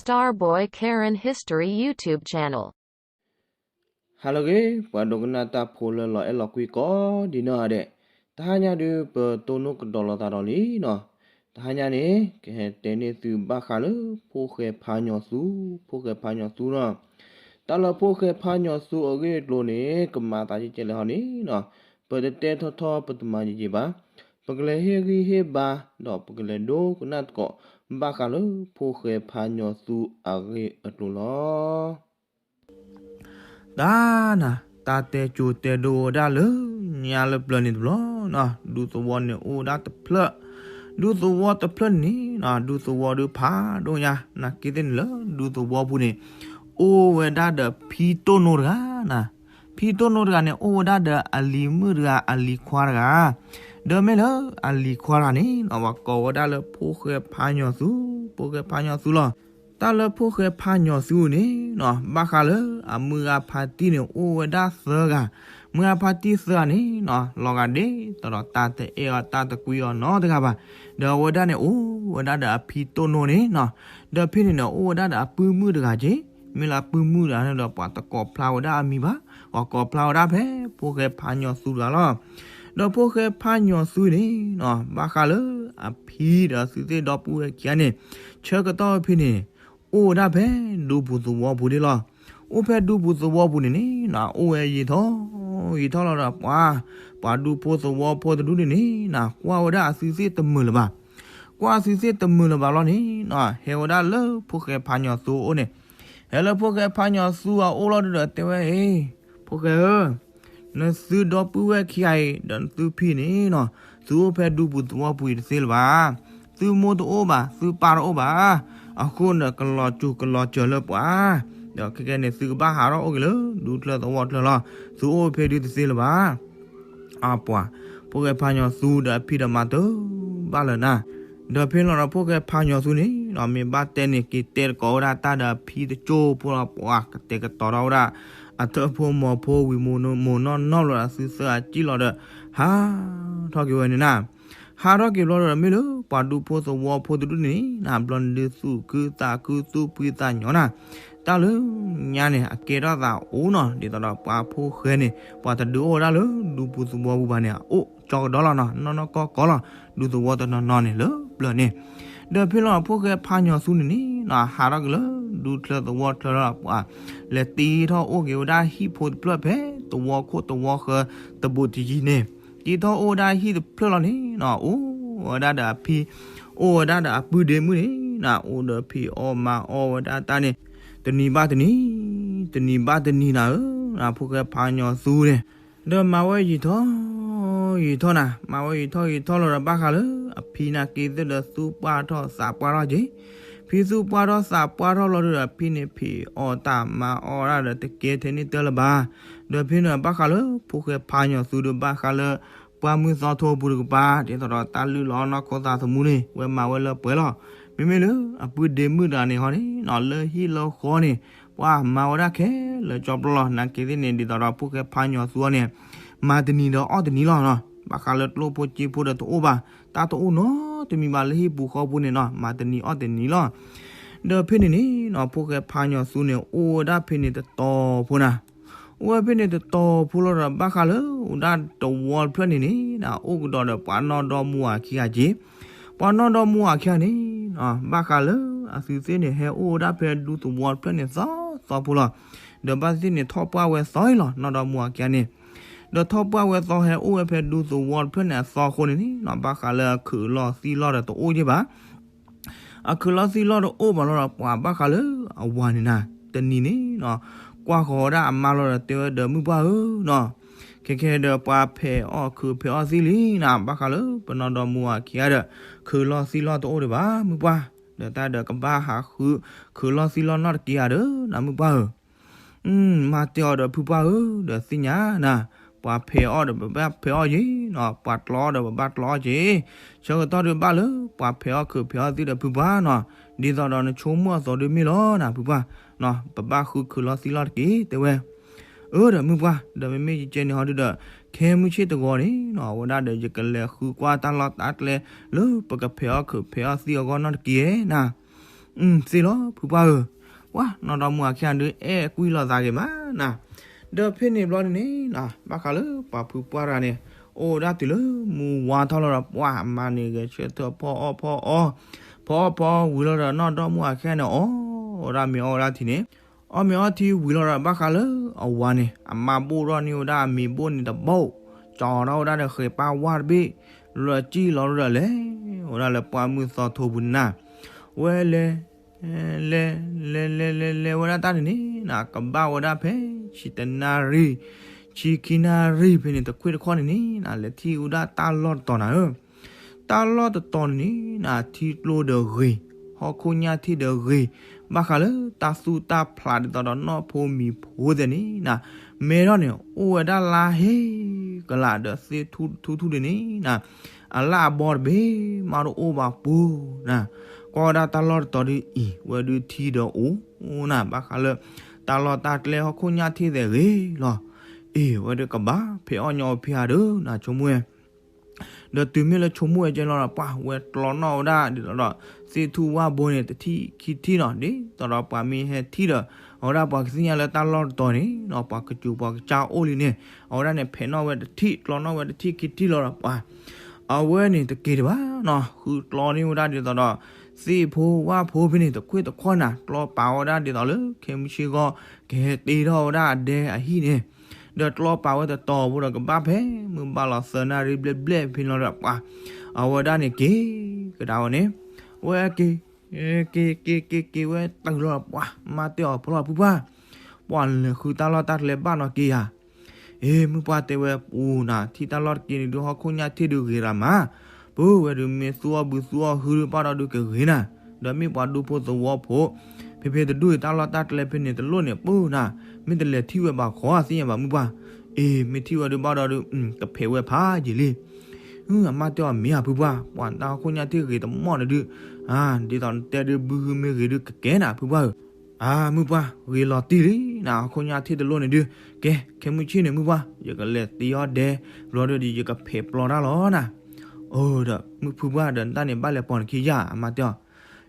Starboy Karen History YouTube Channel. ဟါလၢအဂ့ၤ ပှၤဒိကနၣ်တၢ်ဖိလၢလီၤအဲၣ်လီၤကွံကိးဒံးနီၢ်ဂၤဒဲး, တဟါညါဒုး ပတိၢ်နီၣ်ကဒီးလိာ်သးဒီးလံနီၤ. တဟါညါန့ၣ် ကဟဲတဲန့ၢ်သုဘၣ်ဃးလၢ ဖိၣ်ဃဲဖါညီသူ, ဖိၣ်ဃဲဖါညီသူနီၤ. တၢ်လၢဖိၣ်ဃဲဖါညီသူအဂ့ၢ်အကျိၤန့ၣ် ကမၤသးကဲကဲလဲၣ်ဟီန့ၣ်နီၤ, ပတတဲထီၣ်ထီၣ် ပတမၤယံာ်ယံာ်ဘၣ်. ပကလဲၤဟ့ၣ်ဂံၢ်ဟ့ၣ်ဘါ ဒီးပကလဲၤဒိကနၣ်သကိး ဘၣ်ဃးလၢ ဖိၣ်ဃဲဖါညီသူအဂ့ၢ်အကျိၤလီၤ. တၢ်နၤ, တၢ်တဲကိၤတဲဒိဝဲဒၣ်လၢညါလၢပျၢၤန့ၣ်တဘျီနီၤ, ဒူသဝီန့ၣ်အိၣ်ဝဲဒၣ်တဖျၢၣ်, ဒူသဝီတဖျၢၣ်န့ၣ်နီၤ, ဒူသဝီဒုးဖးဒိၣ်ညါ, နာ်က့သ့ၣ်န့ၣ်လၢဒူသဝီပူၤန့ၣ် အိၣ်ဝဲဒၣ်ဒီးဖံတိၢ်နိတဂၤနၤ. ဖံတိၢ်နိတဂၤန့ၣ် အိၣ်ဝဲဒၣ်ဒီးအလံၤမုၣ်တဂၤ အလံၤခွါတဂၤ, ဒီးမ့ၢ်လၢအလံၤခွါတဂၤန့ၣ်နီၤ ပှၤကိးဝဲဒၣ်လၢဖိၣ်ဃဲဖါညီသူ, ဖိၣ်ဃဲဖါညီသူလီၤ. တၢ်လၢဖိၣ်ဃဲဖါညီသူန့ၣ်နီၤ ဘၣ်ဃးလၢအမုၢ်ဂၤဖါတံၢ်န့ၣ် အိၣ်ဝဲဒၣ်သၢဂၤ, မုၢ်ဂၤဖါတံၢ်သၢဂၤန့ၣ်နီၤ လီၤဂာ်ဒ်သိးဒီးတၢ်တအဲၣ်အီၤတၢ်တကွံအီၤနီတဂၤဘၣ်. ဒီးအဝဲဒၣ်န့ၣ်အိၣ်ဝဲဒၣ်ဒီးအဖံတိၢ်နိန့ၣ်နီၤ, ဒီးဖဲန့ၣ်န့ၣ် အိၣ်ဝဲဒၣ်ဒီးအပုၢ်မုၣ်တဂၤက့ၤ, မ့ၢ်လၢအပုၢ်မုၣ်တဂၤန့ၣ်ဒီး ပှၤတကိးဖျါဝဲဒၣ်အမံၤဘၣ်, ပှၤကိးဖျါဝဲဒၣ်ဖဲ ဖိၣ်ဃဲဖါညီသူတဂၤလီၤ. ဒီးဖိၣ်ဃဲဖါညီသူန့ၣ်နီၤ ဘၣ်ဃးလၢအဖံဒီးအသုသ့ၣ်ဒီပုၢ်ဝဲၢ်ခံဂၤန့ၣ် ဆၢကတီၢ်ဖဲန့ၣ် အိၣ်ဝဲဒၣ်ဖဲဒူပူၤသဝီပူၤဒၣ်လီၤ. အိၣ်ဖဲဒူပူၤသဝီပူၤန့ၣ်န့ၣ်နီၤ အိၣ်ဝဲယံာ်ထီၣ်ယံာ်ထီၣ်လီၤဒီး ပှၤ ပှၤဒူဖိသဝီဖိတဒူန့ၣ်န့ၣ်နီၤ ကွၢ်ဝဲဒၣ်အသုသ့ၣ်တမုာ်လၢၤဘၣ်. ကွၢ်အသုသ့ၣ်တမုာ်လၢၤဘၣ်လီၤန့ၣ်နီၤ ဟဲဝဲဒၣ်လၢဖိၣ်ဃဲဖါညီသူအအိၣ်န့ၣ်, ဟဲလၢဖိၣ်ဃဲဖါညီသူအအိၣ်လီၤဒုးဒီးတဲဝဲ, အ့ ဖိၣ်ဃဲဧၢ, နသုဒီပုၢ်ဝဲၢ်ခံဂၤအံၤ ဒီးနသုဖံန့ၣ်နီၤ သုအိၣ်ဖဲဒူပူၤသဝီပူၤအံၤတသ့လၢၤဘၣ်. သုမိၢ်တအိၣ်ဘၣ်, သုပၢ်တအိၣ်ဘၣ်. အဃိန့ၣ် ကလီၤစူၤကလီၤစၢၤလၢပှၤ, ဒီးခဲကဲန့ၣ် သုကဘၣ်ဟးထီၣ်အိၣ်က့ၤလၢဒူချၢသဝီချၢလီၤ. သုအိၣ်ဖဲဒုတသ့လၢၤဘၣ်. အပှၤ ဖိၣ်ဃဲဖါညီသူဒီးအဖံဒီးမၤတၢ်ဘၣ်လၢၤနၤ. ဒီးဖဲလီၤဒီးဖိၣ်ဃဲဖါညီသူန့ၣ်နီၤ မ့ၢ်ဘၣ်တဲန့ၣ် က့ၤတဲတကိးဝဲဒၣ်တၢ်ဒီးအဖံတကၠိဖိလီၤ. ပှၤကတဲာ်ကတီၤထီၣ်ဝဲဒၣ် အထၢၣ်ဖိမီၤဖိဝံၤမိၢ်နီၢ်နီၢ်လီၤဒီး သုသၢဂၤစံၣ်လီၤဒီး ဟးထီၣ်က့ၤဝဲန့ၣ်နၤ. ဟးထီၣ်က့ၤဘျီဒီး မ့ၢ်လၢပှၤဒူဖိသဝီဖိတဒူန့ၣ်နီၤ ဘျီန့ၣ်ဒုးသူၣ်ခုသးခုသူၣ်ဖှံသးညီနၤ. တၢ်လၢညါန့ၣ် အကဲထီၣ်သးအိၣ်နီၤ ဒ်သိးဒီးပှၤဖိၣ်ဃဲန့ၣ် ပှၤတဒုးအိၣ်ဝဲဒၣ်လၢဒူပူၤသဝီပူၤဘၣ်န့ၣ် အအိၣ်ကၠီကဒီးလီၤနီၤ နီၢ်နီၢ်ကီၢ်ကီၢ်လီၤ. ဒူသဝီတနီၤနီၤန့ၣ်လၢပျၢၤန့ၣ် ဒီးဖဲလီၤဖိၣ်ဃဲဖါညီသူန့ၣ်န့ၣ်နီၤ ဟးထီၣ်က့ၤလၢဒူချၢသဝီချၢလီၤ. ပှၤ လဲၤတ့ထီၣ်အိၣ်က့ၤဝဲဒၣ်ဟံၣ်ဖိတဖျၢၣ်ဖဲသဝီခိၣ်သဝီဃၢၤတဘူးတယံၤန့ၣ်, တ့ထီၣ်အိၣ်ဝဲဒၣ်ဟံၣ်တဖျၢၣ်လီၤန့ၣ်နီၤ အိၣ်ဝဲဒၣ်ဒီးအဖံ အိၣ်ဝဲဒၣ်ဒီးအပုၢ်ဒ့မုၣ်န့ၣ်နီၤ အိၣ်ဒီးဖံးအီၣ်မၤအီၣ်ဝဲဒၣ်တၢ်န့ၣ် တနံၤဘၣ်တနံၤ, တနံၤဘၣ်တနံၤနၤဧၢ, ဖိၣ်ဃဲဖါညီသူန့ၣ် ဒီးမၤဝဲယံာ်ထီၣ်ယံာ်ထီၣ်နၤ, မၤဝဲယံာ်ထီၣ်ယံာ်ထီၣ်လီၤဒီး ဘၣ်ဃးလၢအဖံနာ်က့သ့ၣ်ဒီး သူၣ်ပှၢ်ထီၣ်သးပှၢ်ထီၣ်က့ၤ, ဖံသူၣ်ပှၢ်ထီၣ်သးပှၢ်ထီၣ်လီၤဒီး အဖံန့ၣ်ဖံးအီၣ်တၢ်မၤအီၣ်ဒၣ်ဒီး တကဲထဲန့ၣ်တၢ်လၢၤဘၣ်. ဒီးဖဲန့ၣ် ဘၣ်ဃးလၢဖိၣ်ဃဲဖါညီသူဒီး ဘၣ်ဃးလၢပှၢ်မုၢ်သီထိပူၤတကပၤ ဒ်သိးဒီးတၢ်လုၢ်လီၤနီၢ်ခိသးသမူန့ၣ် ဝဲမၤဝဲလၢပှဲၤလီၤ. မ့မ့ၢ်လၢအပုၢ်ဒ့မုၣ်တဂၤန့ၣ်ဟီန့ၣ်နီၤ လၢဟံၣ်လၢဃီန့ၣ် ပှၤမၤဝဲဒၣ်ခဲလၢာ်ကၠီပျီလီၤ. နာ်က့သ့ၣ်န့ၣ် ဒ်သိးဒီးဖိၣ်ဃဲဖါညီသူအီၤန့ၣ် မၤတနံၤဒီးအီၣ်တနံၤလီၤနီၤ. ဘၣ်ဃးလၢကျိၣ်ဖိစ့ဖိဒီးတအိၣ်ဘၣ်, တၢ်တအိၣ်နီတမံၤဘၣ်လၢဟံၣ်ပူၤဃီပူၤန့ၣ်နီၤ မၤတနံၤအီၣ်တနံၤလီၤ. ဒီးဖဲန့ၣ်န့ၣ်နီၤ ဖိၣ်ဃဲဖါညီသူန့ၣ် အိၣ်ဝဲဒၣ်ဖဲန့ၣ်တတီၤဖိနၤ အိၣ်ဝဲဖဲန့ၣ်တတီၤဖိလီၤဒီး ဘၣ်ဃးလၢအိၣ်ဒၣ်တဝီတဖျၢၣ်န့ၣ်န့ၣ် အိၣ်ကဒီးဒီးပှၤနီၢ်ဒီမါဝၤခံဂၤက့ၤ, ပှၤနီၢ်ဒီမါဝၤခံဂၤန့ၣ် ဘၣ်ဃးလၢအသုသ့ၣ်န့ၣ် ဟဲအိၣ်ဝဲဒၣ်ဖဲဒူသဝီတဖျၢၣ်န့ၣ်သီသီဖိလီၤ. ဒီးဘၣ်သ့ၣ်န့ၣ် ထီၣ်ပှၢ်ဝဲသီအံၤလီၤ နီၢ်ဒီမါဝၤခံဂၤန့ၣ် ဒီးထီၣ်ပှၢ်ဝဲသီဟဲအိၣ်ဝဲဖဲဒူသဝီတဖျၢၣ်န့ၣ်အသီအဃိန့ၣ်န့ၣ် ဘၣ်ဃးလၢအခုးလီၢ်သံလီၢ်ဒီးတအိၣ်က့ၤဘၣ် အခုးလီၢ်သံလီၢ်တအိၣ်ဘၣ်လီၤဒီး ပှၤဘၣ်ဃးလၢအဝၤန့ၣ်နၤ တနံၤန့ၣ်နီၤ ကွၢ်ဃီၤဝဲဒၣ်အမါလီၤဒီးတဲဝဲဒီး မုၢ်ပှၢ်ဧၢနီၤ ခဲခဲဒီးပှၤဖဲးအီၣ်ခုးဖဲးအီၣ်သံလံနၤ ဘၣ်ဃးလၢပနီၢ်ဒီမါဝၤခံဂၤဒီး ခုးလီၢ်သံလီၢ်တအိၣ်ဒံးဘၣ် မုၢ်ပှၢ် ဒီးတၢ်ဒီးကဘၣ်ဟးဃု ခုးလီၢ်သံလီၢ်နီၢ်တက့ၢ်ဧါဒီး နၤမုၢ်ပှၢ်ဧၢ မၤတဲအီၤဒီးဖုပှၢ်ဧၢ ဒီးသ့ၣ်ညါနၤ ပှၤဖဲးအီၣ်ဒီးပဘၣ်ဖဲးအီၣ်က့ၤနီၤ ပှၤကျီအီၣ်ဒီးပဘၣ်ကျီအီၣ်က့ၤ ဆၢကတီၢ်ဒုးဘၣ်လၢ ပှၤဖဲးအီၣ်ခုးဖဲးအီၣ်သံဒီးဖုပှၢ်နီၤ ဒ်သိးဒီးနဆိကမိၣ်အသိးဒုးမ့ၢ်လီၤနၤဖုပှၢ် ပဘၣ်ဃုခုးလီၢ်သံလီၢ်တက့ၢ် တဲဝဲ အၢဒီးမုၢ်ပှၢ် ဒီးမ့မ့ၢ်ယကဲန့ၣ်ဟီဒုဒီး ခဲမုၢ်ဆ့ၣ်တဂီၤန့ၣ်နီၤ အဝဲဒၣ်ဒီးယကလဲၤဃုကွၢ်တၢ်လီၢ်တၢ်ကျဲ လၢပကဖဲးအီၣ်ခုးဖဲးအီၣ်သံအဂီၢ်နီၢ်တက့ၢ်ဧါနၤ သ့လီၤဖုပှၢ်ဧၢ, ပှၤနီၢ်ဒီမါဝၤခံဂၤဒုး အဲၣ်ကွံလိာ်သးဂ့ၤမးနၤ, ဒီးဖဲန့ၣ်ဘျီန့ၣ်န့ၣ် ဘၣ်ဃးလၢပှၤဖုပှၢ်တဂၤန့ၣ် အိၣ်ဝဲဒၣ်တုၤလၢမုၢ်ဝါထီၣ်လီၤဒီး ပှၤအမါန့ၣ်ဂဲၤဆၢထၢၣ်ဖီအီၣ်ဖီအီ, ဖီအီၣ်ဖီအီဝံၤလီၤဒီး နီၢ်ဒီမါဝၤခံဂၤန့ၣ် အီၣ်ဝဲဒၣ်မ့ၤအီၣ်ဝဲဒၣ်ထံန့ၣ်, အီၣ်မ့ၤအီၣ်ထံဝံၤလီၤဒီး ဘၣ်ဃးလၢအဝၤန့ၣ် အမါဘိၣ်ထီၣ်န့ၢ်ဝဲဒၣ်အမ့ၤဘိၣ်န့ၣ်တဘိ, ကၠီထီၣ်ဝဲဒၣ်ဒီးဃဲၤပၢ်ဝါတဘ့ၣ်, လီၤစံၣ်လီၤဒီးလဲၤဝဲဒၣ်လၢပှၢ်မုၢ်သီထိပူၤန့ၣ်နၤ, ဝဲလဲၤ လဲၤ လဲၤ လဲၤ လဲၤ လဲၤဝဲဒၣ်တၢ်န့ၣ်န့ၣ်နၤ, ကဘၣ်ဝဲဒၣ်ဖဲ ဆံတနၣ်ရံၣ် ဆံခံနၣ်ရံၣ်ဖဲန့ၣ် တခွ့ၣ်တခီန့ၣ်န့ၣ်နၤ, လဲၤထံၣ်ဝဲဒၣ်တၢ်လီၢ်တတီၤနၤဧၢ, တၢ်လီၢ်တတီၤန့ၣ်န့ၣ်နၤ ထံကျိဒီးဂ့ၤ, ဟီၣ်ခိၣ်ညၣ်ထံၣ်ဒီးဂ့ၤ, ဘၣ်ဃးလၢတၢ်သူၣ်တၢ်ဖျးဒ်သိးဒီးနီၢ်ဖိမံၤဖိသ့ၣ်န့ၣ်နၤ, မဲထီၣ်န့ၣ် အိၣ်ဝဲဒၣ်လါဟ့ကလးဒီးသ့ၣ်ထူၣ်ထူၣ်ဒ်န့ၣ်နၤ, အလၣ်အဘီတဘ့ၣ်မးတအိၣ်ဘၣ်ပူၤနၤ, ကွၢ်ဝဲဒၣ်တၢ်လီၢ်တတီၤဒုးအံၤ ဝဲဒုးထံဒီးအိၣ်နၤ, ဘၣ်ဃးလၢ တၢ်လီၢ်တၢ်ကျဲဟီၣ်ခိၣ်ညၣ်ထံၣ်သ့ၣ်ဂ့ၤလီၤ, အ့ၣ် ဝဲဒုးကဘၣ်ဖဲအီၣ်ညီအီဖံဧါဒုးနၤ ဆိကမိၣ်ဝဲ ဒီးတုၤမ့ၢ်လၢဆိကမိၣ်ဝဲကဲလီၤဒီး ပှၤဝဲကျီနီၣ်ဝဲဒၣ်ဒ်သိးဒီး သ့ၣ်ထူၣ်ဝၣ်ဘိန့ၣ် တထံၣ်ခံထံၣ်နီၤ, ဒ်သိးဒီးပှၤမ့ၢ်ဟဲထံၣ်ဒီး အဝဲဒၣ်ပှၤကသ့ၣ်ညါလၢတၢ်လီၢ်တတီၤန့ၣ် ပှၤကစူၤပှၤကစၢ်အိၣ်လံန့ၣ် အဝဲဒၣ်န့ၣ် ဖဲးနီၣ်ဝဲတထံၣ် ကျီနီၣ်ဝဲတထံၣ်ခံထံၣ်လီၤဒီး ပှၤ အဝဲန့ၣ်တက့ၤတဘၣ်နီၤ, ဃုကျီန့ၢ်ဝဲဒၣ်ဒ်သိးဒီး သ့ၣ်ဖိဝၣ်ဖိဖဲန့ၣ် တခွ့ၣ်တခီနၤ, ကျီပာ်ဝဲဒၣ်ဒ်သိးလၢ ခဲမုၢ်ဆ့ၣ်ဂီၢ် ကဟဲတ့ထီၣ်ဝဲဒၣ်အဒဲအဟံၣ်န့ၣ် ဒီးကျီပာ်ဝဲတတီၤဖိဒီး ကဘၣ်ဖဲ မုၢ်ဘၣ်လီၤသၢနၣ်ရံၣ်ဘျဲၣ်ဘျဲၣ်ဖဲန့ၣ်လီၤဒီး ပှၤ အဝဲဒၣ်န့ၣ်က့ၤကဒါဝဲန့ၣ် ဝဲက့ၤ က့ၤ က့ၤ က့ၤဝဲတုၤလီၤ ပှၤမါတဲအီၤဖီလီၤ ဖုပှၢ်, ပှၤလဲၤဃုတၢ်လီၢ်တၢ်ကျဲဘၣ်နီၤက့ၤယၤ အ့ မုၢ်ပှၢ်တဲဝဲပူၤနၤ, ထံၣ်တၢ်လီၢ်တက့ၤန့ၣ်ဒုး ဟီၣ်ခိၣ်ညၣ်ထံၣ်ဒုးဂ့ၤရၤမး, ပဝဲဒုးမ့ၢ်သူအီၣ်ဘုသူအီၣ်ဟုဒုးဘၣ်ဒီးဒုးကဂ့ၤနၤ, ဒီးမ့ၢ်ပှၤဒူဖိသဝီဖိ ဖဲဖဲတဒူၣ်အံၤ တၢ်လီၢ်တၢ်ကျဲဖဲန့ၣ်တလိၣ်န့ၣ် ပူၤနၤ, မ့ၢ်တလဲၤထံၣ်ဝဲဘၣ်ခီသ့ၣ်ညါဘၣ်မုၢ်ပှၢ်, အ့ မ့ၢ်ထံၣ်ဝဲဒုးဘၣ်ဒီးဒုး ကဖဲးဝဲဖးယံာ်လံ အမါတဲအီၤမ့ၢ်ဧါဖုပှၢ်, ပှၤတၢ်ဟီၣ်ခိၣ်ညါထံၣ်ဂ့ၤတမီၢ်န့ၣ်ဒုး, ဒ်သိးနတဲဒုး ဘုဟုမ့ၢ်ဂ့ၤဒုးကကဲနၤဖုပှၢ်ဧၢ, အမုၢ်ပှၢ် ဂ့ၤလီၤတံၢ်လံနၤ, ဟီၣ်ခိၣ်ညါထံၣ်တလိၣ်န့ၣ်ဒုး, ကဲ ခဲမုၢ်ဆ့ၣ်န့ၣ်မုၢ်ပှၢ် ယကလဲၤတ့အီၣ်ဒဲ ဘျီဒုးဒီး ယကဖဲးပျီတၢ်လီၤနၤ, အိၣ်ဒီးမုၢ်ဖုပှၢ်ဒီး တၢ်န့ၣ်ဘၣ်လဲၤပိာ်နခံယၤ အမါတ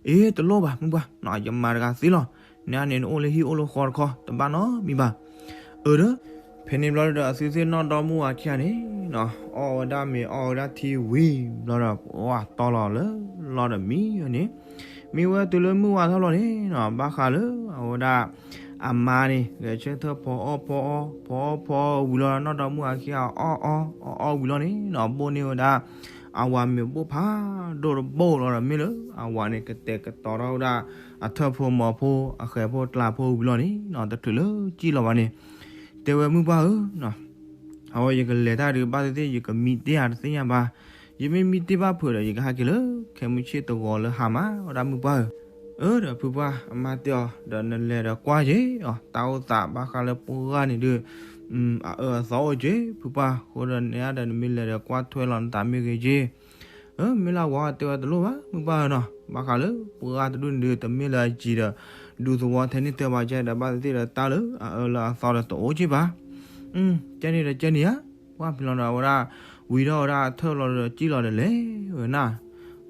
ဲအီၤ, အ့ တလိၣ်ဘၣ်မုၢ်ပှၢ်, ယမၤတဂၤသ့လီၤ, နန့ၣ်နအိၣ်လၢဟံၣ်အိၣ်လၢဃီတခီ တဘၣ်နီတမံၤဘၣ်, အၢဒီး ဖဲန့ၣ်ဘျီဒီး အသုသ့ၣ်နီၣ်ဒီမါဝၤခံဂၤန့ၣ် အီၣ်ဝဲဒၣ်မ့ၤအီၣ်ဝဲဒၣ်ထံဝံၤဘျီဒီး ပှၤတီလီၤလၢလီၢ်ဒီးမံဝဲန့ၣ်, မံဝဲတုၤလၢမုၢ်ဝါထီၣ်လီၤန့ၣ် ဘၣ်ဃးလၢအဝဲဒၣ် အမါန့ၣ် ဂဲၤဆၢထၢၣ်ဖီအီၣ်ဖီအီ ဖီအီၣ်ဖီအီဝံၤလီၤ နီၢ်ဒီမါဝၤခံဂၤအီၣ်အီၣ်အီၣ်အီၣ်ဝံၤလီၤန့ၣ် ဘိၣ်န့ၢ်ဝဲဒၣ် အဝၤမ့ၤဘိၣ်ဖးဒိၣ်တဘိၣ်လီၤဒီး မ့ၢ်လၢအဝၤန့ၣ် ကတဲာ်ကတီၤထီၣ်ဝဲဒၣ် အထၢၣ်ဖိမီၤဖိ အဃဲၤဖိကျးဖိဝံၤလီၤန့ၣ် တချုးလၢကံၣ်လီၤဘၣ်န့ၣ် တဲဝဲမုၢ်ပှၢ်ဧၢ အဝဲယကလဲၤတၢ်ဒုးဘၣ်သ့ၣ်သ့ၣ် ယကမံတ့ၢ်ဧါတသ့ၣ်ညါဘၣ်, ယမ့ၢ်မံတ့ၢ်ဘၣ်ဖုးဒီး ယကဟဲက့ၤလၢ ခဲမုၢ်ဆ့ၣ်တဂီၤလၢဟါမး ဝဲဒၣ်မုၢ်ပှၢ်ဧၢ, အၢဒီးဖုပှၢ် အမါတဲအီၤ ဒီးနလဲၤဒီးကွၢ်ယ့ၣ်အီၤ တၢ်အိၣ်သးဘၣ်ဃးလၢပှၢ်ဂၤန့ၣ်ဒုး အအၢအသီအိၣ်က့ၤ ဖုပှၢ် အဃိဒီးန့ၣ်ဒီး နမ့ၢ်လဲၤဒီးကွၢ်ထွဲလီၤနသးမ့ၢ်ဂ့ၤက့ၤ အၢ မ့ၢ်လၢအဝၤတဲဝဲတလိၣ်ဘၣ် မုၢ်ပှၢ်ဧၢနီၤ, ဘၣ်ဃးလၢပှၢ်ဂၤတဒူၣ်န့ၣ်ဒုး တမ့ၢ်လၢအယံၤဒီး ဒူသဝီထဲန့ၣ်တဲဘၣ်ကဲဒီး ဘၣ်သ့ၣ်သ့ၣ်ဒီးတၢ်လၢအအၢလၢအသီဒီးတအိၣ်က့ၤဘၣ်, ကဲန့ၣ်ဒီးကဲန့ၣ်ဧါ, ပှၢ်ဖဲလီၤဒီးအဝဲဒၣ် ဝံၤထီၣ်ဝဲဒၣ်အထၢၣ်လီၤဒီးကံၣ်လီၤဒီးလဲၤဝဲနၤ,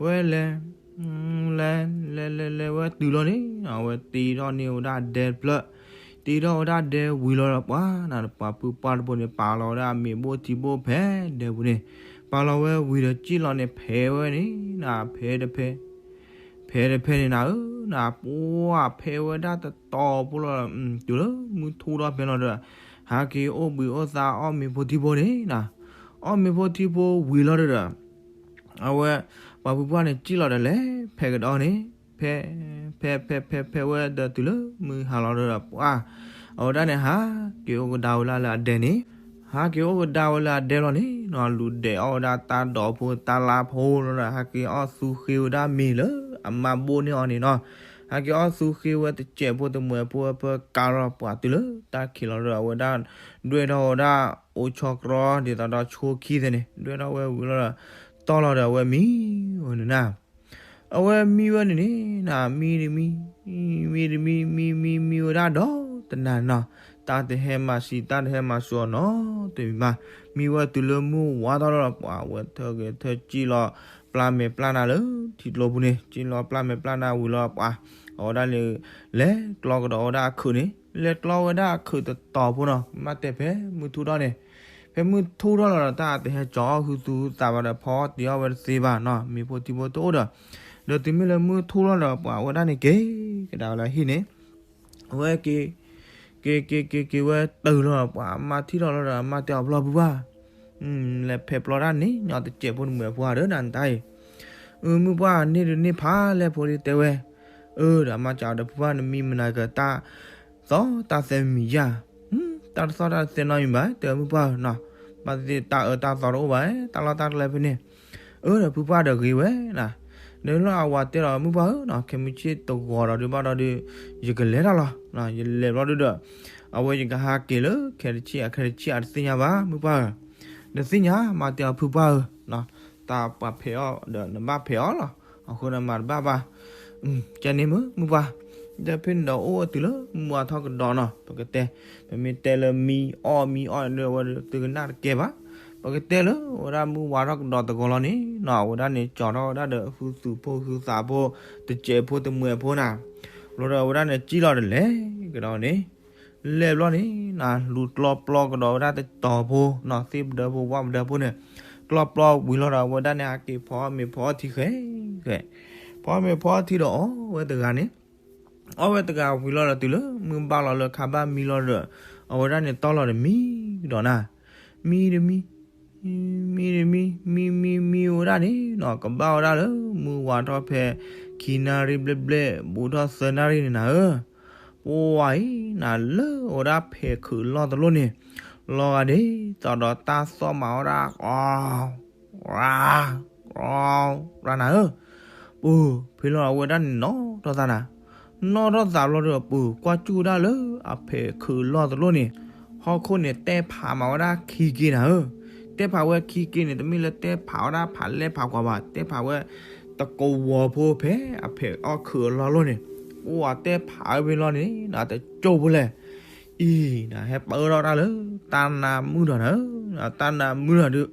ဝဲလဲၤ လဲၤ လဲၤ လဲၤဝဲတုၤလီၤန့ၣ် အဝဲတ့ထီၣ်န့ၢ်ဝဲဒၣ်ဒဲတဖျၢၣ်, တ့ထီၣ်ဝဲဒၣ်ဒဲဝံၤလီၤဒီးပှၢ်နၤ ပှၤဖုပှၢ်တဘိန့ၣ် ပာ်လီၤဝဲဒၣ်မ့ၤဘိၣ်ထံဘိၣ်ဖဲဒဲပူၤန့ၣ်, ပာ်လီၤဝဲဝံၤဒီးကံၣ်လီၤန့ၣ် ဖဲးဝဲန့ၣ်နၤ ဖဲတဖဲ ဖဲတဖဲန့ၣ်နၤဧၢ နၤ ပှၢ်ဖဲးဝဲဒၣ်တတီၤဖိလီၤ, တုၤလၢမုၢ်ထူၣ်ထီၣ်ဖဲလီၤဒီး ဟးက့ၤအိၣ်ဘှံးအိၣ်သါအီၣ်မ့ၤဖိထံဖိန့ၣ်နၤ, အီၣ်မ့ၤဖိထံဖိဝံၤလီၤဒီး အဝဲ ပှၤဖုပှၢ်န့ၣ် ကံၣ်လီၤဒီးလဲၤဖဲးကဒီးန့ၣ်, ဖဲ ဖဲ ဖဲ ဖဲ ဖဲဝဲဒီးတုၤလၢမုၢ်ဟါလီၤဒီးပှၢ်, အဝဲဒၣ်န့ၣ် ဟးက့ၤအိၣ်ကဒါဝဲဒၣ်လၢအဒဲန့ၣ်, ဟးက့ၤအိၣ်ကဒါဝဲလၢအဒဲလီၤန့ၣ်နီၤ လူၤဒဲးအီၣ်ဝဲဒၣ်တၢ်ဒိးဖိတၢ်လါဖိလီၤဒီး ဟးက့ၤအီၣ်သူဃ့ဝဲဒၣ်မ့ၤလၢအမါဘိၣ်န့ၢ်အီၤန့ၣ်နီၤ, ဟးက့ၤအီၣ်သူဃ့ဝဲတစဲးဖိတမှဲးဖိဝဲဖၢကါလီၤပှၢ်တုၤလၢတၢ်ခံးလီၤဒီး အဝဲဒၣ် ဒွဲၣ်ထီၣ်ဝဲဒၣ် အိၣ်ဆီကြီ ဒ်သိးဒီးဆိခံသ့ၣ်န့ၣ် ဒွဲၣ်ထီၣ်ဝဲဝံၤလီၤဒီး တီၢ်လီၤဒီးအဝဲမံဝဲန့ၣ်နၤ အဝဲမံဝဲန့ၣ်န့ၣ် နၤ မံတမံ မံတမံ မံ မံ မံဝဲဒၣ်ဒီးတနၤနီၤ, တၢ်တဟဲမၤစံး တၢ်တဟဲမၤစူၤအီၤနီတမံၤဘၣ်. မံဝဲတုၤလၢမုၢ်ဝါထီၣ်လီၤဒီး ပှၤဝဲထၢက့ၤထၢကံၣ်လီၤ, ပျၢ်မဲာ်ပျၢ်နါလၢထံကျိပူၤန့ၣ်, က့ၤလီၤပျၢ်မဲာ်ပျၢ်နါဝံၤလီၤပှၤ, အဝဲဒၣ်န့ၣ် လဲၤကျီကဒီးဝဲဒၣ်အခုးန့ၣ်, လဲၤကျီဝဲဒၣ်အခုးတတီၤဖိနီၤ, မ့ၢ်တဲဖဲမုၢ်ထူၣ်ထီၣ်န့ၣ်, ဖဲမုၢ်ထူၣ်ထီၣ်လီၤဒီး တၢ်တဟဲကၠီအီၣ်ဟုသူသးဘၣ်ဒီး ဖီအီၣ်တ့ၤအီၣ်ဝဲတသ့ဘၣ်နီၤ, မ့ၤဖိထံဖိတအိၣ်ဒီး, ဒီးတုၤမ့ၢ်လၢမုၢ်ထူၣ်ထီၣ်ဒီး ပှၤဝဲဒၣ်န့ၣ်က့ၤကဒါဝဲလၢဟံၣ်န့ၣ်, အဝဲက့ၤ က့ၤက့ၤက့ၤက့ၤဝဲတုၤလီၤဒီး ပှၤအမါထံၣ်ထီၣ်လီၤဒီး အမါတဲအီၤ ဖျီဖုပှၢ်, လဲၤဖဲးဖျီတၢ်န့ၣ် ညီတစဲးဖိတမှဲးဖိဧါဒီးနၤနတၢ်အံၤ, အၢ မုၢ်ပှၢ်န့ၣ်ဒုးန့ၢ်ဖးလဲၣ်ဖိဒုးတဲဝဲ, အၢ ဒီးအမါစံးအီၤဒီး ဖုပှၢ်နမံမနၤကတၢ်သီတၢ်သဲမံၤယါ, တၢ်တသီတၢ်တသဲနီတမံၤဘၣ် တဲအီၤ မုၢ်ပှၢ်ဧၢနီၤ, ဘၣ်သ့ၣ်သ့ၣ်တၢ်အၢတၢ်သီတအိၣ်ဘၣ် တၢ်လီၢ်တၢ်ကျဲဖဲန့ၣ်, အၢ ဒီးဖုပှၢ်ဒီးဂ့ၤဝဲနီၤ, ဒီးလၢအဝၤတဲဒီး မုၢ်ပှၢ်ဧၢနီၤ ခဲမုၢ်ဆ့ၣ်တဂီၤဒီးဒုးဘၣ်ဒီးဒုး ယကလဲၤတၢ်လီၤ, ယလဲၤဘျီဒုးဒီး အဝဲယကဟးက့ၤလၢခဲတဆံး အခဲတဆံးအတသ့ၣ်ညါဘၣ် မုၢ်ပှၢ်ဧၢ, တသ့ၣ်ညါ မါတဲအီၤ ဖုပှၢ်ဧၢနီၤ, တၢ်ပှၤဖဲးအီၣ်ဒီးနဘၣ်ဖဲးအီၣ်လီၤ, အဃိန့ၣ်မၤတဘၣ်ဘၣ် ကဲန့ၣ်မုၢ် မုၢ်ပှၢ်, ဒီးဖဲန့ၣ်ဒီးအိၣ်ဝဲတုၤလၢမုၢ်ဝါထီၣ်ကဒီးနီၤ, ပကတဲ, ပမ့ၢ်တဲလၢမံအီၣ်မံအီၣ်ဒီး အဝဲဒၣ်သုကနၣ်တကဲဘၣ်, ပကတဲလၢအဝဲဒၣ်မုၢ်ဝါထီၣ်ကဒီးတဂီၤလီၤန့ၣ်နီၤ, အဝဲဒၣ်န့ၣ်ကၠီထီၣ်ဝဲဒၣ်ဒီး ဟုသူၣ်ဖိဟုသးဖိ တစဲးဖိတမှဲးဖိနၤ, ဘျီဒီးအဝဲဒၣ်န့ၣ်ကံၣ်လီၤဒီးလဲၤကဒီးန့ၣ်, လဲၤဘျီန့ၣ်နီၤ လူၤကျီပျီကဒီးဝဲဒၣ်တတီၤဖိနီၤ, သ့ၣ်ပဒၢဖိဝၣ်ပဒၢဖိန့ၣ်, ကျီပျီဝံၤလီၤဒီး အဝဲဒၣ်န့ၣ် ဟးက့ၤဖီအီၣ်မ့ၤဖီအီၣ်ထံဃဲဃဲ, ဖီအီၣ်မ့ၤဖီအီၣ်ထံဒီးအီၣ်ဝဲတဂၤန့ၣ်, အီၣ်ဝဲတဂၤဝံၤလီၤဒီး တုၤလၢမုၢ်ဘၣ်လီၤလၢခါဘၣ်မံလီၤဒီး အဝဲဒၣ်န့ၣ်တီၢ်လီၤတမံဒီးနၤ, မံတမံ, မံတမံ, မံမံမံဝဲဒၣ်န့ၣ်နီၤ, ကဘၣ်ဝဲဒၣ်လၢမုၢ်ဝါထီၣ်ဖဲ ခံနၣ်ရံၣ်ဘျဲၣ်ဘျဲၣ် ဘူးထီၣ်သၢနၣ်ရံၣ်န့ၣ်နၤဧၢ, ပှၤအံၤနၤ လၢအဝဲဒၣ်ဖဲးခုးလီၢ်တလိၣ်န့ၣ်, လီၤဂာ်ဒ်သိးဒီးတၢ်သီၣ်မၤဝဲဒၣ် ရၤနၤဧၢ, ပူၤဖဲလီၤအဝဲဒၣ်န့ၣ်နီၣ်ထီၣ်သးနၤ, နီၣ်ထီၣ်သးဘျီဒီး ပူၤကွၢ်စူၣ်ဝဲဒၣ်လၢအဖဲးခုးလီၢ်တလိၣ်န့ၣ်, ဟီၣ်ခိၣ်န့ၣ် တဲဖးမၤဝဲဒၣ်ခံက့နၤဧၢ, တဲဖးဝဲခံက့န့ၣ် တမ့ၢ်လၢတဲဖးဝဲဒၣ်ဖးလဲၢ်ဖးကွၢ်ဘၣ်, တဲဖးဝဲ တကဝီၤဖိဖဲအဖဲးအီၣ်ခုးအလီၢ်လိၣ်န့ၣ်, ပှၤတဲဖးဝဲဖဲလီၤန့ၣ် နတကၠိၢ်ဖိလဲၣ် အံၤနၤ ဟဲပၢထီၣ်တၢ်လၢတၢ်နါမုၢ်ဒီးနၤဧၢ, တၢ်နါမုၢ်ဒီးဒုး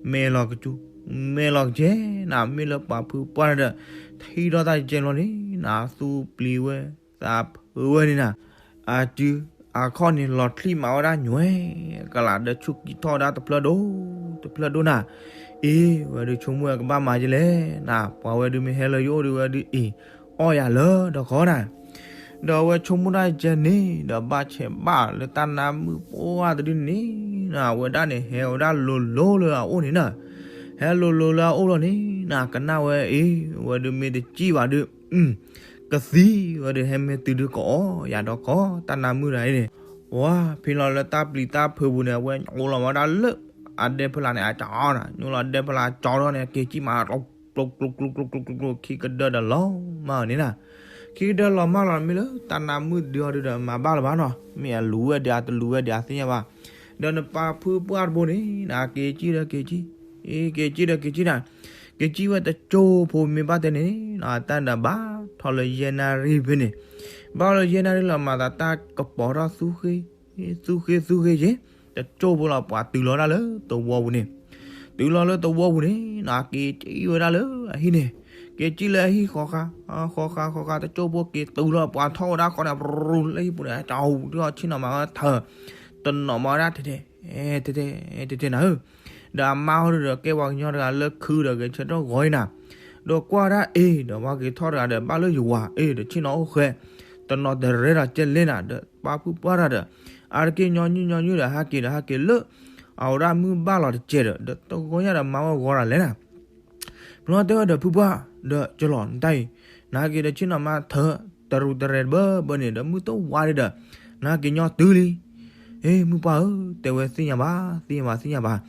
မဲာ်လီၤကစူၤ မဲာ်လီၤကစဲၤနၤ, မ့ၢ်လၢပှၤဖုပှၢ်ဒီး ထံၣ်ထီၣ်တၢ်ကဲလီၤန့ၣ် နသူပျံၤဝဲသးဖုးဝဲန့ၣ်နၤ, အစုအခီၣ်န့ၣ် လီၤချံၣ်မးဝဲဒၣ်ညွဲ ကလးဒီးဆူၣ်ကံၢ်ထီၣ်ဝဲဒၣ်တဖျၢၣ်ဒိၣ် တဖျၢၣ်ဒိၣ်နၤ, အ့ ဝဲဒုးဆိကမိၣ်ဝဲကဘၣ်မၤယလဲၣ်နၤ, ပှၤဝဲဒုးမ့ၢ်ဟဲလၢယအိၣ်ဒီးဝဲဒုးအံၤ အီၣ်ယၤလၢဒီးကီနၤ ဒီးအဝဲဆိကမိၣ်တၢ်ကဲန့ၣ် ဒီးဘၣ်ဆဲးဘၣ်လၢတၢ်နါမုၢ်ပှၢ်တဒုန့ၣ် အဝဲဒၣ်န့ၣ် ဟဲဝဲဒၣ်လိၤလိၤလၢအအိၣ်န့ၣ်နၤ, ဟဲလိၤလိၤလၢအအိၣ်လီၤန့ၣ်နၤ, ကနၣ်ဝဲအ့ ဝဲဒုးမ့ၢ်တစံၣ်ဘၣ်ဒုး ကသံဝဲဒုး ဟဲမ့ၢ်တုၤဒုးကအီၣ်ယၤဒီးကီ တၢ်နါမုၢ်တဂၤအံၤန့ၣ်, ဝဲဖဲလီၤလၢတၢ်ပျံၤတၢ်ဖုးပူၤန့ၣ် အဝဲညိလီၤဝဲဒၣ်လၢ အဒဲဖီလာ်န့ၣ် အကၠီနၤ, ညိလီၤအဒဲဖီလာ်ကၠီထီၣ်န့ၣ် က့ၤကံၣ်မး ကျိကျိကျိကျိကျိကျိ ခံကဒၢဒီးလီၤမၢ်အီၤန့ၣ်နၤ, ခံကဒၢလီၤမၢ်လီၤ မ့ၢ်လၢတၢ်နါမုၢ်ဒုးအီၤဒုးဒီး မၤဘၣ်လၢၤဘၣ်နီၤ, မ့ၢ်အလူၤဝဲဒံး အတလူၤဝဲဒံး အသ့ၣ်ညါဘၣ်, ဒီးနပၢ်ဖုပှၢ်တဘိန့ၣ်နၤ က့ၤကံၣ်ဒီးက့ၤကံၣ် အ့ က့ၤကံၣ်ဒီးက့ၤကံၣ်နၤ, က့ၤကံၣ်ဝဲတကၠိဖိမ့ၢ်ဘၣ်တဲန့ၣ်နၤ တၢ်ဒၣ်ဘၣ်ထီၣ်လၢယဲၢ်နၣ်ရံၣ်ဖဲန့ၣ်, ဘၣ်လၢယဲၢ်နၣ်ရံၣ်လီၤ မၤသးတၢ်ကပီၤထီၣ်သူဃ့ သူဃ့သူဃ့ယ့ၢ်, တကၠိဖိလီၤ ပှၤတုၤလီၤဒၣ်လၢသဝီပူၤန့ၣ်, တုၤလီၤလၢသဝီပူၤန့ၣ်နၤ က့ၤကံၣ်ဝဲဒၣ်လၢအဟံၣ်န့ၣ်, က့ၤကံၣ်လၢအဟံၣ်ဃီဃါ ဃီဃါဃီဃါ တကၠိဖိက့ၤ တုၤလီၤပှၤထီၣ်ဝဲဒၣ်ဃီန့ၣ် ရူလၢဟံၣ်ပူၤန့ၣ် တၢ်ဟူးဒုးအီၤဆ့ၣ်နီၤမၤဝဲထၢၣ် တနီၤမၤဝဲဒၣ်ထဲထဲ ထဲထဲ ထဲထဲနၤဧၢ, ဒီးအမါဟီဒုးဒီး ကဲပှၤကညီတဂၤလၢခုဒီးဂဲၤဆၢထၢၣ်ဂီၤအံၤနၤ, ဒီးကွၢ်ဒၣ်အ့ ဒီးပှၤက့ၤထီၣ်တဂၤဒီး ဘၣ်လၢယဝၤအ့ ဒီးဆ့ၣ်နီၤအိၣ်ဃဲ, တနီၤတရဲဒီးကဲလဲၣ်နၤ ဒီးပၢ်ဖုပှၢ်တၢ်ဒီး အါတက့ၢ်ညီနုၢ်ညီနုၢ်ဒီး ဟဲက့ၤဒီးဟဲက့ၤလၢ အဝဲဒၣ်မုၢ်ဘၣ်လီၤတစဲးဒီး ဒီးတဂီၤညါဒီးမၤဝဲဂီၤတၢ်လဲၣ်နၤ ဘျီတဲဝဲဒီးဖုပှၢ် ဒီးကလီၤနတၢ်အံၤ နဟဲက့ၤဒီးဆ့ၣ်နီၤမၤထၢၣ် တရူးတရဲၤတဘၢဘၢန့ၣ် ဒီးမုၢ်တဝါဒံးဒီး နဟဲက့ၤညီတုၤလံ, အ့ မုၢ်ပှၢ်ဧၢ တဲဝဲသ့ၣ်ညါဘၣ် သ့ၣ်ညါဘၣ် သ့ၣ်ညါဘၣ်,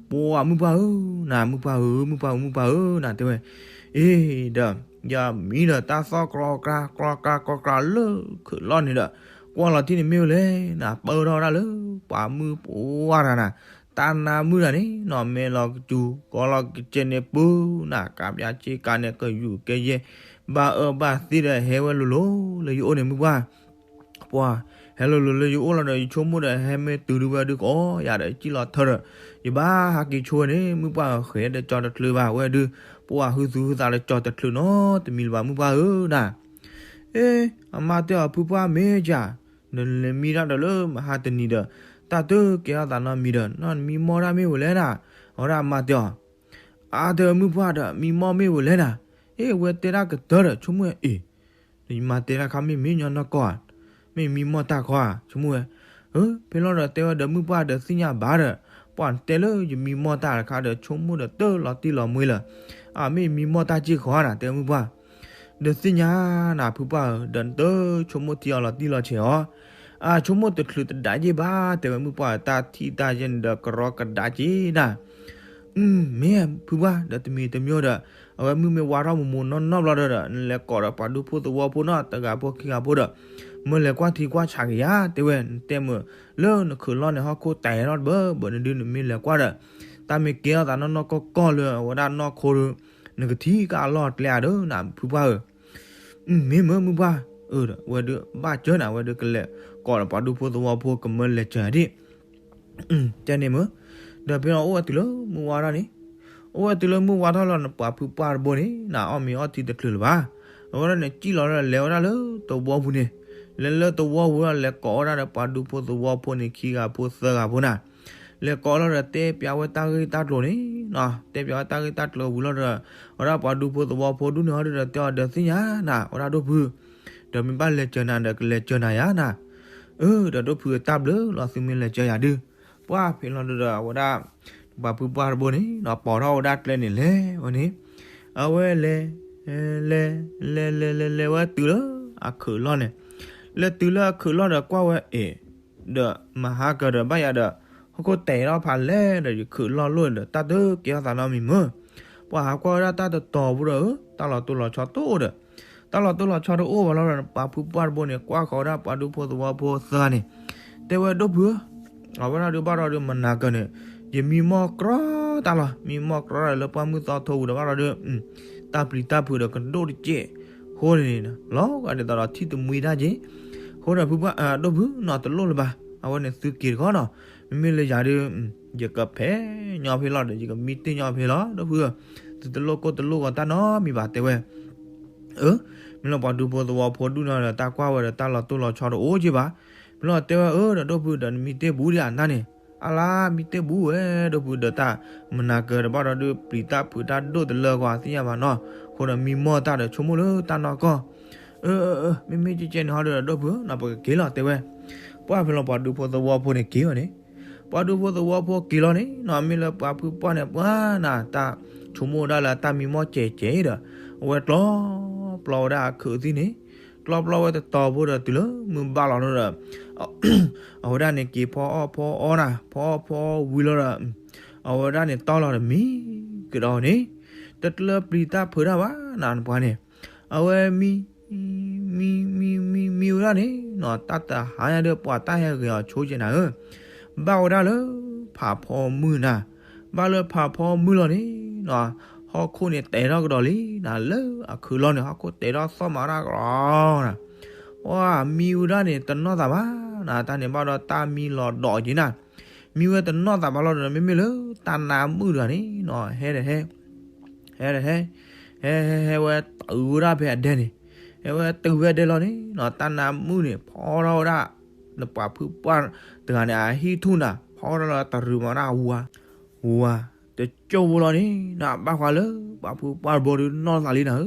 ပှၤမုၢ်ပှၢ်ဧၢ နၤ မုၢ်ပှၢ်ဧၢ မုၢ်ပှၢ်ဧၢ မုၢ်ပှၢ်ဧၢ နၤ တဲဝဲ, အ့ ဒီး ယမံဒီးတၢ်သီၣ်ကြီကြီကြီကြီလၢခုးလီၢ်န့ၣ်ဒီး ကွၢ်လီၤထံၣ်န့ၣ်မ့ၢ်ဝဲလဲၣ်နၤ ပၢထီၣ်ဝဲဒၣ်လၢ ပှၤမုၢ်ပှၢ်တၢ်နၤ တၢ်နါမုၢ်တဂၤန့ၣ်နီၤ မဲာ်လီၤကစူၤ ကီလီၤကစဲးန့ၣ်ပူၤနၤ ကးပၠးစ့ကၤန့ၣ် ကယူၤကယဲၢ် ဘၣ်အၢဘၣ်သီဒီးဟဲဝဲလိၤလိၤလၢယအိၣ်န့ၣ်မုၢ်ပှၢ်, ပှၤ ဟဲလီၤလိၤလၢယအိၣ်လီၤဒီး ယဆိကမိၣ်ဒီး ဟဲမ့ၢ်တုၤဒုးဝဲဒုးကီးယၤဒီး ယစံၣ်လီၤထၢဒီး ယဘၣ်ဟးက့ၤဆိဝဲန့ၣ် မုၢ်ပှၢ်ဧၢ ဃဲၤဒီးကၠီတချုးဘၣ်ဝဲဒုး ပှၢ်ဟူသူၣ်ဟူသးဒီးကၠီတချုးနီတမံၤလၢၤဘၣ် မုၢ်ပှၢ်ဧၢနၤ. အ့ အမါတဲအီၤ ဖုပှၢ်မ့ၢ်ကၢ် နလဲၤမံတၢ်ဒီးလၢမဟါတနံၤဒီး တၢ်တကဲထီၣ်သးနီတမံၤဒီး နီၢ်နမံမီၢ်တၢ်မ့ၢ်ဝဲလဲၣ်နၤ. အဝဲဒၣ်အမါတဲအီၤ အါ တဲဝဲမုၢ်ပှၢ်ဒီး မံမီၢ်မ့ၢ်ဝဲလဲၣ်နၤ. အ့ အဝဲတဲဒၣ်ကတၢၢ်ဒီး ဆိကမိၣ်အံၤ ယမါတဲတၢ်ခါမ့ၢ်မ့ၢ်ညီနီၢ်ကီၢ်ဧါ, မ့ၢ်မံမီၢ်တၢ်ခီဧါ ဆိကမိၣ်ဝဲ. အၢ ဖဲလီၤဒီးတဲဝဲဒီး မုၢ်ပှၢ်ဒီးသ့ၣ်ညါဘၣ်ဒီး ပှၢ်တဲလၢယမံမီၢ်တၢ်တခါဒီး ဆိကမိၣ်ဒီးတၢ်လီၤတံၢ်လီၤမှဲလၢ အမ့ၢ်မံမီၢ်တၢ်စ့ၢ်ကီးဧါနၤ တဲဝဲမုၢ်ပှၢ် ဒီးသ့ၣ်ညါနၤ ဖုပှၢ်ဧၢ ဒီးနတဆိကမိၣ်ထံအီၤလီၤတံၢ်လီၤဆဲးအီၤ, အါ ဆိကမိၣ်တချုးတဒါက့ၢ်ဘၣ် တဲဝဲမုၢ်ပှၢ် တၢ်ထံၣ်တၢ်ယဲၢ်န့ၣ်ဒီး ကရီကဒါက့ၢ်နၤ. မ့ၢ်ဖုပှၢ် ဒီးတမံၤတမံၤဒီး အဝဲမုၢ်မ့ၢ်ဝါထီၣ်မူးမူးနီၢ်နီၢ်ဘျီဒီး နလဲၤကိးဒီးပှၤဒူဖိသဝီဖိနီၤ တဂၤဖိခံဂၤဖိဒီး မၢလဲၤကွၢ်ထံကွၢ်ဆးက့ၤယၤ တဲဝဲ နတဲမုာ်လၢနခုးလီၢ်န့ၣ် ဟီၣ်ခိၣ်တဲာ်ထီၣ်တဘၢဘၢန့ၣ်ဒုး နမ့ၢ်လဲၤကွၢ်ဒီး တၢ်မ့ၢ်ကဲထီၣ်သးနီၢ်နီၢ်ကီၢ်ကီၢ်လၢအဝဲဒၣ်နီၢ်ခိဒီး နကထံၣ်ကအလီၢ်အကျဲဧါဒီးနၤ ဖုပှၢ်ဧၢ. မ့ၢ်မုာ်မုၢ်ပှၢ်, အၢ ဒီးဝဲဒုးဘၣ်စၢၤနၤ ဝဲဒုးကလဲၤကိးဒီးပှၤဒူဖိသဝီဖိကမၢလဲၤစၢၤဒံး, ကဲန့ၣ်မုာ်, ဒီးဖဲန့ၣ်အိၣ်ဝဲတုၤလၢမုၢ်ဝါထီၣ်န့ၣ်, အိၣ်ဝဲတုၤလၢမုၢ်ဝါထီၣ်လီၤ နပှၤဖုပှၢ်တဘိန့ၣ် နအီၣ်မ့ၤအီထံတချုးလၢၤဘၣ်, အဝဲဒၣ်န့ၣ် စံၣ်လီၤဒီးလဲၤဝဲဒၣ်လၢသဝီပူၤန့ၣ်, လဲၤလၢသဝီပူၤဒီးလဲၤကိးဝဲဒၣ်ဒီးပှၤဒူဖိသဝီဖိန့ၣ် ခံဂၤဖိသၢဂၤဖိနၤ လဲၤကိးလီၤဒီးတဲပၠးဝဲတၢ်ဂ့ၢ်တၢ်ကျိၤန့ၣ်, တဲပၠးဝဲတၢ်ဂ့ၢ်တၢ်ကျိၤဝံၤလီၤဒီး အဝဲဒၣ်ပှၤဒူဖိသဝီဖိဒူၣ်န့ၣ်ဟီဒုးဒီးတဲအီၤဒီးသ့ၣ်ညါနၤ အဝဲဒၣ်ဒိၣ်ဖု, ဒီးမ့ၢ်ဘၣ်လဲၤစၢၤနၤဒီးကလဲၤစၢၤနၤယၤနၤ, အၢ ဒီးဒိၣ်ဖုအတၢ်ဘျုးလီၤသုမ့ၢ်လဲၤစၢၤယၤဒုး, ပှၢ်ဖဲလီၤဒုးဒီးအဝဲဒၣ် ပှၤဖုပှၢ်တဘိန့ၣ် ပိာ်ထီၣ်ဝဲဒၣ်ကျဲန့ၣ်လဲၤဝဲန့ၣ်, အဝဲလဲၤ လဲၤ လဲၤ လဲၤ လဲၤ လဲၤဝဲတုၤလၢအခုးလီၢ်န့ၣ်, လဲၤတုၤလၢအခုးလီၢ်ဒီးကွၢ်ဝဲအ့ၣ်, ဒီးမဟါကၢၤဒီးဘၣ်ယၤဒီး ဟီၣ်ခိၣ်တဲာ်ထီၣ်ဖးလဲၢ်ဒီးယခုးလီၢ်လိၣ်ဒီး တၢ်တကဲထီၣ်သးနီတမံၤမုာ်, ပှၤဟးကွၢ်ဝဲဒၣ်တၢ်တတီၤဖိဒီး တၢ်လီၤတိၢ်လီၤဆီတအိၣ်ဒီး, တၢ်လီၤတိၢ်လီၤဆီတအိၣ်ဘၣ်လီၤဒီး ပှၤဖုပှၢ်တဘိန့ၣ် ကွၢ်ဃီၤဝဲဒၣ်ပှၤဒူဖိသဝီဖိသၢဂၤန့ၣ်, တဲဝဲဒိၣ်ဖုဧၢ, အဝဲဒၣ်ဒုးဘၣ်ဒီးဒုးမနၤကၢၤန့ၣ်, ယမံမီၢ်ကြီတၢ်လီၤ, မံမီၢ်ကြီတၢ်လၢပှၢ်မုၢ်သီထိပူၤဒီးဘၣ်ဒီးဒုး တၢ်ပျံၤတၢ်ဖုးဒီးကဒိၣ်တကဲး, အဃိန့ၣ် လီၤဂာ်ဒ်သိးဒီးထံၣ်တမှံတၢ်က့ၢ်, အဃိဒီးဖုပှၢ် ဒိၣ်ဖုနီၤတလိၣ်လၢၤဘၣ်, အဝဲန့ၣ်သုက့ၤတခီနီၤ, မ့မ့ၢ်လၢယၤဒုး ယကဖဲးညီဖဲလီၤဒီး ယကမံတ့ၢ်ညီဖဲလီၤ ဒိၣ်ဖုဧၢ, သုတလိၣ်ကိၢ်တလိၣ်ဂီၤတၢ်နီတမံၤဘၣ်တဲဝဲ, အၢ, မ့ၢ်လၢပှၤဒူဖိသဝီဖိဒူၣ်နီၤဒီး တၢ်ကွၢ်ဝဲဒီးတၢ်လီၤတိၢ်လီၤဆီတအိၣ်က့ၢ်ဘၣ်, မ့ၢ်လီၤတဲဝဲအၢ ဒီးဒိၣ်ဖုဒီးနမံတ့ၢ်ဘူးဒံးဧါနၤန့ၣ်, အလါမံတ့ၢ်ဘူးဝဲ ဒိၣ်ဖုဒီးတၢ်မနၤကၢၤဒီးဘၣ်ဒီးဒုး ပျံၤတၢ်ဖုးတၢ်ဒိၣ်တလၢဂီၤသ့ၣ်ညါဘၣ်နီၤ, အဃိဒီးမံမီၢ်တၢ်ဒီးဆိကမိၣ်လၢတၢ်နီၢ်ကီၢ်, အၢ အၢ အၢ မ့မ့ၢ်ကဲကဲန့ၣ်ဟီဒီးဒိၣ်ဖုနီၤ ပကက့ၤလီၤတဲဝဲ, ပှၢ်ဖဲလီၤပှၤဒူဖိသဝီဖိန့ၣ်က့ၤဝဲန့ၣ်, ပှၤဒူဖိသဝီဖိက့ၤလီၤန့ၣ်နီၤ မ့ၢ်လၢပှၤဖုပှၢ်န့ၣ် ပှၢ်နၤ တၢ်ဆိကမိၣ်ဒၣ်လၢတၢ်မံမီၢ်ကဲးကဲးဒီး အဝဲကျီပျီဝဲဒၣ်အခုးသံၣ်န့ၣ်, ကျီပျီဝဲတတီၤဖိဒီးတုၤလၢမုၢ်ဘၣ်လီၤဒီး အဝဲဒၣ်န့ၣ်က့ၤဖီအီၣ်ဖီအီနၤ ဖီအီၣ်ဖီအီဝံၤလီၤဒီး အဝဲဒၣ်န့ၣ်တီလီၤဒီးမံကဒီးန့ၣ်, တကျၢၤပျံၤတၢ်ဖုးတၢ်ဘၣ်နၤနပှၤန့ၣ်, အဝဲမံ မံ မံ မံ မံဝဲဒၣ်န့ၣ်နီၤ တၢ်တဟါညါဒီးပှၤတၢ်ဟဲဂဲၤအီၤဆိကဲနၤဧၢ, ဘၣ်ဝဲဒၣ်လၢဖးဖီမုၢ်နၤ, ဘၣ်လၢဖးဖီမုၢ်လီၤန့ၣ်နီၤ, ဟီၣ်ခိၣ်န့ၣ်တဲထီၣ်ကဒီးလံနၤ လၢအခုးလီၢ်န့ၣ် ဟီၣ်ခိၣ်တဲထီၣ်သီၣ်မးဒၣ်ကဒီးနၤ, ပှၢ်မံဝဲဒၣ်န့ၣ်တနီၢ်သးဘၣ်နၤ တၢ်န့ၣ်ဘၣ်ဒီးတၢ်မံလီၤဒီးက့ၤနၤ, မံဝဲတနီၢ်သးဘၣ်လီၤဒီး မ့မ့ၢ်လၢတၢ်နါမုၣ်တဂၤန့ၣ်နီၤ ဟဲဒီးဟဲ ဟဲဒီးဟဲ ဟဲ ဟဲ ဟဲဝဲတုၤဝဲဒၣ်ဖဲအဒဲန့ၣ်, ဟဲဝဲတုၤဖဲအဒဲလီၤန့ၣ်နီၤ တၢ်နါမုၣ်န့ၣ် ဖီထီၣ်ဝဲဒၣ် နပှၤဖုပှၢ်တဂၤန့ၣ် အဟံၣ်ထူၣ်နၤ ဖီထီၣ်လၢတရူးမးဒၣ်ဝါ ဝါ တကၠိၢ်ဖိလီၤန့ၣ်နီၤ ဘၣ်ဃးလၢပှၤဖုပှၢ်တဘိဒုးနီၢ်သးလံနၤဧၢ,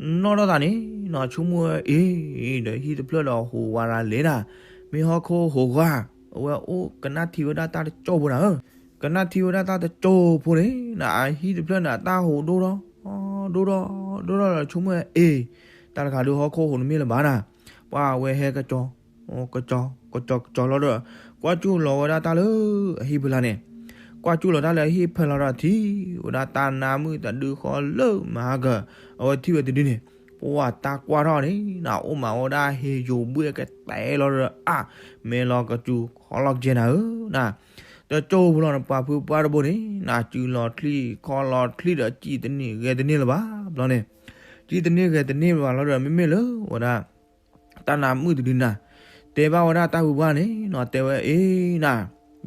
နီၢ်ထီၣ်သးန့ၣ်နီၤ ဆိကမိၣ်ဝဲအ့ၣ် ဒီးဟံၣ်တဖျၢၣ်ဒီးဟူးဝးတၢ်လဲၤဒၣ်, မ့ၢ်ဟီၣ်ခိၣ်ဟူးဝး, အဝဲအိၣ်ကနၣ်ထံဝဲဒၣ်တၢ်တကၠိၢ်ဖိနၤဧၢ, ကနၣ်ထံဝဲဒၣ်တၢ်တကၠိၢ်ဖိန့ၣ်နၤ အဟံၣ်တဖျၢၣ်န့ၣ် အတၢ်ဟူးဒိၣ်ထီၣ် ဒိၣ်ထီၣ် ဒိၣ်ထီၣ်ဒီးဆိကမိၣ်ဝဲအ့ၣ်, တၢ်တခါဒုးဟီၣ်ခိၣ်ဟူးတမ့ၢ်လၢၤဘၣ်နၤ, ပှၢ်ဝဲဟဲကကၠီ ကကၠီ ကကၠီ ကကၠီလီၤဒီး ကွၢ်ကၠူၣ်လီၤဝဲဒၣ်တၢ်လၢအဟံၣ်ဖဲလၢ်န့ၣ်, ကွၢ်ကၠူၣ်လီၤတၢ်လၢအဟံၣ်ဖဲလၢ်ဒီးထံၣ်ဝဲဒၣ်တၢ်နါမုၣ်တဒုဃီလၢမဟါကၢၤ, အဝဲထံၣ်ဝဲတဒုန့ၣ်, ပှၢ်တၢ်ကွၢ်ထီၣ်န့ၣ်နၤ အိၣ်မးဝဲဒၣ်ဟ့ၣ်ယိၤဘှ့ၣ်ကတဲလီၤဒီးအါ, မဲာ်လီၤကစူၤခီလီၤကဲနၤဧၢနၤ, တကၠိၢ်ဖိလီၤနပှၤဖုပှၢ်တဘိန့ၣ်နၤ စုလီၤချံၣ်ခီလီၤချံၣ်ဒီး စံၣ်တန့ၢ်ဂဲၤတန့ၢ်လၢၤဘၣ်ဘျီန့ၣ်, စံၣ်တန့ၢ်ဂဲၤတန့ၢ်လၢၤဘၣ်လီၤဒီး မ့မ့ၢ်လၢဝဲဒၣ် တၢ်နါမုၣ်တဒုနၤ, တဲဘၣ်ဝဲဒၣ်တၢ်ဖုပှၢ်န့ၣ်နီၤ, တဲဝဲအ့ၣ်နၤ,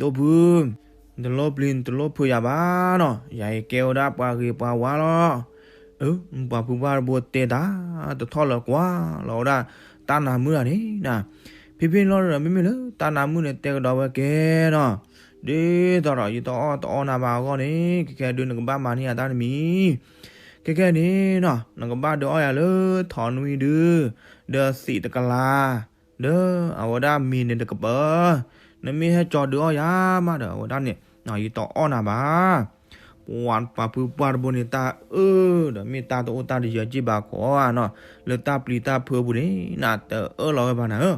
ဒိၣ်ဖု, နတလိၣ်ပျံၤနတလိၣ်ဖုးယၤဘၣ်နီၤ, ယၤအံၤကဲဝဲဒၣ်ပှၤဂ့ၤပှၤဝါလီၤ. အၢ ပှၤဖုပှၢ်တဘိတဲတၢ်, တထီၣ်လၢကွၢ်လီၤဝဲဒၣ်တၢ်နါမုၣ်တဂၤန့ၣ်နၤ, ဖဲဖဲန့ၣ်လီၤဒီး မ့မ့ၢ်လၢတၢ်နါမုၣ်န့ၣ် တဲကဒီးဝဲကဲနီၤ, ဒ်သိးဒီး ယတအီၣ်တအီနၤဘၣ်အဂီၢ်န့ၣ် ခဲခဲဒုးနကဘၣ်မၤန့ၢ်ယၤတၢ်တမံၤ, ခဲခဲန့ၣ်နီၤ နကဘၣ်ဒုးအီၣ်ယၤလၢထိးနွံဒု, ဒီးသံးတကလး, ဒီးအဝဲဒၣ်မ့ၤန့ၣ်တကပၢၤ, နမ့ၢ်ဟဲကၠီဒုးအီၣ်ယၤမးဒီး အဝဲဒၣ်န့ၣ် ယတအီၣ်နၤဘၣ်. ပှၤ ပှၤဖုပှၢ်တဘိန့ၣ် တၢ်အၢဒီး မ့ၢ်တၢ်တအိၣ်တၢ်တယၢၤက့ၢ်ဘၣ်ခိးဧါနီၤ, လၢတၢ်ပျံၤတၢ်ဖုးအပူၤန့ၣ် နတအၢၣ်လီၤဝဲဘၣ်နၤဧၢ,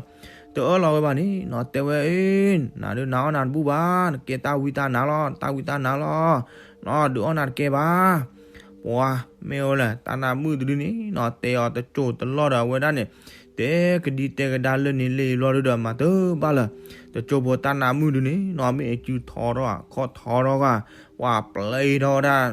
တအၢၣ်လီၤဝဲဘၣ်န့ၣ်နီၤ တဲဝဲအ့ၣ်, နၤဒုးနၤအီၣ်နၤတဘူၣ်ဘၣ်, နကဲတၢ်ဝံတၢ်နါလီၤ, တၢ်ဝံတၢ်နါလီၤ, နဒုးအီၣ်နၤတကဲဘၣ်. ပှၤ မ့ၢ်ဝဲလဲၣ် တၢ်နါမုၣ်တဒုန့ၣ်နီၤ တဲအီၤတစိၢ်တလီၢ်ဒီး အဝဲဒၣ်န့ၣ် တဲကဒံတဲကဒါလၢန့ၣ်လၢယဘျီဒုဒီး မၤတဘၣ်လၢၤ, တစိၢ်ဖိတၢ်နါမုၣ်ဒုန့ၣ်နီၤ မ့ၢ်အစုထီထီၣ် အခီၣ်ထီထီၣ်ဂၤ, ပှၤပျဲထီၣ်ဝဲဒၣ်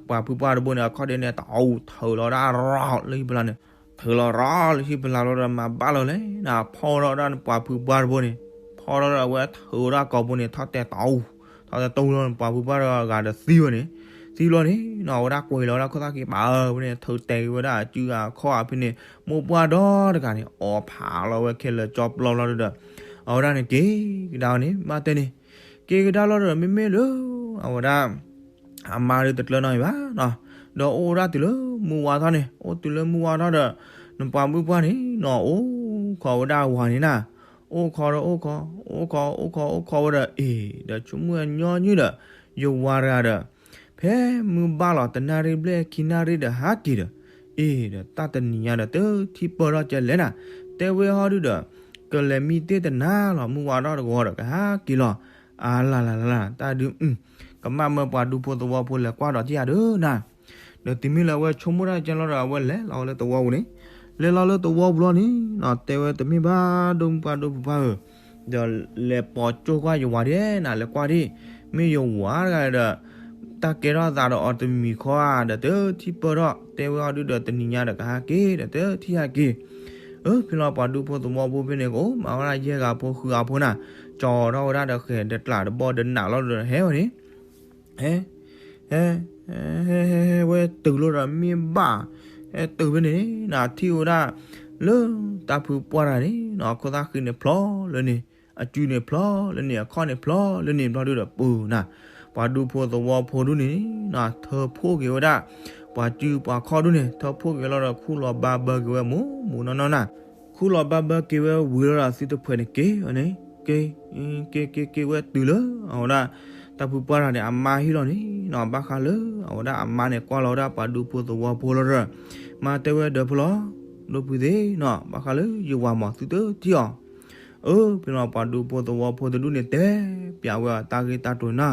ပှၤဖုပှၢ်တဘိန့ၣ် အခီၣ်ဒ့န့ၣ် တအူထုးလီၤဒၣ်ရီလၢဟံၣ်ဖျါန့ၣ်, ထုးလီၤရီလၢဟံၣ်ဖျါလီၤဒီး မၤဘၣ်လီၤလဲၣ်နီၤ ဖီၣ်ထီၣ်ဝဲဒၣ်န့ၣ် ပှၤဖုပှၢ်တဘိန့ၣ်, ဖီၣ်ထီၣ်ဒီး အဝဲထုးဝဲဒၣ်ကိာ်ဘိန့ၣ် ထီၣ်တဲတအူ, ထီၣ်တဲတအူလီၤန့ၣ် ပှၤဖုပှၢ်တဂၤဒီးသံဝဲန့ၣ်, သံလီၤန့ၣ်နီၤ အဝဲဒၣ်ကွံာ်လီၤဝဲဒၣ်ခိၣ်သၣ်ဃံပာ်အၢဝဲန့ၣ် ထုးတဲာ်က့ၤဝဲဒၣ်အစုအခီၣ်အဖဲန့ၣ် မိၢ်ပှၢ်ဒီတဂၤန့ၣ် အီၣ်ဖးလီၤဝဲခဲလၢာ်ကၠီပျီလီၤဒီး အဝဲဒၣ်န့ၣ်က့ၤကဒါန့ၣ် ဘၣ်တဲန့ၣ်, က့ၤကဒါလီၤဒီး မ့မ့ၢ်လၢ အဝဲဒၣ် အမါဒုတကျၢၤနီတမံၤဘၣ်နီၤ, ဒီးအိၣ်ဝဲဒၣ်တုၤလၢမုၢ်ဝါထီၣ်န့ၣ်, အိၣ်တုၤလၢမုၢ်ဝါထီၣ်ဒီး နပှၤမုၣ်ပှၢ်န့ၣ်နီၤ အိၣ်ခိးဝဲဒၣ်ဝၤန့ၣ်နၤ, အိၣ်ခိးဒီးအိၣ်ခိး, အိၣ်ခိး အိၣ်ခိး အိၣ်ခိးဝဲဒီး အ့ၣ် ဒီးဆိကမိၣ်ညီနုၢ်ဒီး ယဝၤတဂၤဒီး ဖဲမုၢ်ဘၣ်လီၤ တနၣ်ရံၣ်ဘျဲၣ်ခံနၣ်ရံၣ်ဒီးဟးက့ၤဒီး, အ့ၣ် ဒီးတၢ်တနံၤညါဒီး တထံၣ်ပၢၢ်ထီၣ်ကဲလဲၣ်နၤ, တဲဝဲဟီဒုဒီး ကလဲၤမံတ့ၢ်တနၤလီၤ မုၢ်ဝါထီၣ်တဂီၤဒီးကဟးက့ၤလီၤ, အါလၢ်လၢ်လၢ်လၢ် တၢ်ဒုး ကမၣ်မၢပှၤဒူဖိသဝီဖိလဲၤကွၢ်ဒီးထံၣ်ဧါဒုးနၤ, ဒီးတုၤမ့ၢ်လၢအဝဲဆိကမိၣ်တၢ်ကဲလီၤဒီး အဝဲလဲၤလီၤဝဲလၢသဝီပူၤန့ၣ်, လဲၤလီၤလၢသဝီပူၤလီၤန့ၣ်နီၤ တဲဝဲတမ့ၢ်ဘၣ် ဒိၣ်မုၣ်ပှၢ်ဒိၣ်ဖုပှၢ်ဧၢ, ဒီးလဲၤပိာ်ကၠိကွၢ်ယဝၤဒဲးနၤ လဲၤကွၢ်ဒံး, မ့ၢ်ယဝၤတဂၤဒီး တၢ်ကဲထီၣ်သးဒီးအီၤတမံၤဃီဧါ ဒီးတထံၣ်ပၢၢ်ထီၣ် တဲဝဲဟီဒုဒီး တနံၤညါဒီးကဟးက့ၤဒီးတထံၣ်ဟးက့ၤ, အၢ ဖဲလီၤပှၤဒူဖိသဝီဖိဖဲန့ၣ် ကအိၣ်မၤဝဲဒၣ်ယဲၢ်ဂၤဖိဃုဂၤဖိနၤ, ကၠီထီၣ်ဝဲဒၣ်ဒီးဃဲၤဒီးကျးတဘီဒီးနးလီၤဒီးဟဲဝဲန့ၣ် ဟဲ ဟဲ ဟဲ ဟဲ ဟဲဝဲတုၤလီၤဒီးမ့ၢ်ဘၣ်, ဟဲတုၤဖဲန့ၣ်နၤ ထံၣ်ဝဲဒၣ် လၢတၢ်ဖုပှၢ်တဂၤန့ၣ်နီၤ ခိၣ်သၣ်ဃံန့ၣ်ဖျိလၢန့ၣ်, အစုန့ၣ်ဖျိလၢန့ၣ်, အခီၣ်န့ၣ်ဖျိလၢန့ၣ် ဘျီဒုဒီးပူၤနၤ, ပှၤဒူဖိသဝီဖိဒုန့ၣ်နီၤ ထၢဖှိၣ်က့ၤဝဲဒၣ် ပှၤစုပှၤခီၣ်ဒုန့ၣ် ထၢဖှိၣ်က့ၤလီၤဒီး ခူၣ်လီၤဘါဘၢက့ၤဝဲမိၢ်မိၢ်နီၢ်နီၢ်နၤ, ခူၣ်လီၤဘါဘၢက့ၤဝဲဝံၤလီၤဒီး အသုတဖှဲးန့ၣ်က့ၤဝဲန့ၣ် က့ၤ က့ၤက့ၤက့ၤဝဲတုၤလၢ အဝဲဒၣ် တၢ်ဖုပှၢ်တဂၤန့ၣ် အမါဟံၣ်လီၤန့ၣ်နီၤ, ဘၣ်ဃးလၢ အဝဲဒၣ်အမါန့ၣ် ကွၢ်လီၤဝဲဒၣ်ပှၤဒူဖိသဝီဖိလီၤဒီး မါတဲဝဲဒီး ဖဲလီၤ ဒိၣ်ဖုသ့ၣ်နီၤ ဘၣ်ဃးလၢယဝၤမၤသုတထံၣ်အီၤ, အၢ ဖဲလီၤပှၤဒူဖိသဝီဖိတဒူၣ်န့ၣ် တဲပျးဝဲအတၢ်ဂ့ၢ်တၢ်ကျိၤနၤ,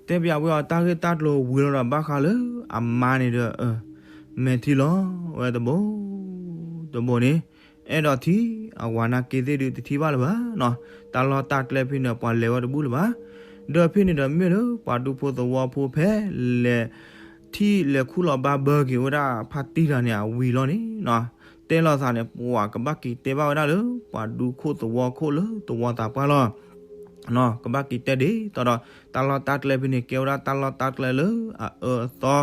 တဲပျးဝဲအတၢ်ဂ့ၢ်တၢ်ကျိၤဝံၤလီၤဒီး ဘၣ်ဃးလၢအမါန့ၣ်ဒီး မဲာ်ထံလီၤဝဲတဘိ တဘိန့ၣ် အဲၣ်ဒိးထံၣ်အဝၤနာ်က့သ့ၣ်ဒုးတထံၣ်ဘၣ်လၢၤဘၣ်နီၤ, တၢ်လီၢ်တၢ်ကျဲဖဲန့ၣ် ပှၤလဲၤဝဲတဘူၣ်လၢၤဘၣ်, ဒီးဖဲန့ၣ်ဒီးမ့ၢ်လၢပှၤဒူဖိသဝီဖိဖဲလဲၤ ထံၣ်လဲၤခူၣ်လီၤဘါဘၢက့ၤဝဲဒၣ်ဖါတံၢ်တဂၤန့ၣ် အဝံၤလီၤန့ၣ်နီၤ, တဲလိာ်သးန့ၣ် ပှၤကဘၣ်က့ၤတဲဘၣ်ဝဲဒၣ်လၢ ပှၤဒူခိၣ်သဝီခိၣ်လၢသဝီသးပှၢ်လီၤ ကဘၣ်က့ၤတဲဒ်သိးဒီး တၢ်လီၢ်တၢ်ကျဲဖဲန့ၣ် ကဲဝဲဒၣ်တၢ်လီၢ်တၢ်ကျဲလၢအအၢအသီ,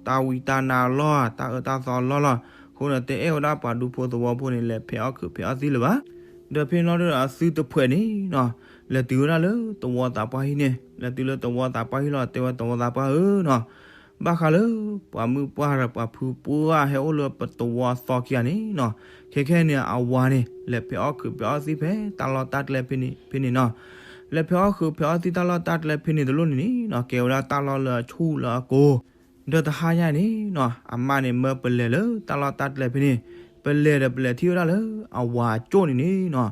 တၢ်ဝံတၢ်နါလီၢ် တၢ်အၢတၢ်သီလီၢ်လီၤ. အဃိန့ၣ် တအဲၣ်ဝဲဒၣ်ပှၤဒူဖိသဝီဖိန့ၣ် လဲၤဖဲးအီၣ်ခုးဖဲးအီၣ်သံလၢၤဘၣ်. ဒီးဖဲန့ၣ်လီၤဒီး အသုတဖှဲးန့ၣ်နီၤ လဲၤတုၤဝဲဒၣ်လၢသဝီသးပှၢ်ဟံၣ်န့ၣ်, လဲၤတုၤလၢသဝီသးပှၢ်ဟံၣ်လီၤ တဲဝဲသဝီသးပှၢ်ဧၢနီၤ ဘၣ်ဃးလၢ ပှၤမုၣ်ပှၢ်ဒီးပှၤဖုပှၢ်ဟဲအိၣ်လၢပသဝီသီခံဂၤန့ၣ်နီၤ, ခဲခဲန့ၣ် အဝၤန့ၣ် လဲၤဖဲးအီၣ်ခုးဖဲးအီၣ်သံဖဲတၢ်လီၢ်တၢ်ကျဲဖဲန့ၣ်နီၤ, လဲၤဖဲးအီၣ်ခုးဖဲးအီၣ်သံတၢ်လီၢ်တၢ်ကျဲဖဲန့ၣ်တလိၣ်န့ၣ်နီၤ ကဲဝဲဒၣ်တၢ်လီၢ်လၢအဆူၣ်လၢအကိၤ ဒီးတဟါညါန့ၣ်နီၤ အမါန့ၣ် မၢပလဲၤလၢတၢ်လီၢ်တၢ်ကျဲဖဲန့ၣ်, ပလဲၤဒီးပလဲၤထံၣ်ဝဲဒၣ်လၢ အဝၤအကၠိၣ်န့ၣ်န့ၣ်နီၤ,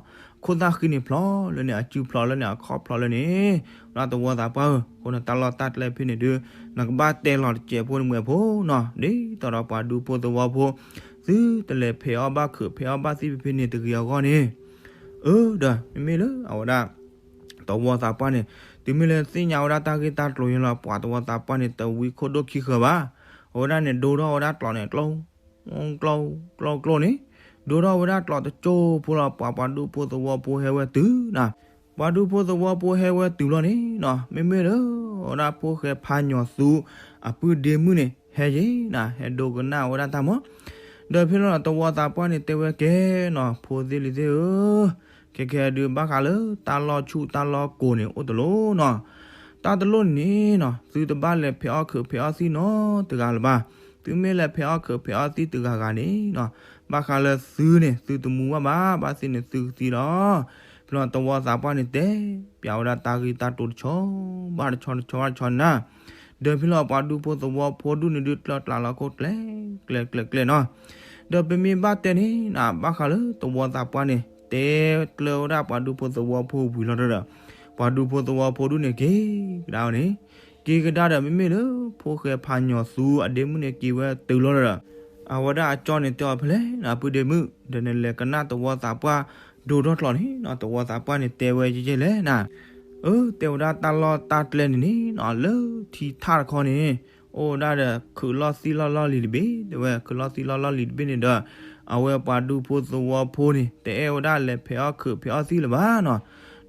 ခိၣ်သၣ်ဃံန့ၣ်ဖျိးလၢန့ၣ်, အစုဖျိးလၢန့ၣ်, အခီၣ်ဖျိးလၢန့ၣ်, သဝီသးပှၢ်ဧၢ, အဃိန့ၣ် တၢ်လီၢ်တၢ်ကျဲဖဲန့ၣ်ဒုး နကဘၣ်တဲလီၤတစဲးဖိန့ၣ်မွဲဖိနီၤ, ဒ်သိးဒီးပှၤဒူဖိသဝီဖိ သုတလဲၤဖဲးအီၣ်ဘၣ်ခုးဖဲးအီၣ်ဘၣ်သံဖဲဖဲန့ၣ်တဂ့ၤအဂီၢ်န့ၣ်, အၢ ဒီးမ့မ့ၢ်လၢအဝဲဒၣ် သဝီသးပှၢ်န့ၣ် တုၤမ့ၢ်လၢသ့ၣ်ညါဝဲဒၣ်တၢ်ဂ့ၢ်တၢ်ကျိၤန့ၣ်လီၤ, ပှၤသဝီသးပှၢ်န့ၣ် တဝံခိၣ်ဒိၣ်ခံဃၢၤဘၣ်, အဝဲဒၣ်န့ၣ် ဒိထီၣ်ဝဲဒၣ်ကျိးန့ၣ် ကျိ ကျိ ကျိ ကျိန့ၣ်, ဒိၣ်ထီၣ်ဝဲဒၣ်ကျိးတစိၢ်ဖိလီၤ ပှၤပှၤဒူဖိသဝီဖိဟဲဝဲတုၤနီၤ. ပှၤဒူဖိသဝီဖိဟဲဝဲတုၤလီၤန့ၣ်နီၤ မ့မ့ၢ်လၢ အဝဲဒၣ်ဖိၣ်ဃဲဖးညီသူအပုၢ်ဒ့မုၣ်န့ၣ် ဟဲယ့ၤနီၤ ဟဲဒိကနၣ်ဝဲဒၣ်တၢ်မၢ်. ဒီးဖဲလီၤနီၤ သဝီသးပှၢ်န့ၣ်တဲဝဲကဲနီၤ ဖိသ့ၣ်လံၤသ့ၣ်ဧၢ, ခဲကဲဒုးဘၣ်ဃးလၢ တၢ်လီၢ်ဆူၣ်တၢ်လီၢ်ကိၤန့ၣ် အိၣ်တလိၣ်နီၤ. တၢ်တလိၣ်န့ၣ်နီၤ သုတဘၣ်လဲၤဖဲးအီၣ်ခုးဖဲးအီၣ်သံၣ်နီတဂၤလၢၤဘၣ်. သုမ့ၢ်လဲၤဖဲးအီၣ်ခုးဖဲးအီၣ်သံၣ်တဂၤဂၤန့ၣ်နီၤ ဘၣ်ဃးလၢသုန့ၣ် သုတမူဘၣ်ဘၣ် ဘၣ်သ့ၣ်န့ၣ်သုကသံလီၤ. ဖဲလီၤသဝီသးပှၢ်န့ၣ်တဲ ပျးဝဲဒၣ်တၢ်ဂ့ၢ်တၢ်တိၤတဆီ ဘၣ်တဆီတဆီဘၣ်တဆီန့ၣ်နီၤ. ဒီးဖဲလီၤပှၤဒူဖိသဝီဖိဒူၣ်န့ၣ်ဒုးကျၢၢ်ကျးလီၤခိၣ်ကျဲ ကျဲကျဲကျဲနီၤ. ဒီးပမ့ၢ်ဘၣ်တဲန့ၣ်နီၤ ဘၣ်ဃးလၢသဝီသးပှၢ်န့ၣ် တဲကျၢၢ်ဝဲဒၣ်ပှၤဒူဖိသဝီဖိဝံၤလီၤဒီး ပှၤဒူဖိသဝီဖိဒူၣ်န့ၣ်က့ၤကဒါအီၤန့ၣ် က့ၤကဒါဒီးမ့မ့ၢ်လၢ ဖိၣ်ဃဲဖးညီသူအဒ့မုၣ်န့ၣ်က့ၤဝဲတုၤလီၤဒီး အဝဲဒၣ်အကၠီန့ၣ်တဲအီၤဖဲလဲၣ်နီၤ ပုၢ်ဒ့မုၣ် ဒီးနလဲၤကနၣ်သဝီသးပှၢ်ဒိၣ်ထီၣ်ကျိးန့ၣ်နီၤ သဝီသးပှၢ်န့ၣ်တဲဝဲကဲကဲလဲၣ်နီၤ. အၢ တဲဝဲဒၣ်တၢ်လီၢ်တၢ်ကျဲန့ၣ်န့ၣ်နီၤ လၢထံထၣ်တခီန့ၣ် အိၣ်ဝဲဒၣ်ဒီးခုးလီၢ်သံၣ်လီၢ်လီၢ်လံၤတဘ့ၣ် တဲဝဲ ခုးလီၢ်သံၣ်လီၢ်လီၢ်လံၤတဘ့ၣ်န့ၣ်ဒီး အဝဲပှၤဒူဖိသဝီဖိန့ၣ် တအဲၣ်ဝဲဒၣ်လဲၤဖဲးအီၣ်ခုးဖဲးအီၣ်သံၣ်လၢၤဘၣ်နီၤ.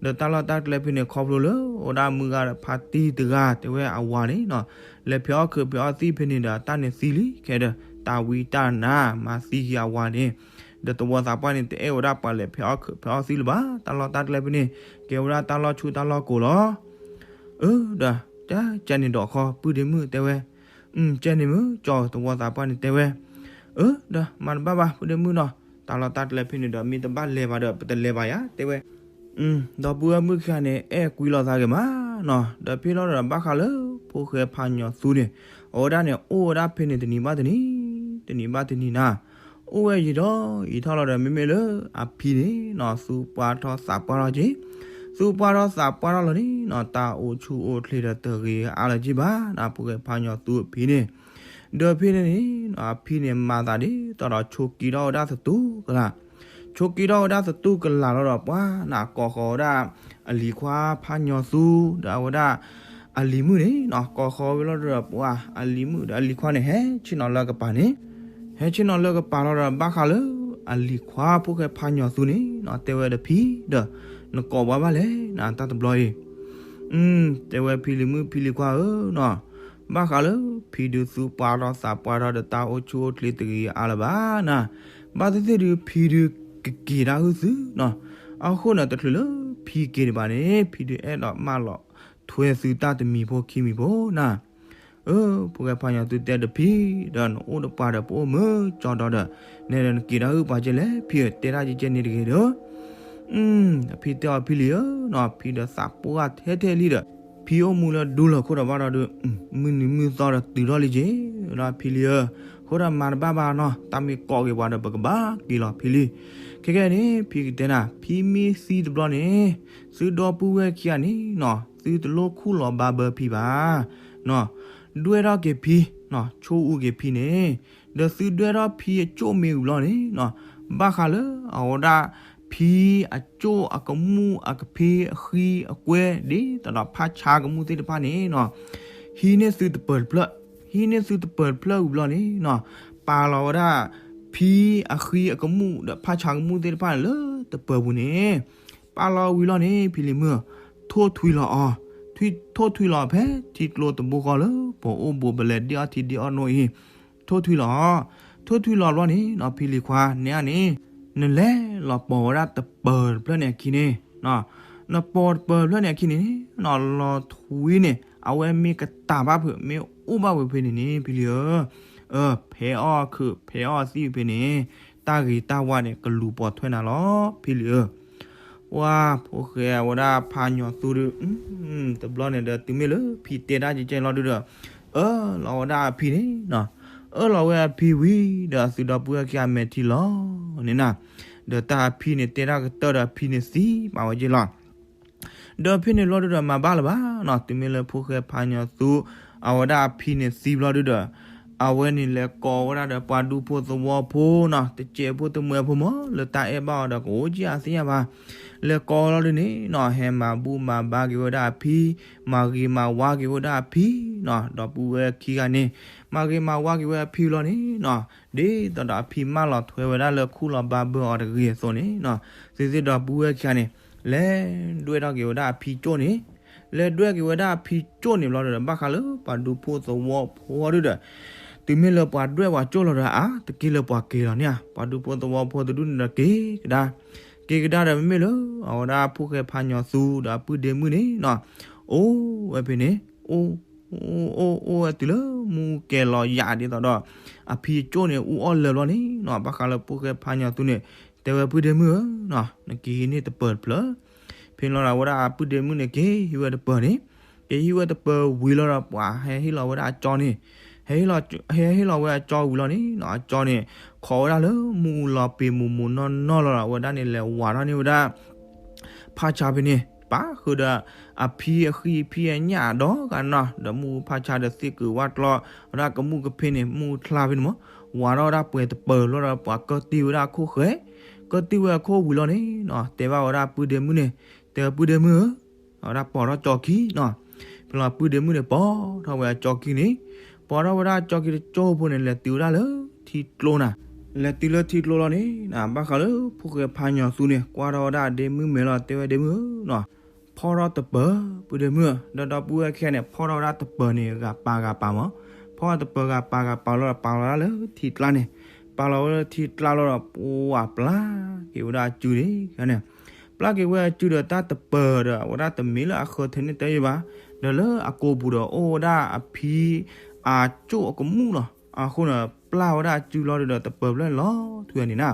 ဒီးတၢ်လီၢ်တၢ်ကျဲဖဲန့ၣ်ခီဖျိလၢ အိၣ်ဒၣ်မုၢ်ဂၤဒီးဖါတံၢ်တဂၤ တဲဝဲအဝၤန့ၣ်နီၤ လဲၤဖဲးအီၣ်ခုးဖဲးအီၣ်သံၣ်ဖဲန့ၣ်ဒီး တၢ်န့ၣ်သံလံ ခဲဒီး တၢ်ဝံတၢ်နါမၤသံက့ၤအဝၤန့ၣ် ဒီးသဝီသးပှၢ်န့ၣ် တအဲၣ်ဝဲဒၣ်ပှၤလဲၤဖဲးအီၣ်ခုးဖဲးအီၣ်သံၣ်လၢၤဘၣ် တၢ်လီၢ်တၢ်ကျဲဖဲန့ၣ် ကဲဝဲဒၣ်တၢ်လီၢ်ဆူၣ်တၢ်လီၢ်ကိၤလီၤ. အၢ ဒီး ကန့ၣ်ဒီးခီ ပုၢ်ဒ့မုၣ်တဲဝဲ ကန့ၣ်မုၢ်ကၠီ သဝီသးပှၢ်န့ၣ်တဲဝဲ အၢ ဒီးမၤတဘၣ်ဘၣ် ပုၢ်ဒ့မုၣ်နီၤ တၢ်လီၢ်တၢ်ကျဲဖဲန့ၣ်ဒီး မ့ၢ်တဘၣ်လဲၤဘၣ်ဒီး ပတလဲၤဘၣ်ယၤ တဲဝဲ ဒီပုၢ်ဝဲၢ်မုၣ်ခံဂၤန့ၣ် အဲၣ်ကွံလီၤသးဂ့ၤမးနီၤ ဒီးဖဲလီၤဒီးဘၣ်ဃးလၢ ဖိၣ်ဃဲဖးညီသူန့ၣ် အဝဲဒၣ်န့ၣ် အိၣ်ဝဲဒၣ်ဖဲန့ၣ်တနံၤဘၣ်တနံၤ တနံၤဘၣ်တနံၤနၤ အိၣ်ဝဲယံာ်ထီၣ်ယံာ်ထီၣ်လီၤဒီး မ့မ့ၢ်လၢအဖံန့ၣ်နီၤ သူပှၢ်ထီၣ်သးပှၢ်ထီၣ်က့ၤ သူပှၢ်ထီၣ်သးပှၢ်ထီၣ်လီၤန့ၣ်နီၤ တၢ်အိၣ်ဆူၣ်အိၣ်ချ့ဒီးတဂ့ၤအါလၢၤက့ၤဘၣ်နီၤ ဖိၣ်ဃဲဖးညီသူအဖံန့ၣ် ဒီးဖဲန့ၣ်န့ၣ် အဖံန့ၣ်မၤသးဒ်သိးဒီးဆိးက့ထီၣ်ဝဲဒၣ်သတူၢ်ကလာ် ဆိးက့ထီၣ်ဝဲဒၣ်သတူၢ်ကလာ်လီၤဒီး ပှၤနၤကိးဃီၤဝဲဒၣ် အလံၤခွါဖးညီသူ ဒီးအဝဲဒၣ် အလံၤမုၣ်န့ၣ်နီၤ ကိးဃီၤဝဲလီၤဒီး ပှၤအလံၤမုၣ်ဒီးအလံၤခွါန့ၣ် ဟဲဆ့ၣ်နီၤလၢကပၤန့ၣ် ဟဲဆ့ၣ်နီၤလၢကပၤလီၤဒီး ဘၣ်ဃးလၢ အလံၤခွါဖိၣ်ဃဲဖးညီသူန့ၣ်နီၤ တဲဝဲဒီးဖံဒီး နကိးပှၤဘၣ်လဲၣ်နၤ တၢ်တဘျီအံၤ တဲဝဲဖံလံၤမုၣ်ဖံလံၤခွါဧၢနီၤ ဘၣ်ဃးလၢ ဖံဒုးသူပှၢ်ထီၣ်သးပှၢ်ထီၣ်ဒီးတၢ်အိၣ်ဆူၣ်အိၣ်ချ့တဂ့ၤအါလၢၤဘၣ်နၤ ဘၣ်သ့ၣ်သ့ၣ်ဒုးဖံဒုးကက့ၤတၢ်ဟုၣ်သုနီၤ အဃိန့ၣ် တချုးလၢဖံက့ၤဒံးဘၣ်န့ၣ် ဖံဒုးအဲၣ်ဒိးမၢလီၤထွဲသုတၢ်တမံၤဖိခံမံၤဖိနၤ အၢ ဖိၣ်ဃဲဖးညီသူတဲဒီးဖံ ဒီးနအိၣ်ဒီးပှၤဒီးပအိၣ်မုာ်ကၠီဒီး နဲနက့ၤတၢ်ဟုၣ်ပှၤကဲလဲၣ် ဖံဧၢ တဲတၢ်ကဲကဲန့ၣ်တဂ့ၤဒီး အဖံတဲအီၤဖံလံၤဧၢနီၤ ဖံဒီးသးပှၢ်ထဲထဲလံဒီး ဖံအိၣ်မူလၢဒူလၢာ်ခိၣ်ဒီးဘၣ်ဒီးဒုး မုၢ်နံၤမုၢ်သီဒီးတုၤထီၣ်လံက့ၤဒီးဖံလံၤဧၢ အဃိဒီးမၤတဘၣ်ဘၣ်နီၤ တၢ်မ့ၢ်ကိးက့ၤပှၤဒီးပကဘၣ်က့ၤလီၤဖံလံၤ ခဲကဲန့ၣ် ဖံကတဲနၤ ဖံမ့ၢ်သံတဘျီန့ၣ် သုဒီပုၢ်ဝဲၢ်ခံဂၤန့ၣ်နီၤ သုတလိၣ်ခူၣ်လီၤဘၣ်ဘၢဖံဘၣ်နီၤ ဒွဲၣ်ထီၣ်က့ၤဖံနီၤ ဆိအူက့ၤဖံန့ၣ် ဒီးသုဒွဲၣ်ထီၣ်ဖံအကၠိၣ်မ့ၢ်ဝံၤလီၤန့ၣ်နီၤ ဘၣ်ဃးလၢအဝဲဒၣ် ဖံအကၠိၣ်အကမူၣ်အကဖ့အဃံအကွဲ ဒ်သိးဒီးဖးဆါကမူၣ်သ့ၣ်တဖၣ်န့ၣ်နီၤ ဟံးန့ၢ်သုတပၢၤတဖျၢၣ် ဟံးန့ၢ်သုတပၢၤတဖျၢၣ်ဝံၤဘျီန့ၣ်နီၤ ပာ်လီၤဝဲဒၣ် ဖံအဃံအကမူၣ်ဒီးဖးဆါကမူၣ်သ့ၣ်တဖၣ်န့ၣ်လၢတပၢၤပူၤန့ၣ် ပာ်လီၤဝံၤလီၤန့ၣ် ဖံလံၤမုၣ် ထိၣ်ထွံလီၤအီၤ ထိၣ်ထွံလီၤအီၤဖဲထံကျိတဘိဃီလၢ ပအိၣ်ဘူးပလဲၤဒ့ၣ်အီၣ်ထံဒ့ၣ်အီၣ်နိအံၤ ထိၣ်ထွံလီၤအီၤ ထိၣ်ထွံလီၤဘျီန့ၣ်နီၤ ဖံလံၤခွါန့ၣ်ဧါန့ၣ် နလဲၤလီၤပိာ်ဝဲဒၣ်တပၢၤတဖျၢၣ်န့ၣ်အခံန့ၣ် နပိာ်တပၢၤတဖျၢၣ်န့ၣ်အခံန့ၣ်နီၤ လီၤထွံန့ၣ် အဝဲမ့ၢ်ကတၢ်ဘၣ်ဖုး မ့ၢ်အိၣ်ဘၣ်ဝဲဖဲန့ၣ်န့ၣ် ဖံလံၤဧၢ အၢ ဖဲးအီၣ်ခုးဖဲးအီၣ်သံၣ်ဖဲန့ၣ် တၢ်ဂ့ၤတၢ်ဝါန့ၣ် ကလူၤပိာ်ထွဲနၤလီၤ ဖံလံၤဧၢ ပှၤဖိၣ်ဃဲဝဲဒၣ်ဖးညီသူဒီး တဘျီန့ၣ်ဒီး တုၤမ့ၢ်လၢဖံတဲတၢ်ကဲကဲလီၤဒုဒီး အၢၣ်လီၤဝဲဒၣ်အဖံန့ၣ်နီၤ အၢၣ်လီၤဝဲအဖံဝံၤဒီး အသုဒီပုၢ်ဝဲၢ်ခံဂၤမဲာ်ထံလီၤန့ၣ်နၤ ဒီးတၢ်အဖံန့ၣ်တဲတၢ်ကတၢၢ်ဒီးအဖံန့ၣ်သံပာ်ဝဲက့ၤလီၤ ဒီးဖဲန့ၣ်ဘျီဒုဒီးမၤဘၣ်လၢၤဘၣ်နီၤ တုၤမ့ၢ်လၢဖိၣ်ဃဲဖးညီသူ အဝဲဒၣ်အဖံန့ၣ်သံဘျီဒုဒီး အဝဲန့ၣ်လဲၤကိးဝဲဒၣ်ဒီးပှၤဒူဖိသဝီဖိနီၤ, တစဲးဖိတမှဲးဖိမး လၢတၢ်အဲၣ်ဘၣ်အီၤဒီးကအိၣ်ကံအသ့ၣ်ညါဘၣ်. လဲၤကိးလီၤဒုန့ၣ်နီၤ, ဟဲမၤဘူၣ်မၤဘါက့ၤဝဲဒၣ်အဖံ, မၤဂ့ၤမၤဝါက့ၤဝဲဒၣ်အဖံနီၤ, ဒီပုၢ်ဝဲၢ်ခံဂၤန့ၣ် မၤဂ့ၤမၤဝါက့ၤဝဲအဖံလီၤန့ၣ်နီၤ, ဒ်သိးဒီးအဖံမၢလီၤထွဲဝဲဒၣ်လၢခူၣ်လီၤဘါဘၢအီၤတဂ့ၤအသိးန့ၣ်နီၤ, သုသ့ၣ်ဒီပုၢ်ဝဲၢ်ခံဂၤန့ၣ် လဲၤဒွဲၣ်ထီၣ်က့ၤဝဲဒၣ်အဖံကၠိၣ်န့ၣ် လဲၤဒွဲၣ်က့ၤဝဲဒၣ်အဖံကၠိၣ်န့ၣ်ဘျီဒီး ဘၣ်ဃးလၢပှၤဒူဖိသဝီဖိဒုဒီး တုၤမ့ၢ်လၢပှၤဒွဲၣ်ပှၤကၠိၣ်လီၤဒီး အါတက့ၢ်လၢပှၤက့ၤလီၤန့ၣ်ဧါ, ပှၤဒူဖိသဝီဖိတဒူန့ၣ်ဒီးက့ၤကဒါ, က့ၤကဒါဒီးမ့မ့ၢ်လၢ အဝဲဒၣ်ဖိၣ်ဃဲဖးညီၤသူဒီးအပုၢ်ဒ့မုၣ်န့ၣ်နီၤ, အိၣ်ဝဲဖဲန့ၣ် အိၣ် အိၣ် အိၣ်ဝဲတုၤလၢမူကဲၤလီၤယၤဒ်သိးဒီး အဖံကၠိၣ်န့ၣ်အူအီၣ်လၢာ်ဘျီန့ၣ်နီၤ, ဘၣ်ဃးလၢဖိၣ်ဃဲဖးညီၤသူန့ၣ် တဲဝဲပုၢ်ဒ့မုၣ်ဧၢနီၤ, နက့ၤဟံးန့ၢ်တပၢၤတဖျၢၣ်. ဖဲန့ၣ်လီၤဒီး အဝဲဒၣ်အပုၢ်ဒ့မုၣ်န့ၣ် က့ၤဟံးဝဲတပၢၤန့ၣ်, က့ၤဟံးဝဲတပၢၤဝံၤလီၤဒီး ပှၤဟဲဟ့ၣ်လီၤဝဲဒၣ်အကၠီန့ၣ်, ဟဲဟ့ၣ်လီၤဝဲအကၠီဝံၤလီၤန့ၣ်နီၤ, အကၠီန့ၣ် ခိးဝဲဒၣ်လၢမူအူလီၤပ့ၤမိၢ်မိၢ်နီၢ်နီၢ်လီၤဒီး အဝဲဒၣ်န့ၣ်လဲၤဝးထီၣ်န့ၢ်ဝဲဒၣ် ဖးဆါဖဲန့ၣ် ပာ်ဃုာ်ဒီး အဖံအဃံအဖံအညၣ်ဒီးဂၤနီၤ, ဒီးမူဖးဆါဒီးသ့ၣ်ကုာ်ဝၣ်ကျီ ဝဲဒၣ်ကမူၣ်ကဖ့န့ၣ် မူချါဖဲန့ၣ်မး, ဝးထီၣ်ဝဲဒၣ်ပှဲၤတပၢၤလီၤဒီး ပှၤကၢတံၢ်ဝဲဒၣ်အခိၣ်ဃဲ, ကၢတံၢ်ဝဲအခိၣ်ဝံၤလီၤန့ၣ်နီၤ, တဲဘၣ်ဝဲဒၣ်ပုၢ်ဒ့မုၣ်န့ၣ်, တဲပုၢ်ဒ့မုၣ်ဧၢ အဝဲဒၣ်ပိာ်ထီၣ်ကၠီခံနီၤ. ဖဲလီၤပုၢ်ဒ့မုၣ်န့ၣ် ပိာ်ထီၣ်ဝဲအကၠီခံန့ၣ်, ပိာ်ထီၣ်ဝဲဒၣ်ကၠီခံတကၠိဖိန့ၣ် လဲၤတုၤဝဲဒၣ်လၢထံကျိနၤ, လဲၤတုၤလၢထံကျိလီၤန့ၣ်နီၤ, ဘၣ်ဃးလၢဖိၣ်ဃဲဖးညီၤသူန့ၣ် ကွၢ်ထီၣ်ဝဲဒၣ်ဒ့မုၣ်မဲာ်လီၤ တဲဝဲဒ့မုၣ်ဧၢနီၤ, ဖီၣ်ထီၣ်တပၢၤ ပုၢ်ဒ့မုၣ်ဧၢ, ဒီးဒီပုၢ်ဝဲၢ်ခံဂၤန့ၣ် ဖီၣ်ထီၣ်ဝဲဒၣ်တပၢၤန့ၣ် ဂၤပာ်ဂၤပာ်မး, ဖီၣ်ထီၣ်တပၢၤဂၤပာ်ဂၤပာ်လီၤဒီး ပာ်လီၤဒၣ်လၢထံကျါန့ၣ်, ပာ်လီၤဝဲလၢထံကျါလီၤဒီး ပှၤပျၢ်က့ၤဝဲဒၣ်အစုန့ၣ်န့ၣ် ပျၢ်က့ၤဝဲအစုဒီးတၢ်တပၢၤဒီး အဝဲဒၣ်တမ့ၢ်လၢအဃၢၤထဲန့ၣ်တၢ်ယံၤဘၣ်, ဒီးလၢအကိာ်ပူၤဒီးအိၣ်ဝဲဒၣ်အဖံ အကၠိၣ်အကမူၣ်လီၤ. အဃိန့ၣ် ပျၢ်ဝဲဒၣ်အစုလီၤဒီး တပၢၤဖျၢၣ်န့ၣ်လီၤထွံအီၤန့ၣ်နၤ,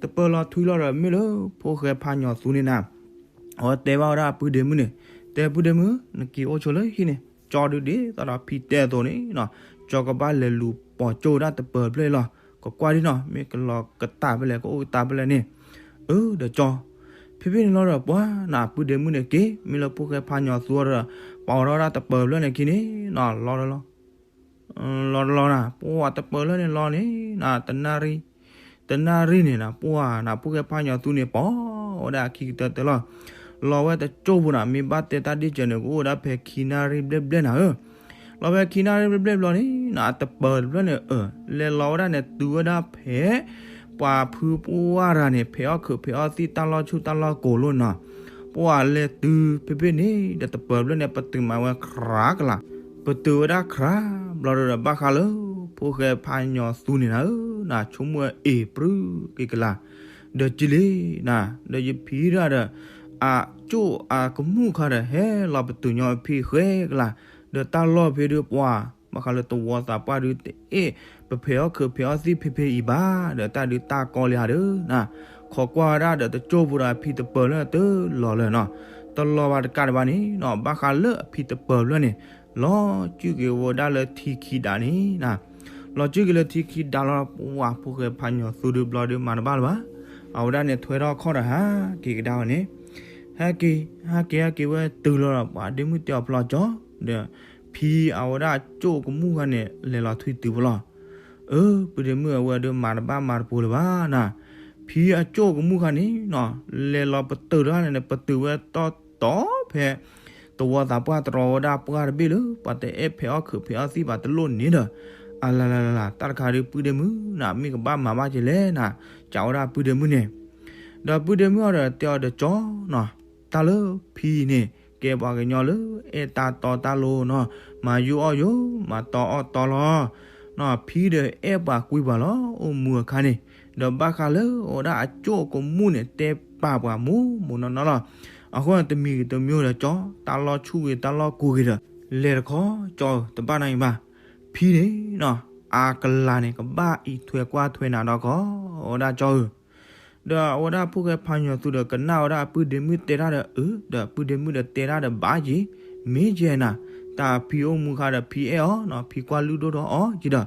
တပၢၤလီၤထွံလီၤဒီး မ့ၢ်လၢဖိၣ်ဃဲဖးညီၤသူန့ၣ်နၤ, အဝဲတဲဘၣ်ဝဲဒၣ်အပုၢ်ဒ့မုၣ်န့ၣ်, တဲပုၢ်ဒ့မုၣ် နက့ၤအိၣ်ဆိလၢဟံၣ်န့ၣ်, ကၠီဒုဒ်သိးဒီးဖံတဲအသိးန့ၣ်နီၤ, ကၠီကဘၣ်လဲၤလူၤပိာ်ကၠိၣ်ဝဲဒၣ်တပၢၤဖျၢၣ်လီၤ, ကကွၢ်ဒ်နီၤ မ့ၢ်ကလီၤကတၢ်ဖဲလဲၣ် ကအိၣ်ကတၢ်ဖဲလဲၣ်န့ၣ်, အၢ ဒီးကၠီ, ဖဲဖဲန့ၣ်လီၤဒီး ပှၤနၤ ပုၢ်ဒ့မုၣ်န့ၣ်က့ၤ မ့ၢ်လၢဖိၣ်ဃဲဖးညီၤသူဒီး ပိာ်ထီၣ်ဝဲဒၣ်တပၢၤဖျၢၣ်န့ၣ်ခံန့ၣ်နီၤ, လီၤ လီၤတလီၤနၤ ပှၤတပၢၤဖျၢၣ်န့ၣ်လီၤန့ၣ်နၤ, တနၣ်ရံၣ်, တနၣ်ရံၣ်န့ၣ်နၤ ပှၤနၤ ဖိၣ်ဃဲဖးညီၤသူန့ၣ် ပိာ်ဝဲဒၣ်အခံကတၢၢ်တၢၢ်လီၤ, လီၤဝဲတကၠိၢ်ဖိနၤ မ့ၢ်ဘၣ်တဲတၢ်ဒ့ၣ်စၢၤန့ၣ် ကအိၣ်ဝဲဒၣ်ဖဲခံနၣ်ရံၣ်ဘျဲၣ်ဘျဲၣ်နၤဧၢ, လီၤဖဲခံနၣ်ရံၣ်ဘျဲၣ်ဘျဲၣ်ဘျီန့ၣ်နၤ အတပၢၤတဖျၢၣ်န့ၣ် အၢ လဲၤလီၤဝဲဒၣ်န့ၣ် တုၤဝဲဒၣ်ဖဲ ပှၤဖုပှၢ်ရၤန့ၣ် ဖဲးအီၣ်ခုးဖဲးအီၣ်သံၣ် တၢ်လီၢ်ဆူၣ်တၢ်လီၢ်ကိၤလိာ်နီၤ, ပှၤလဲၤတုၤဖဲဖဲန့ၣ်ဒီး တပၢၤဖျၢၣ်န့ၣ် ပတုာ်မးဝဲခြးကလး, ပတုာ်ဝဲဒၣ်ခြးဘျီဒီး ဘၣ်ဃးလၢဖိၣ်ဃဲဖးညီၤသူန့ၣ်နၤဧၢ, နဆိကမိၣ်အ့ၣ်ပြူက့ၤကလး, ဒီးကလံၤနၤ ဒီးယဖံဒၣ်ဒီး အကၠိၣ်အကမူၣ်ခါဒီး ဟဲလီၤပတုာ်ညီဖဲဃဲကလး, ဒီးတၢ်လီၢ်ဖဲဒုးပှၤ ဘၣ်ဃးလၢသဝီသးပှၢ်ဒုးတအဲၣ် ပဖဲးအီၣ်ခုးဖဲးအီၣ်သံၣ်ဖဲဖဲအံၤဘၣ်, ဒီးတၢ်ဒုးတၢ်ကီလံဧါဒီးနၤ, ခိးကွၢ်ဝဲဒၣ်ဒီးတကၠိၢ်ဖိဒီးအဖံတပၢၤဖျၢၣ်တလီၤလၢၤနီၤ, တလီၤဘၣ်တကးဒံးဘၣ်န့ၣ်နီၤ, ဘၣ်ဃးလၢအဖံတပၢၤဖျၢၣ်န့ၣ် လီၤစုၣ်က့ၤဝဲဒၣ်လၢထံခံဒါန့ၣ်နၤ, လီၤစုၣ်က့ၤလၢထံခံဒါလီၤ, ပှၤဖိၣ်ဃဲဖးညီၤသူဒုးဘျီဒုးမၤတဘၣ်လၢၤဘၣ်, အဝဲဒၣ်န့ၣ်ထွဲထီၣ်ခီၣ်ဒီးဟးက့ၤကဒါဝဲန့ၣ်, ဟဲက့ၤ ဟဲက့ၤဟဲက့ၤဝဲတုၤလီၤဒီး ပှၤဒ့မုၣ်တဲအီၤဖျီကၠီ, ဒီးဖံအဝဲဒၣ်အကၠိၣ်ကမူၣ်ခါန့ၣ် လဲၤလီၤထွံတုၤဖဲလီၤ, အၢ ပုၢ်ဒ့မုၣ်အဝဲဒုးမၤတဘၣ်မၤတပူၤလၢၤဘၣ်နၤ, ဖံအကၠိၣ်ကမူၣ်ခါန့ၣ်နီၤ လဲၤလီၤပတုာ်တဂၤန့ၣ် ပတုာ်ဝဲတီတီဖဲ သဝီသးပှၢ်တရီဝဲဒၣ်ပှၢ်တဘ့ၣ်လၢ ပှၤတအဲၣ်ဖဲးအီၣ်ခုးဖဲးအီၣ်သံၣ်ဘၣ်တလိၣ်န့ၣ်ဒီး အလၤလၤလၤလၤ တၢ်တခါဒုး ပုၢ်ဒ့မုၣ်နၤ မ့ၢ်ကဘၣ်မၤဘၣ်က့ၤလဲၣ်နၤ, စံးဝဲဒၣ်ပုၢ်ဒ့မုၣ်န့ၣ်, ဒီးပုၢ်ဒ့မုၣ်အီၤဒီးတဲအီၤဒီးကၠီနီၤ, တၢ်လၢဖံန့ၣ် ကဲပှၤကညီလၢအဲၣ်တၢ်တီတၢ်လိၤနီၤ, မၤယိအီၣ်ယိ မၤတီအီၣ်တီလီၤ, နီၤ ဖံဒီးအဲၣ်ပှၤကွံပှၤလီၤ အိၣ်မူအခါန့ၣ်, ဒီးဘၣ်ဃးလၢအဝဲဒၣ်အကၠိၣ်ကမူၣ်န့ၣ် တဲပာ်ပှၤမိၢ်မိၢ်နီၢ်နီၢ်လီၤ, အဃိန့ၣ် တမံၤဂ့ၤတမံၤဒီးကၠီ တၢ်လီၢ်ဆူၣ်ဂ့ၤတၢ်လီၢ်ကိၤဂ့ၤဒီး လဲၤတခီကၠီဧၢ တဘၣ်နၤအံၤဘၣ်, ဖံန့ၣ်နီၤ အကလၤန့ၣ် ကဘၣ်အံးထွဲကွၢ်ထွဲနၤဒီးကီး အဝဲဒၣ်ကၠီဧၢ ဒီးအဝဲဒၣ်ဖိၣ်ဃဲဖးညီၤသူဒီးကနၣ်ဝဲဒၣ်အပုၢ်ဒ့မုၣ်တဲတၢ်ဒီးအၢ, ဒီးအပုၢ်ဒ့မုၣ်ဒီးတဲတၢ်ဒီးဘၣ်က့ၤ, မ့ၢ်ကဲနၤ, တၢ်ဖံအိၣ်မူခါဒီးဖံအဲၣ်အီၤနီၤ, ဖံကွၢ်လုၢ်ဒိၣ်ထီၣ်အီၤက့ၤဒီး,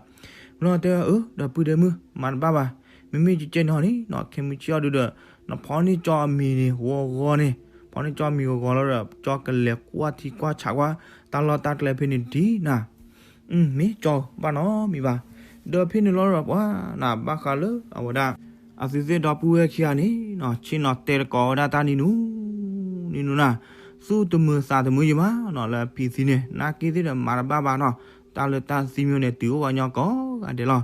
ဘျီတဲအၢ ဒီးပုၢ်ဒ့မုၣ် မၤတဘၣ်ဘၣ်, မ့မ့ၢ်ကကဲနီၤန့ၣ်နီၤ ခဲမုၢ်ဆ့ၣ်အီၤဒုဒီး နဖီၣ်န့ၢ်ကၠီအမံၤန့ၣ်ဂီၤဂီၤန့ၣ်, ဖီၣ်န့ၢ်ကၠီအမံၤဂီၤဂီၤလီၤဒီး ကၠီကလဲၤကွၢ်ထံကွၢ်ဆးကွၢ် တၢ်လီၢ်တၢ်ကျဲဖဲန့ၣ်ဒ်နၤ မ့ၢ်ကၠီဧၢ ဘၣ်နီတမံၤဘၣ်. ဒီးဖဲန့ၣ်လီၤဒီးပှၤနၤ ဘၣ်ဃးလၢအဝဲဒၣ် အသုသ့ၣ်ဒီပုၢ်ဝဲၢ်ခံဂၤန့ၣ်နီၤ ဆ့ၣ်နီၤတဲသကိးဝဲဒၣ်တၢ်နံၤနူ နံၤနူနၤ, သူၣ်တမုာ်သးတမုာ်ယံၤမးနီၤ လၢအဖံသံန့ၣ် နာ်က့သ့ၣ်ဒီးမၤတဘၣ်ဘၣ်နီၤ, တၢ်လၢတၢ်သံမံၤန့ၣ် တုၤအိၣ်ဝဲညီကိးဂၤဒဲးလီၤ.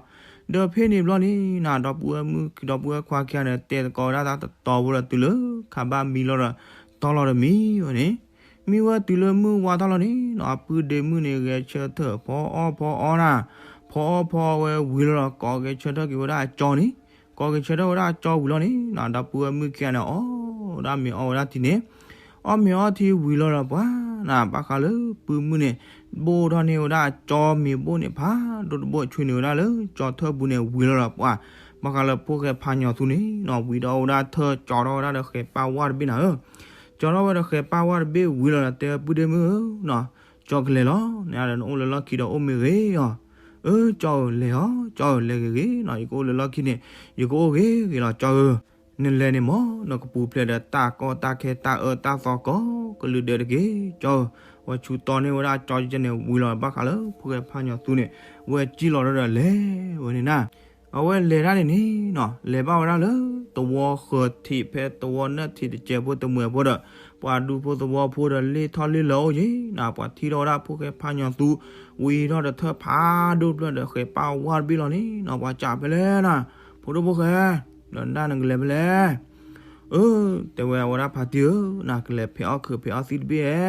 ဒီးဖဲန့ၣ်ဘျီန့ၣ်နၤ ဒီပုၢ်ဝဲၢ်မုၣ်ခံ ဒီပုၢ်ဝဲၢ်ခွါခံဂၤန့ၣ် တဲသကိးဝဲဒၣ်တၢ်တတီၤဖိဒီးတုၤလၢ ခါဘၣ်မံလီၤဒီး တီလီၤတမံၤဝဲန့ၣ် မံဝဲတုၤလၢမုၢ်ဝါထီၣ်လီၤန့ၣ်နီၤ အပုၢ်ဒ့မုၣ်န့ၣ် ဂဲၤဆၢထၢၣ်ဖီအီၣ်ဖီအီနၤ, ဖီအီၣ်ဖီအီဝဲဝံၤလီၤဒီး ကိးဂဲၤဆၢထၢၣ်က့ၤဝဲဒၣ်အကၠီန့ၣ်, ကိးဂဲၤဆၢထၢၣ်ဝဲဒၣ်အကၠီဝံၤလီၤန့ၣ်နီၤ ဒီပုၢ်ဝဲၢ်မုၣ်ခံဂၤန့ၣ် အီၣ်ဝဲဒၣ်မ့ၤအီဝဲဒၣ်ထံန့ၣ်, အီၣ်မ့ၤအီထံဝံၤလီၤဒီးပှၤနၤ ဘၣ်ဃးလၢပုၢ်မုၣ်န့ၣ် ဘိၣ်ထီၣ်န့ၢ်ဝဲဒၣ်အကၠီမ့ၤဘိၣ်န့ၣ်ဖးဒိၣ်တဘိ ဆွံန့ၢ်ဝဲဒၣ်လၢကၠီထၢၣ်ပူၤန့ၣ်ဝံၤလီၤဒီးပှၤ ဘၣ်ဃးလၢဖိၣ်ဃဲဖးညီၤသူန့ၣ်နီၤ ဝံၤဒီးအီၣ်ဝဲဒၣ်ထၢၣ် ကၠီထီၣ်ဝဲဒၣ်ဒီးဃဲၤပၢ်ဝါတဘ့ၣ်နၤဧၢ, ကၠီထီၣ်ဝဲဒီးဃဲၤပၢ်ဝါတဘ့ၣ်ဝံၤလီၤဒီး တဲပုၢ်ဒ့မုၣ်ဧၢနီၤ, ကၠီကလဲၤလီၤ နဒၣ်နအိၣ်လၢလီၢ်ခံဒီးအိၣ်မ့ၢ်ဂ့ၤအီၤ, အၢ ကၠီဧၢ လဲၤအီၤ ကၠီဧၢ လဲၤဂ့ၤဂ့ၤနီၤ ယကအိၣ်လၢလီၢ်ခံန့ၣ် ယကအိၣ်ဂ့ၤဂ့ၤလီၤ ကၠီဧၢ နလဲၤန့ၣ်မ့ၢ် နကပူၤဖျဲးဒီးတၢ်ကီတၢ်ခဲတၢ်အၢတၢ်သီကိးကလုာ်ဒဲးတက့ၢ် ကၠီဧၢ, ဝဲဆူတီန့ၢ်ဝဲဒၣ်ကၠီကဲန့ၣ်ဝံၤလီၤ ဘၣ်ဃးလၢဖိၣ်ဃဲဖးညီၤသူန့ၣ် ဝဲကံၣ်လီၤဒီးလဲၤဝဲန့ၣ်နၤ, အဝဲလဲၤတၢ်န့ၣ်န့ၣ်နီၤ လဲၤဘၣ်ဝဲဒၣ်လၢ သဝီဃၢၤထံးဖဲသဝီနၢၣ်ထံးတစဲးဖိတမှဲၤဖိဒီး ပှၤဒူဖိသဝီဖိဒီးလ့ၣ်ထီၣ်လ့ၣ်လၢအိၣ်က့ၤနၤ ပှၤထံၣ်ထီၣ်ဝဲဒၣ်ဖိၣ်ဃဲဖးညီၤသူ ဝံၤထီၣ်ဒီးထၢၣ်ဖးဒိၣ်တဖျၢၣ်ဒီးဃဲၤပၢ်ဝါတဘ့ၣ်လီၤန့ၣ်နီၤ ပှၤစံးဖဲလဲၣ်နၤ, ဖိဒိၣ်ဖိၣ်ဃဲ ဒီးနဒၣ်နကလဲၤဖဲလဲၣ် အၢ တဲဝဲအဝဲဒၣ်ဖါတံၢ်ဧၢ, နကလဲၤဖဲးအီၣ်ခုးဖဲးအီၣ်သံၣ်တဘ့ၣ်ဧါ,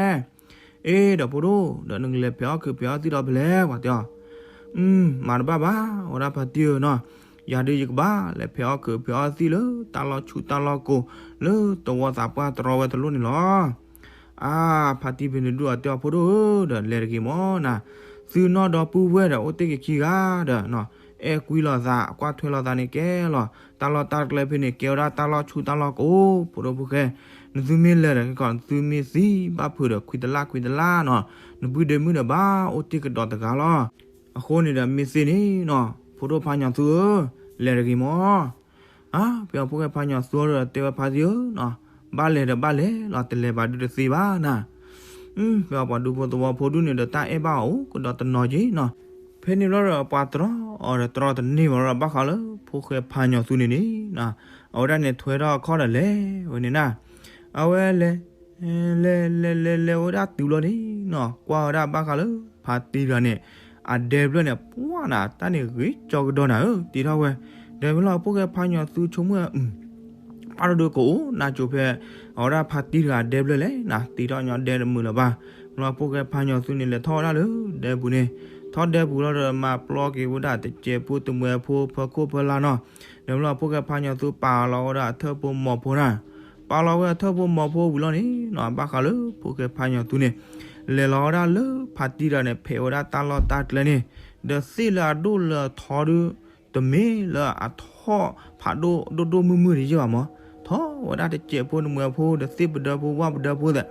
အ့ ဒီးဖိဒိၣ် ဒီးနကလဲၤဖဲးအီၣ်ခုးဖဲးအီၣ်သံၣ်ဒီးဖဲလဲၣ် ပှၤတဲအီၤ, မၤတဘၣ်ဘၣ် အဝဲဒၣ်ဖါတံၢ်ဧၢနီၤ, ယၤဒုးယကဘၣ်လဲၤဖဲးအီၣ်ခုးဖဲးအီၣ်သံၣ်လၢတၢ်လီၢ်ဆူးတၢ်လီၢ်ကိး လၢသဝီသးပှၢ်တရီဝဲတလိၣ်န့ၣ်လီၤ. အါ ဖါတံၢ်ဖဲန့ၣ်ဒုးအီၤတဲအီၤ ဖိဒိၣ်ဧၢ ဒီးလဲၤတဂ့ၤမ့ၢ်နၤ, သုနီၢ်ဒီပုၢ်ဝဲၢ်ဒီးအိၣ်တ့ၢ်က့ၤခံဂၤဒီး အဲၣ်ကွံလိာ်သး ကွၢ်ထွဲလိာ်သးန့ၣ်ကဲလီၤ, တၢ်လီၢ်တၢ်ကျဲဖဲန့ၣ် ကဲဝဲဒၣ်တၢ်လီၢ်ဆူးတၢ်လီၢ်ကိး ဖိဒိၣ်ဖိၣ်ဃဲ, နသုမ့ၢ်လဲၤဒီးက့ၤကီး နသုမ့ၢ်သံဘၣ်ဖုးဒီးခွံတလၢ်ခွံတလၢ်နီၤ, နပုၢ်ဒ့မုၣ်ဒီးဘၣ်အိၣ်တ့ၢ်ကဒီးတဂၤလီၤ. အဃိန့ၣ်ဒီးမ့ၢ်သ့န့ၣ်နီၤ ဖိဒိၣ်ဖးညီၤသူဧၢ, လဲၤတဂ့ၤမ့ၢ် အါ ဖဲအီၤဖိၣ်ဃဲဖးညီၤသူဒီးတဲဝဲဖါတံၢ်ဧၢနီၤ, ဘၣ်လဲၤဒီးဘၣ်လဲၤလီၤ တလဲၤဘၣ်ဒုးတသ့ဘၣ်နၤ, ဖဲအီၤပှၤဒူဖိသဝီဖိဒုးန့ၣ်ဒီးတၢ်အဲၣ်ဘၣ်အီၤအိၣ်ကဒီးတနီၤက့နီၤ, ဖဲန့ၣ်ဘျီဒီးပှၤတြီအီၤဒီးတြီတန့ၢ်ဘၣ်ဒီးဘၣ်ဃးလၢဖိၣ်ဃဲဖးညီၤသူန့ၣ်န့ၣ် အဝဲဒၣ်န့ၣ်ထွဲထီၣ်အခီၣ်ဒီးလဲၤဝဲန့ၣ်နၤ, အဝဲလဲၤ လဲၤလဲၤလဲၤလဲၤဝဲဒၣ်တုၤလီၤန့ၣ်နီၤ ကွၢ်ဝဲဒၣ်ဘၣ်ဃးလၢ ဖါတံၢ်တဂၤန့ၣ် အဒဲဖျၢၣ်န့ၣ် ပှၢ်နၤ တၢ်န့ၣ်ဂ့ၤကၠီကဒီးနၤဧၢ တ့ထီၣ်ဝဲ, ဒီးမ့ၢ်လီၤဖိၣ်ဃဲဖးညီၤသူဆိကမိၣ် ပၢ်တဒုးကအိၣ်နါစိၤဖဲ အဝဲဒၣ်ဖါတံၢ်တဂၤဒဲဖျၢၣ်လဲၣ်နၤ တ့ထီၣ်ညီဒဲတမုာ်လၢၤဘၣ်, မ့ၢ်လီၤဖိၣ်ဃဲဖးညီၤသူန့ၣ် လဲၤထီၣ်ဝဲဒၣ်လၢဒဲပူၤန့ၣ်, ထီၣ်ဒဲပူၤလီၤဒီးမၤပျီက့ၤဝဲဒၣ်တစဲးဖိတမှဲၤဖိဖၢခိၣ်ဖၢလါနီၤ, ဒီးမ့ၢ်လီၤဖိၣ်ဃဲဖးညီၤသူပာ်လီၤဝဲဒၣ်အထၢၣ်ဖိမီၤဖိနၤ, ပာ်လီၤဝဲအထၢၣ်ဖိမီၤဖိဝံၤလီၤန့ၣ်နီၤ ဘၣ်ဃးလၢဖိၣ်ဃဲဖးညီၤသူန့ၣ် လဲၤလီၤဝဲဒၣ်လၢဖါတံၢ်တဂၤန့ၣ် ဖဲးဝဲဒၣ်တၢ်လီၢ်တၢ်ကျဲန့ၣ်, ဒီးသ့ၣ်လၢအဒိၣ်လၢအထီဒုး တမ့ၢ်လၢအထီၣ်ဖးဒိၣ်ဒိၣ်ဒိၣ်မုၢ်မုၢ်တယဲၢ်ဘၣ်မး, ထီၣ်ဝဲဒၣ်တစဲးဖိတမှဲၤဖိဒီးသ့ၣ်ပဒၢဖိဝၣ်ပဒၢဖိသ့ၣ်,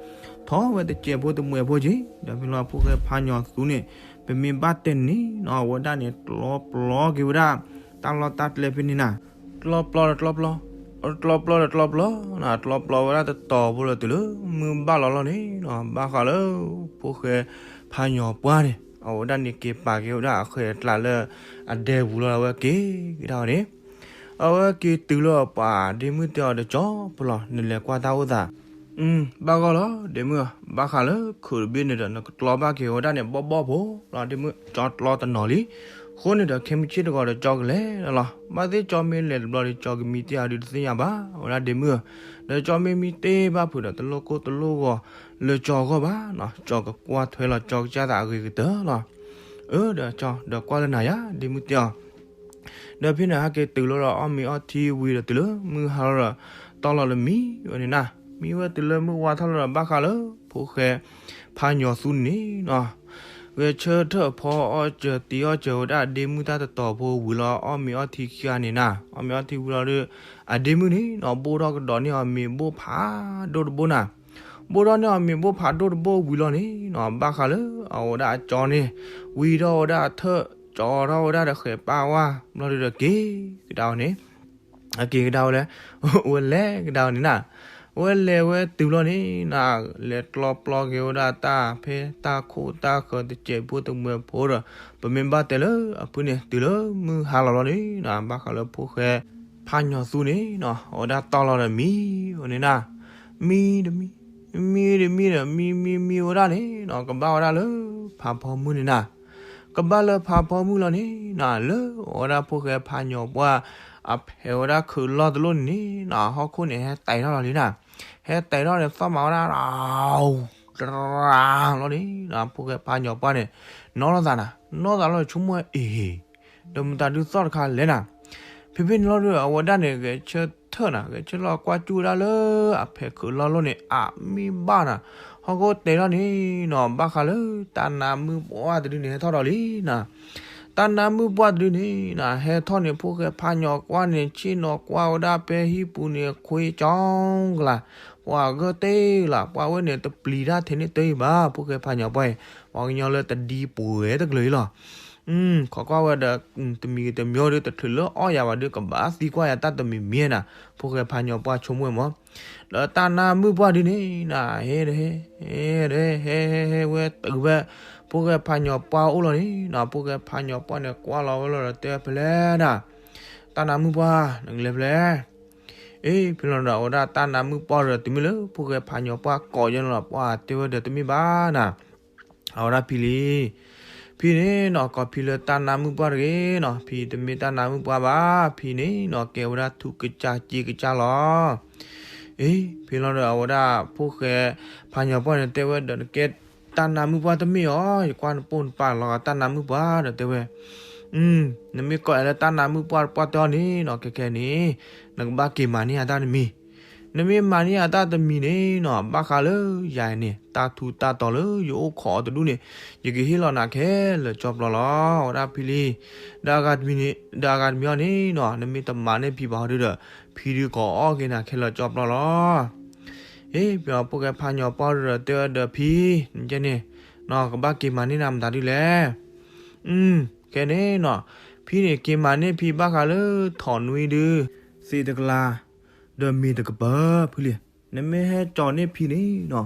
ထီၣ်ဝဲတစဲးဖိတမှဲၤဖိက့ၤ, ဒီးမ့ၢ်လီၤဖိၣ်ဃဲဖးညီၤသူန့ၣ်, ပမ့ၢ်ဘၣ်တဲန့ၣ်နီၤ အဝဲဒၣ်န့ၣ် ကျီပျီက့ၤဝဲဒၣ် တၢ်လီၢ်တၢ်ကျဲဖဲန့ၣ်နၤ, ကျီပျီဒီးကျီပျီ, ကျီပျီဒီးကျီပျီ, ကျီပျီဝဲဒၣ်တတီၤဖိလၢတုၤလၢ မုၢ်ဘၣ်လီၤလီၤန့ၣ်နီၤ ဘၣ်ဃးလၢ ဖိၣ်ဃဲဖးညီၤပှၢ်န့ၣ် အဝဲဒၣ်န့ၣ်က့ၤပာ်က့ၤဝဲဒၣ်အဃဲၤအကျးလၢအဒဲပူၤလီၤ အဝဲက့ၤကဒါဝဲန့ၣ်, အဝဲက့ၤတုၤလၢပှၤဒ့မုၣ်တဲအီၤဒီး ကၠီဖိလီၤ နလဲၤကွၢ်တၢ်အိၣ်သး, ဘၣ်ဂီၢ်လီၤ ဒ့မုၣ်ဧၢ, ဘၣ်ဃးလၢခုးတဘ့ၣ်န့ၣ်ဒီး နကကျီဘၣ်က့ၤဝဲဒၣ်န့ၣ် ဘီၣ်ဘီၣ်ဖိလီၤ ဒ့မုၣ်, ကၠီကျီတနီၤလံ. အဃိန့ၣ်ဒီး ခဲမုၢ်ဆ့ၣ်တဂီၤဒီး ကၠီကလဲၤလီၤလီၤ. ဘၣ်သ့ၣ်ကၠီမ့ၢ်လဲၤတဘျီဒီး ကၠီကမံတ့ၢ်အီၤဒုးတသ့ၣ်ညါဘၣ် ဝဲဒၣ်ဒ့မုၣ်ဧၢ, ဒီးကၠီမ့ၢ်မံတ့ၢ်ဘၣ်ဖုးဒီး တလိၣ်ကိၢ်တလိၣ်ဂီၤလၢကၠီအဂီၢ်ဘၣ်နီၤ, ကၠီကကွၢ်ထွဲလီၤ ကၠီကစၢ်သးအဂ့ၤကတၢၢ်လီၤ. အၢ ဒီးကၠီ ဒီးကွၢ်လၢနၤယၤ ဒ့မုၣ်တဲအီၤ ဒီးဖဲန့ၣ် ဟဲက့ၤတုၤလီၤဒီးအီၣ်မ့ၤအီထံဝံၤဒီးတုၤလၢမုၢ်ဟါလီၤဒီး တီလီၤလၢမံဝဲန့ၣ်နၤ, မံဝဲတုၤလၢမုၢ်ဝါထီၣ်လီၤဒီး ဘၣ်ဃးလၢဖိၣ်ဃဲဖးညီၤသူန့ၣ်နီၤ, ဂဲၤဆၢထၢၣ်ဖီအီၣ်စၢၤတံၤအီၣ်စၢၤဝဲဒၣ်အဒ့မုၣ်တၢ်တတီၤဖိဝံၤလီၤ အီၣ်မ့ၤအီထံခံဂၤန့ၣ်နၤ, အီၣ်မ့ၤအီထံဝံၤလီၤဒီး အဒ့မုၣ်န့ၣ်နီၤ ဘိၣ်ထီၣ်ကဒီးန့ၢ်အီၤမ့ၤဘိၣ်ဖးဒိၣ်တဘိနၤ, ဘိၣ်ထီၣ်န့ၢ်အီၤမ့ၤဘိၣ်ဖးဒိၣ်တဘိဝံၤလီၤန့ၣ်နီၤ ဘၣ်ဃးလၢအဝဲဒၣ်အကၠီန့ၣ် ဝံထီၣ်ဝဲဒၣ်အထၢၣ် ကၠီထီၣ်ဝဲဒၣ်ဒီးဃဲၤပၢ်ဝါ ဘျီဒုးဒီးက့ၤကဒါဝဲန့ၣ်, အက့ၤကဒါဝဲလဲၣ်, ဝဲလဲၤကဒါဝဲန့ၣ်နၤ, ဝ အဝဲလဲၤဝဲတုၤလီၤန့ၣ်နၤ, လဲၤကျီပျီက့ၤဝဲဒၣ်တၢ်ဖဲတၢ်ခိၣ်တၢ်ဃၢၤတစဲးဖိတမှဲၤဖိဒီး, ပမ့ၢ်ဘၣ်တဲလၢအဖုန့ၣ်တုၤလၢမုၢ်ဟါလီၤလီၤန့ၣ်နၤ, ဘၣ်ဃးလၢဖိၣ်ဃဲဖးညီၤသူန့ၣ်နၤ, အဝဲဒၣ်တီၢ်လီၤဒီးမံဝဲန့ၣ်နၤ, မံတမံ, မံတမံဒီး မံမံမံဝဲဒၣ်န့ၣ်နၤ, ကဘၣ်ဝဲဒၣ်လၢဖးဖီမုၢ်န့ၣ်နၤ ကဘၣ်လၢဖးဖီမုၢ်လီၤန့ၣ်နၤ, လၢအဝဲဒၣ်ဖိၣ်ဃဲဖးညီၤပှၢ် အဖဲးဝဲဒၣ်ခုးလီၢ်တလိၣ်န့ၣ်နၤ, ဟီၣ်ခိၣ်န့ၣ်ဟဲတဲထီၣ်လီၤလံနၤ, ဟဲတဲထီၣ်န့ၣ် သီၣ်မၤဝဲဒၣ် တရၢလီၤန့ၣ်နၤ, ဖိၣ်ဃဲဖးညီၤပှၢ်န့ၣ် နီၢ်လိာ်သးနၤ, နီၢ်သးလီၤဆိကမိၣ်အ့ၣ်, ဒီးမတၤဒုးသီၣ်တခါလဲၣ်နၤ, ဖဲဖဲန့ၣ်လီၤဒီး အဝဲဒၣ်န့ၣ် ဂဲၤဆၢထၢၣ်နၤ, ဂဲၤဆၢထၢၣ်ကွၢ်ကၠူၣ်ဝဲဒၣ်လၢအဖဲးခုးလီၢ်တလိၣ်န့ၣ် အမ့ၢ်ဘၣ်နၤ, ဟီၣ်ခိၣ်တဲထီၣ်န့ၣ်နၤ, ဘၣ်ဃးလၢတၢ်နါမုၣ်ပှၢ်တဒုန့ၣ် ဟဲထီၣ်ဒီးလံနၤ, တၢ်နါမုၣ်ပှၢ်တဒုန့ၣ်နၤ, ဟဲထီၣ်န့ၣ် ဖိၣ်ဃဲဖးညီၤပှၢ်န့ၣ် ဆ့ၣ်နီၤကွၢ်ဝဲဒၣ်ဖဲဟံၣ်ပူၤန့ၣ် ခွ့ကၠီကလာ်, ပှၤဂၢၢ်တ့ၢ်လး, ပှၤဝဲန့ၣ်တပျံၤတၢ်ထဲန့ၣ်တအံၤဘၣ်, ဖိၣ်ဃဲဖးညီၤပှၢ်အံၤ, ပှၤကညီလၢတဒံပှဲၤတကလုာ်အံၤလီၤ ခိးကွၢ်ဝဲဒီး တမံၤဂ့ၤတမံၤဒီး တချုးလၢအီၣ်ယၤဘၣ်ဒီး ကဘၣ်သံကွၢ်ယၤတၢ်တမံၤမံၤနၤ, ဖိၣ်ဃဲဖးညီၤပှၢ်ဆိကမိၣ်မး, ဒီးတၢ်နါမုၣ်ပှၢ်ဒုန့ၣ်နၤ, ဟဲ ဟဲ ဟဲ ဟဲ ဟဲ ဟဲ ဟဲဝဲတုၤဖဲ ဖိၣ်ဃဲဖးညီၤပှၢ်အိၣ်လီၤန့ၣ်နၤ, ဖိၣ်ဃဲဖးညီၤပှၢ်န့ၣ် ကွၢ်လီၤဝဲလီၤဒီးတဲဝဲဖဲလဲၣ်နၤ, တၢ်နါမုၣ်ပှၢ် နကလဲၤဖဲလဲၣ် အ့ ဖဲလီၤဒီး အဝဲဒၣ်တၢ်နါမုၣ်ပှၢ်ဒီး တမ့ၢ်လၢဖိၣ်ဃဲဖးညီၤပှၢ်ကိးယဲန့ၣ်လီၤ, ပှၤတဲဝဲဒီးတမ့ၢ်ဘၣ်နၤ, အဝဲဒၣ်ဖံလံ, ဖံန့ၣ်နၤ ကိးဖံလၢတၢ်နါမုၣ်ပှၢ်တဂ့ၤနၤ, ဖံတမ့ၢ်တၢ်နါမုၣ်ပှၢ်ဘၣ်, ဖံန့ၣ်နၤ ကဲဝဲဒၣ်ထူကစၢ်စ့ကစၢ်လီၤ အ့ ဖဲလီၤဒီး အဝဲဒၣ်ဖိၣ်ဃဲဖးညီၤပှၢ်န့ၣ် တဲဝဲဒီး နကဲတၢ်နါမုၣ်ပှၢ်တမ့ၢ်အီၤ, ယကွၢ်နပိၢ်နပာ်လီၤဂာ်တၢ်နါမုၣ်ပှၢ်ဒီးတဲဝဲ, နမ့ၢ်ကိးယၤလၢတၢ်နါမုၣ်ပှၢ်တပှၢ်တၢၢ်န့ၣ်နၤ, ခဲခဲန့ၣ် နကဘၣ်က့ၤမၤန့ၢ်အတၢ်တမံၤ, နမ့ၢ်မၤန့ၢ်အတၢ်တမံၤန့ၣ်နၤ, ဘၣ်ဃးလၢယၤန့ၣ် တၢ်ထူးတၢ်တီၤလၢယအိၣ်ခိးအီၤတဒူၣ်န့ၣ်, ယကဟ့ၣ်လီၤနၤခဲလၢာ်ကၠီပျီလီၤ, အဝဲဒၣ်ဖံလံ, ဒီးအဂၤတမံၤန့ၣ်, ဒီးအဂၤတမံၤအီၤန့ၣ်နၤ, နမ့ၢ်တမၤန့ၢ်ဖံဘၣ်ဟီဒုဒီး, ဖံဒုးကိးအီၣ်က့ၤနၤခဲလၢာ်ကၠီပျီလီၤ အ့ ဖဲအီၤဖိၣ်ဃဲဖးညီၤပှၢ်ဒီးတဲဝဲဒီးဖံ, နကဲန့ၣ်, နကဘၣ်က့ၤမၤန့ၢ်နၤမတၤဒုလဲၣ်, ခဲန့ၣ်နၤ, ဖံန့ၣ်က့ၤမၤန့ၢ်ဖံဘၣ်ဃးလၢထီၣ်နွံဒု, သံးတကလး, ဒီးမ့ၢ်တကပၤ ဖံလံ, နမ့ၢ်ဟဲကၠီန့ၢ်ဖံန့ၣ်နၤ,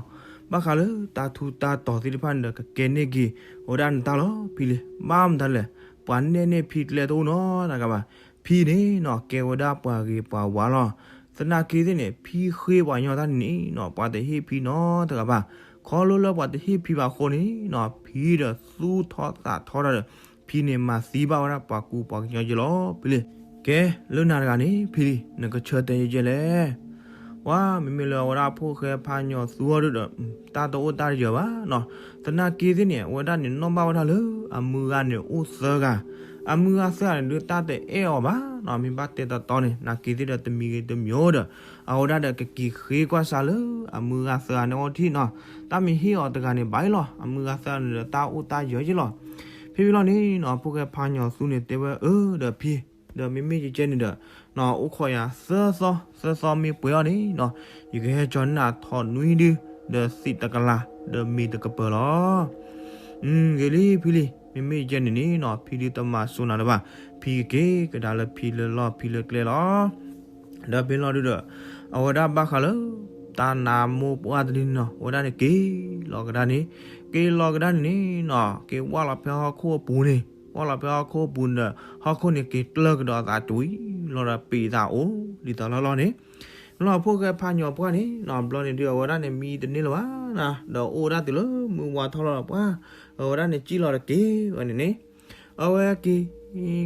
ဘၣ်ဃးလၢတၢ်ထူးတၢ်တီၤသ့ၣ်တဖၣ်န့ၣ်ဒီး ကကဲန့ၢ်က့ၤ အဝဲဒၣ်နတၢ်လီၤ ဖံလံ, ဘၣ်မတၤလဲၣ်, ပှၤနဲၣ်န့ၢ်ဖံကျဲတအိၣ်နီတဂၤဘၣ်, ဖံန့ၣ်နၤ ကဲဝဲဒၣ်ပှၤဂ့ၤပှၤဝါလီၤ, သနာ်က့သ့ၣ်န့ၣ် ဖံဃ့ပှၤကညီတၢ်န့ၣ်နၤ, ပှၤတဟ့ၣ်ဖံနီတဂၤဘၣ်, ခီလၢလၢပှၤတဟ့ၣ်ဖံဘၣ်အဃိန့ၣ်နၤ, ဖံဒီးသူၣ်ထီၣ်သးထီဒီး, ဖံန့ၣ်မၤသံဘၣ်ဝဲဒၣ်ပှၤကူပှၤကညီယဲလီၤ ဖံလံ, ကဲလၢနၤတဂၤန့ၣ် ဖံလံ, နကဆၢတဲာ်ယကဲလဲၣ် ပှၤမ့မ့ၢ်လၢအဝဲဒၣ်ဖိၣ်ဃဲဖးညီၤသူအီၤဒုဒီး, တၢ်တအိၣ်တၢ်တယၢၤဘၣ်နၤ, သနာ်က့သ့ၣ်န့ၣ် အဝဲဒၣ်န့ၣ်နီၣ်ဘၣ်ဝဲဒၣ်လၢ အမုၢ်ဂၤန့ၣ်အိၣ်သၢဂၤ, အမုၢ်ဂၤသၢဂၤန့ၣ်ဒုး တၢ်တအဲၣ်အီၤဘၣ်နၤ, မ့ၢ်ဘၣ်တဲတီတီန့ၣ် သနာ်က့သ့ၣ်ဒီးတမံၤဂ့ၤတမံၤဒီး, အဝဲဒၣ်ဒီးကက့ၤဃ့ကွၢ်စၢ်လၢ အမုၢ်ဂၤသၢဂၤန့ၣ်အီထံၣ်နၤ, တၢ်မ့ၢ်ဟ့ၣ်အီၤတဂၤန့ၣ်ဘၣ်အံၤလီၤ, အမုၢ်ဂၤသၢဂၤန့ၣ်ဒီး တၢ်အိၣ်တၢ်ယၢၤယဲလီၤ, ဖဲဖဲလီၤန့ၣ်နၤ, ဖိၣ်ဃဲဖးညီၤသူန့ၣ်တဲဝဲအၢဒီးဖံ ဒီးမ့မ့ၢ်ယကဲန့ၣ်ဒီး, နအိၣ်ခိးယၤသၢသီ, သၢသီမ့ၢ်ပှဲၤအီၤန့ၣ်နၤ, ယကဟဲကၠီန့ၢ်နၤထီၣ်နွံဒု, ဒီးသံးတကလး, ဒီးမ့ၢ်တကပၤလီၤ, ဂ့ၤလံဖံလံ, မ့မ့ၢ်ယကဲန့ၣ်န့ၣ်နၤ, ဖံဒုးတမၤစိနၤလၢၤဘၣ်, ဖံကက့ၤကဒါလၢဖံလၢလီၢ်ဖံလၢကျဲလီၤ ဒီးဖဲလီၤဒုဒီး, အဝဲဒၣ်ဘၣ်ဃးလၢ တၢ်နါမိၢ်ပှၢ်တဒုန့ၣ်နၤ, အဝဲဒၣ်န့ၣ်က့ၤလီၤကဒါန့ၣ်, က့ၤလီၤကဒါန့ၣ်န့ၣ်နၤ, က့ၤဝၢ်လီၤဖဲဟီၣ်ခိၣ်အပူၤန့ၣ်, ဝၢ်လီၤဖဲဟီၣ်ခိၣ်အပူၤန့ၣ်ဒီး, ဟီၣ်ခိၣ်န့ၣ်က့ၤကျၢၢ်ကဒီးအသးကွံာ်လီၤဒီး ပံာ်သးအိၣ်ဒ်သိးလီၢ်လီၢ်န့ၣ်, လီၢ်ဖိၣ်ဃဲဖးညီၤပှၢ်န့ၣ်နၤ, ဘျီန့ၣ်ဒုး အဝဲဒၣ်န့ၣ်မံတန့ၢ်လၢၤဘၣ်နၤ, ဒီးအိၣ်ဝဲဒၣ်တုၤလၢမုၢ်ဝါထီၣ်လီၤဒီးပှၤ, အဝဲဒၣ်န့ၣ်စံၣ်လီၤတက့ၢ်ဝဲန့ၣ်န့ၣ် အဝဲက့ၤ,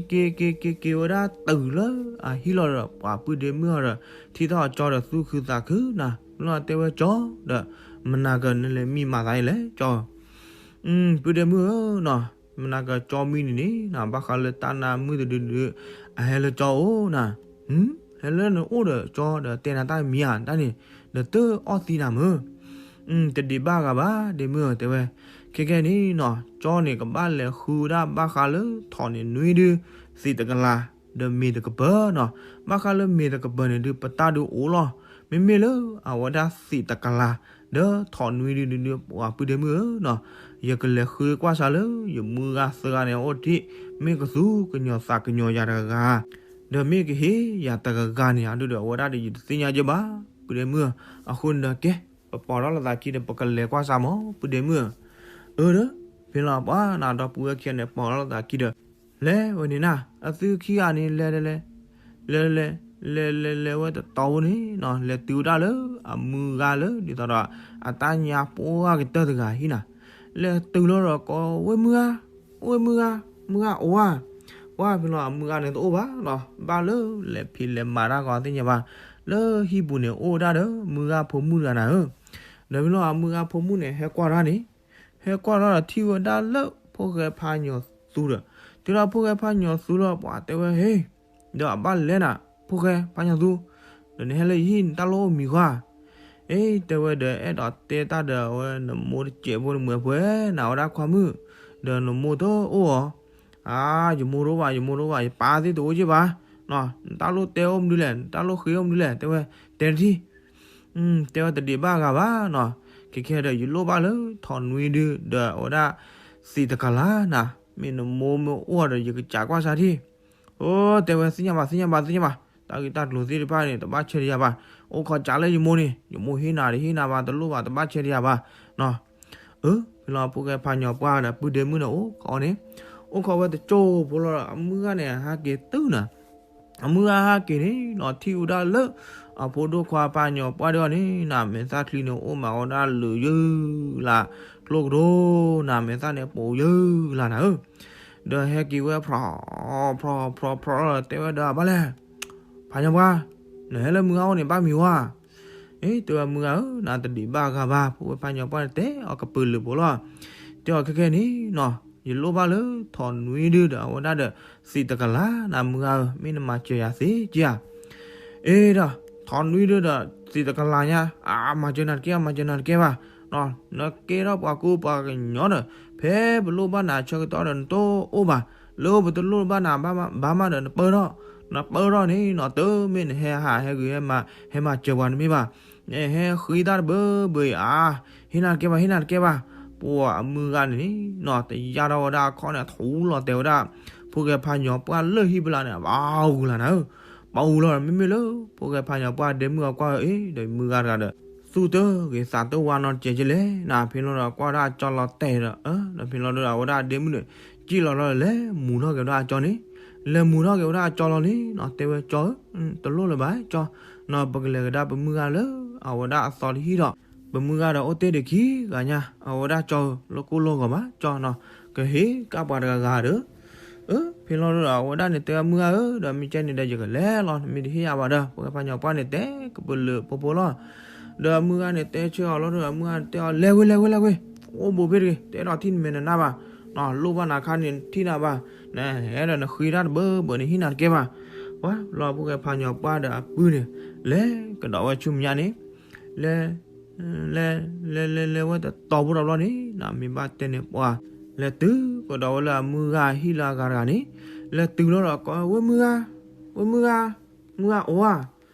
က့ၤ က့ၤ က့ၤ က့ၤဝဲဒၣ်တုၤလၢအဟံၣ်လီၤဒီး ပှၤပုၢ်ဒ့မုၣ်အီၤဒီး ထံၣ်ထီၣ်ကၠီဒီးသူၣ်ခုသးခုနၤ, လီၤတဲဝဲကၠီဒီး, မနၤကၢၤနလဲၤမံမၤသးအံၤလဲၣ်ကၠီ, ပုၢ်ဒ့မုၣ်ဧၢနၤ, မနၤကၢၤကၠီမံန့ၣ်န့ၣ်နၤ, ဘၣ်ဃးလၢတၢ်နါမုၣ်တဒုဒု, အဟဲလၢကၠီအိၣ်နၤ, ဟဲလၢနအိၣ်ဒီးကၠီဒီးတဲနၤတၢ်မံၤဧါ, တၢ်န့ၣ်, ဒီးတအီၣ်သံနၤမုၢ် တဒံးဘၣ်ဂၤဘၣ် ဒ့မုၣ်ဧၢ တဲဝဲ, ခဲကဲန့ၣ်နၤ, ကၠီန့ၣ်ကဘၣ်လဲၤဃုဝဲဒၣ်ဘၣ်ဃးလၢထီၣ်န့ၣ်နွံဒု, သံးတကလး, ဒီးမ့ၢ်တကပၤနၤ, ဘၣ်ဃးလၢမ့ၢ်တကပၤန့ၣ်ဒုး ပတၢ်ဒုးအိၣ်လီၤ, မ့မ့ၢ်လၢအဝဲဒၣ်သံးတကလး, ဒီးထီၣ်နွံဒုဒုဒု ပှၤပုၢ်ဒ့မုၣ်ဧၢနၤ, ယကလဲၤဃုကွၢ်စၢ်လၢ ယမုၢ်ဂၤသၢဂၤန့ၣ်အအိၣ်တ့ၢ်, မ့ၢ်ကသူကညီၤသးကညီၤယၤတဂၤဂၤ, ဒီးမ့ၢ်ကဟ့ၣ်ယၤတဂၤဂၤန့ၣ် အဒိဒီးအဝဲဒၣ်ဒီးယတသ့ၣ်ညါကၢဘၣ် ပုၢ်ဒ့မုၣ်ဧၢ, အဃိန့ၣ်ဒီးကဲ, ပပိာ်ထီၣ်လိာ်သးခံဒီး ပကလဲၤကွၢ်စၢ်မး ပုၢ်ဒ့မုၣ်ဧၢ. အၢဒီး ဖဲလီၤပှၤနၤဒီပုၢ်ဝဲၢ်ခံဂၤန့ၣ် ပိာ်ထီၣ်လိာ်သးခံဒီး လဲၤဝဲန့ၣ်နၤ, အသုခံဂၤန့ၣ် လဲၤလဲၤ လဲၤလဲၤ လဲၤလဲၤလဲၤဝဲတတီၤဖိန့ၣ်နီၤ, လဲၤတုၤဝဲဒၣ်လၢအမုၢ်ဂၤလၢ ဒ်သိးဒီး အတၢ်ညါပှၢ်ကတၢၢ်တဂၤဟံၣ်နၤ, လဲၤတုၤလီၤဒီးကိးဝဲမုၢ်ဂၤ, ဝဲမုၢ်ဂၤ, မုၢ်ဂၤအိၣ်ဧါ, ပှၤဖဲလီၤအမုၢ်ဂၤန့ၣ်တအိၣ်ဘၣ်နီၤ, ဘၣ်လၢလဲၤဖံးလဲၤမၤတၢ်ဂီၤသ့ၣ်ညါဘၣ်, လၢဟံၣ်ပူၤန့ၣ်အိၣ်ဝဲဒၣ်ဒီး မုၢ်ဂၤဖိမုၣ်တဂၤနၤဧၢ, ဒီးဖဲလီၤအမုၢ်ဂၤဖိမုၣ်န့ၣ် ဟဲကွၢ်တၢ်န့ၣ် ဟဲကွၢ်ထီၣ်ဒီးထံၣ်ဝဲဒၣ်လၢဖိၣ်ဃဲဖးညီသူဒီး, တုၤဒီးဖိၣ်ဃဲဖးညီသူလီၤ ပှၤတဲဝဲဟ့ၣ်, ဒီးအဘၣ်လဲၤနၤ, ဖိၣ်ဃဲဖးညီသူ, ဒီးနဟဲလၢယဟံၣ်နတၢ်လိၣ်အိၣ်မံၤဧါ, အ့ တဲဝဲဒီး အဲၣ်ဒိးတဲတၢ်ဒီးအဝဲ နမိၢ်တစဲးဖိနမဲာ်ဖိနၤဝဲဒၣ်ခွါမုၣ်, ဒီးနမိၢ်တအိၣ်ဧါ, အါ ယမိၢ်တအိၣ်ဘၣ် ယမိၢ်တအိၣ်ဘၣ် ယပၢ်သ့ၣ်တအိၣ်က့ဘၣ်, နတၢ်လိၣ်တဲအိၣ်မနုၤလဲၣ် နတၢ်လိၣ်ဃ့အိၣ်မနုၤလဲၣ် တဲဝဲ, တဲတထံၣ် တဲဝဲတဒံးဘၣ်ဂၤဘၣ်နီၤ, ခဲခဲဒီး ယလိၣ်ဘၣ်လၢထိးနွံဒုဒီးအဝဲဒၣ် သံးတကလးနၤ, မ့ၢ်နမိၢ်မ့ၢ်အိၣ်ဒီး ယကစးကွၢ်စၢ်ထံၣ်, အိ တဲဝဲ သ့ၣ်ညါဘၣ် သ့ၣ်ညါဘၣ် သ့ၣ်ညါဘၣ်, တၢ်ဂ့ၢ်တၢ်ကျိၤသ့ၣ်တဖၣ်န့ၣ် တဘၣ်ဆဲးတယၤဘၣ်, အိၣ်ခိးစးလၢယမိၢ်န့ၣ် ယမိၢ်ဟ့ၣ်နၤဒီးဟ့ၣ်နၤဘၣ် တလိၣ်ဘၣ် တဘၣ်ဆဲးတယၤဘၣ်နီၤ အၢ ဖဲလီၤဖိၣ်ဃဲဖးညီပှၢ်ဒီးပုၢ်ဒ့မုၣ်န့ၣ် အိၣ်ခိးအီၤန့ၣ်, အိၣ်ခိးဝဲတကၠိဖိလီၤဒီး အမုၢ်ဂၤန့ၣ် ဟဲက့ၤတုၤနၤ, အမုၢ်ဂၤဟဲက့ၤန့ၣ်နီၤ ထံၣ်ဝဲဒၣ်လၢ အဖိဒိၣ်ခွါဖးညီပှၢ်ဒီးအီၤန့ၣ် နမဲာ်သၣ်ချံန့ၣ် အိၣ်မးဝဲဒၣ်လၢယုၢ်လၢ် ကျိကဒိၣ် နမဲာ်သၣ်န့ၣ်ပိာ်ယုၢ်လၢ်နၤဧၢ, ဒီးဟဲက့ၤဝဲ ဖျီဖျီဖျီဖျီလီၤ တဲဝဲဒီး ဘၣ်လဲၣ် ဖးညီပှၢ်, နဟဲလၢမုၢ်ဂၤအိၣ်န့ၣ် ဘၣ်မံၤဝါ, အ့ တဲဝဲမုၢ်ဂၤဧၢ နတဒံးဘၣ်ဂၤဘၣ် ဖိၣ်ဃဲဖးညီပှၢ်န့ၣ် တဲအီၤကပုာ်လုာ်ဖိလီၤ, တဲအီၤခဲခဲန့ၣ်နီၤ ယလိၣ်ဘၣ်လၢထိးနွံဒုဒီးအဝဲဒၣ်ဒီး သံးတကလး နမုၢ်ဂၤဧၢ မ့ၢ်နမၤစၢၤယၤသ့က့ဧါ, အ့ဒီး ထိးနွံဒုဒီး သံးတကလးညါ အမၤစၢၤနၤတကဲ မၤစၢၤနၤတကဲဘၣ်, နကဲထီၣ်ပှၤကူပှၤကညီဒီး ဖဲပလိၣ်ဘၣ်နၤဆၢကတီၢ်ဒီး နတအိၣ်ဘၣ်, လၢပတလိၣ်ဘၣ်နၤဘၣ်မးဘၣ်မးဒီး နပၢၢ်ထီၣ်, နပၢၢ်ထီၣ်န့ၣ်နီၤ တမ့ၢ်နဟဲဟးဟဲဂုာ်ဟဲမၤ ဟဲမၤစၢၤပှၤတမ့ၢ်ဘၣ်, နဟဲဃ့တၢ်တဘၢဘၢအံၤ အါ ဟ့ၣ်နၤတကဲဘၣ် ဟ့ၣ်နၤတကဲဘၣ်, ပှၤအမုၢ်ဂၤန့ၣ်နီၤ တယၢ်ထီၣ်ဝဲဒၣ်အခီၣ်န့ၣ် ထူလီၤတဲာ်ဝဲဒၣ် ဖိၣ်ဃဲဖးညီပှၢ်လၢဟံၣ်ဖီလာ်န့ၣ် ဘၣ်ဂုာ်လၢ်နၤဧၢ, ဘၣ်ဂုာ်လီၤ မ့မ့ၢ်လၢ ဖိၣ်ဃဲဖးညီပှၢ်ဒ့မုၣ်အကွၢ်အီၤအံၤ ဒီးမုၢ်ဂၤတဂၤဒီး သူၣ်တဂ့ၤသးတဝါနီတစဲးကလဲၣ်နၤ, ဖဲလီၤဒီးကွၢ်ဒၣ်အကၠီလီၤတဲာ်ဒီး ဒီးဖဲလီၤဒီးအဝဲဒၣ်ဒ့မုၣ်န့ၣ် စံၣ်လီၤလီၤဒီး လဲၤမူထီၣ်က့ၤဝဲဒၣ်အကၠီန့ၣ်, လဲၤမူထီၣ်က့ၤဝဲဒၣ်အကၠီလီၤန့ၣ်နီၤ တဲဝဲကၠီဧၢ, တလိၣ်လၢၤဘၣ်ကၠီ, နီၤ ပကလဲၤကဒါပမုၢ်ဂၤလၢ အဝဲဒၣ်အသီတဟံၣ်ဒီး ပမုၢ်ဂၤဒီးအိၣ်တ့ၢ်ဒံးခံဂၤညါ အဝဲဒၣ်ကၠီဧၢ လၢကိၢ်လီၢ်ဂီၤဘၣ်ကၠီနီၤ, ကဟ့ၣ်ကဒါပှၤတဂၤဂၤဒီး အၢ ဖဲလီၤဒီးအဝဲဒၣ်န့ၣ်တဲမုၢ်ဂၤဧၢ ဒီးမ့ၢ်ကဲန့ၣ်ဒီး ယကလဲၤလီၤ မ့ၢ်တဟ့ၣ်ယၤဘၣ်ဒီး ဖိၣ်ဃဲဖးညီပှၢ်န့ၣ် တဲကပုာ်လုာ်ဖိဖိလီၤ, ဒီးမုၢ်ဂၤန့ၣ်တဲဆၢအီၤလီၤဒီး မုၢ်ဂၤန့ၣ်တဲအီၤ လဲၤဝဲ လဲၤဝဲ လဲၤဝဲ, အိၣ်ဘူးဖဲတဂ့ၤ တအဲၣ်ဒိးထံၣ်နမဲာ်နနါဘၣ်, လိၣ်ဘၣ်နၤခါန့ၣ်ထံၣ်နၤဘၣ်, နဟဲဒီးနဃ့တၢ်တဘၢဘၢန့ၣ် ဟ့ၣ်နၤတကဲဘၣ်, ပှၤလီၤ ဖိၣ်ဃဲဖးညီပှၢ်ဒီးအပုၢ်န့ၣ် လဲၤကဒီးဝဲဆူမဲာ်ညါန့ၣ် လဲၤ လဲၤ လဲၤ လဲၤဝဲတတီၤဖိတဘျီန့ၣ် မ့ၢ်ဘၣ်တဲန့ၣ်ပှၤ လဲၤတုၤကဒီးဝဲလၢအမုၢ်ဂၤဟံၣ်လၢအဂၤတဂၤန့ၣ်, လဲၤတုၤလီၤဒီးကိးဝဲမုၢ်ဂၤ, ဝဲမုၢ်ဂၤ, မုၢ်ဂၤအိၣ်ဧါ,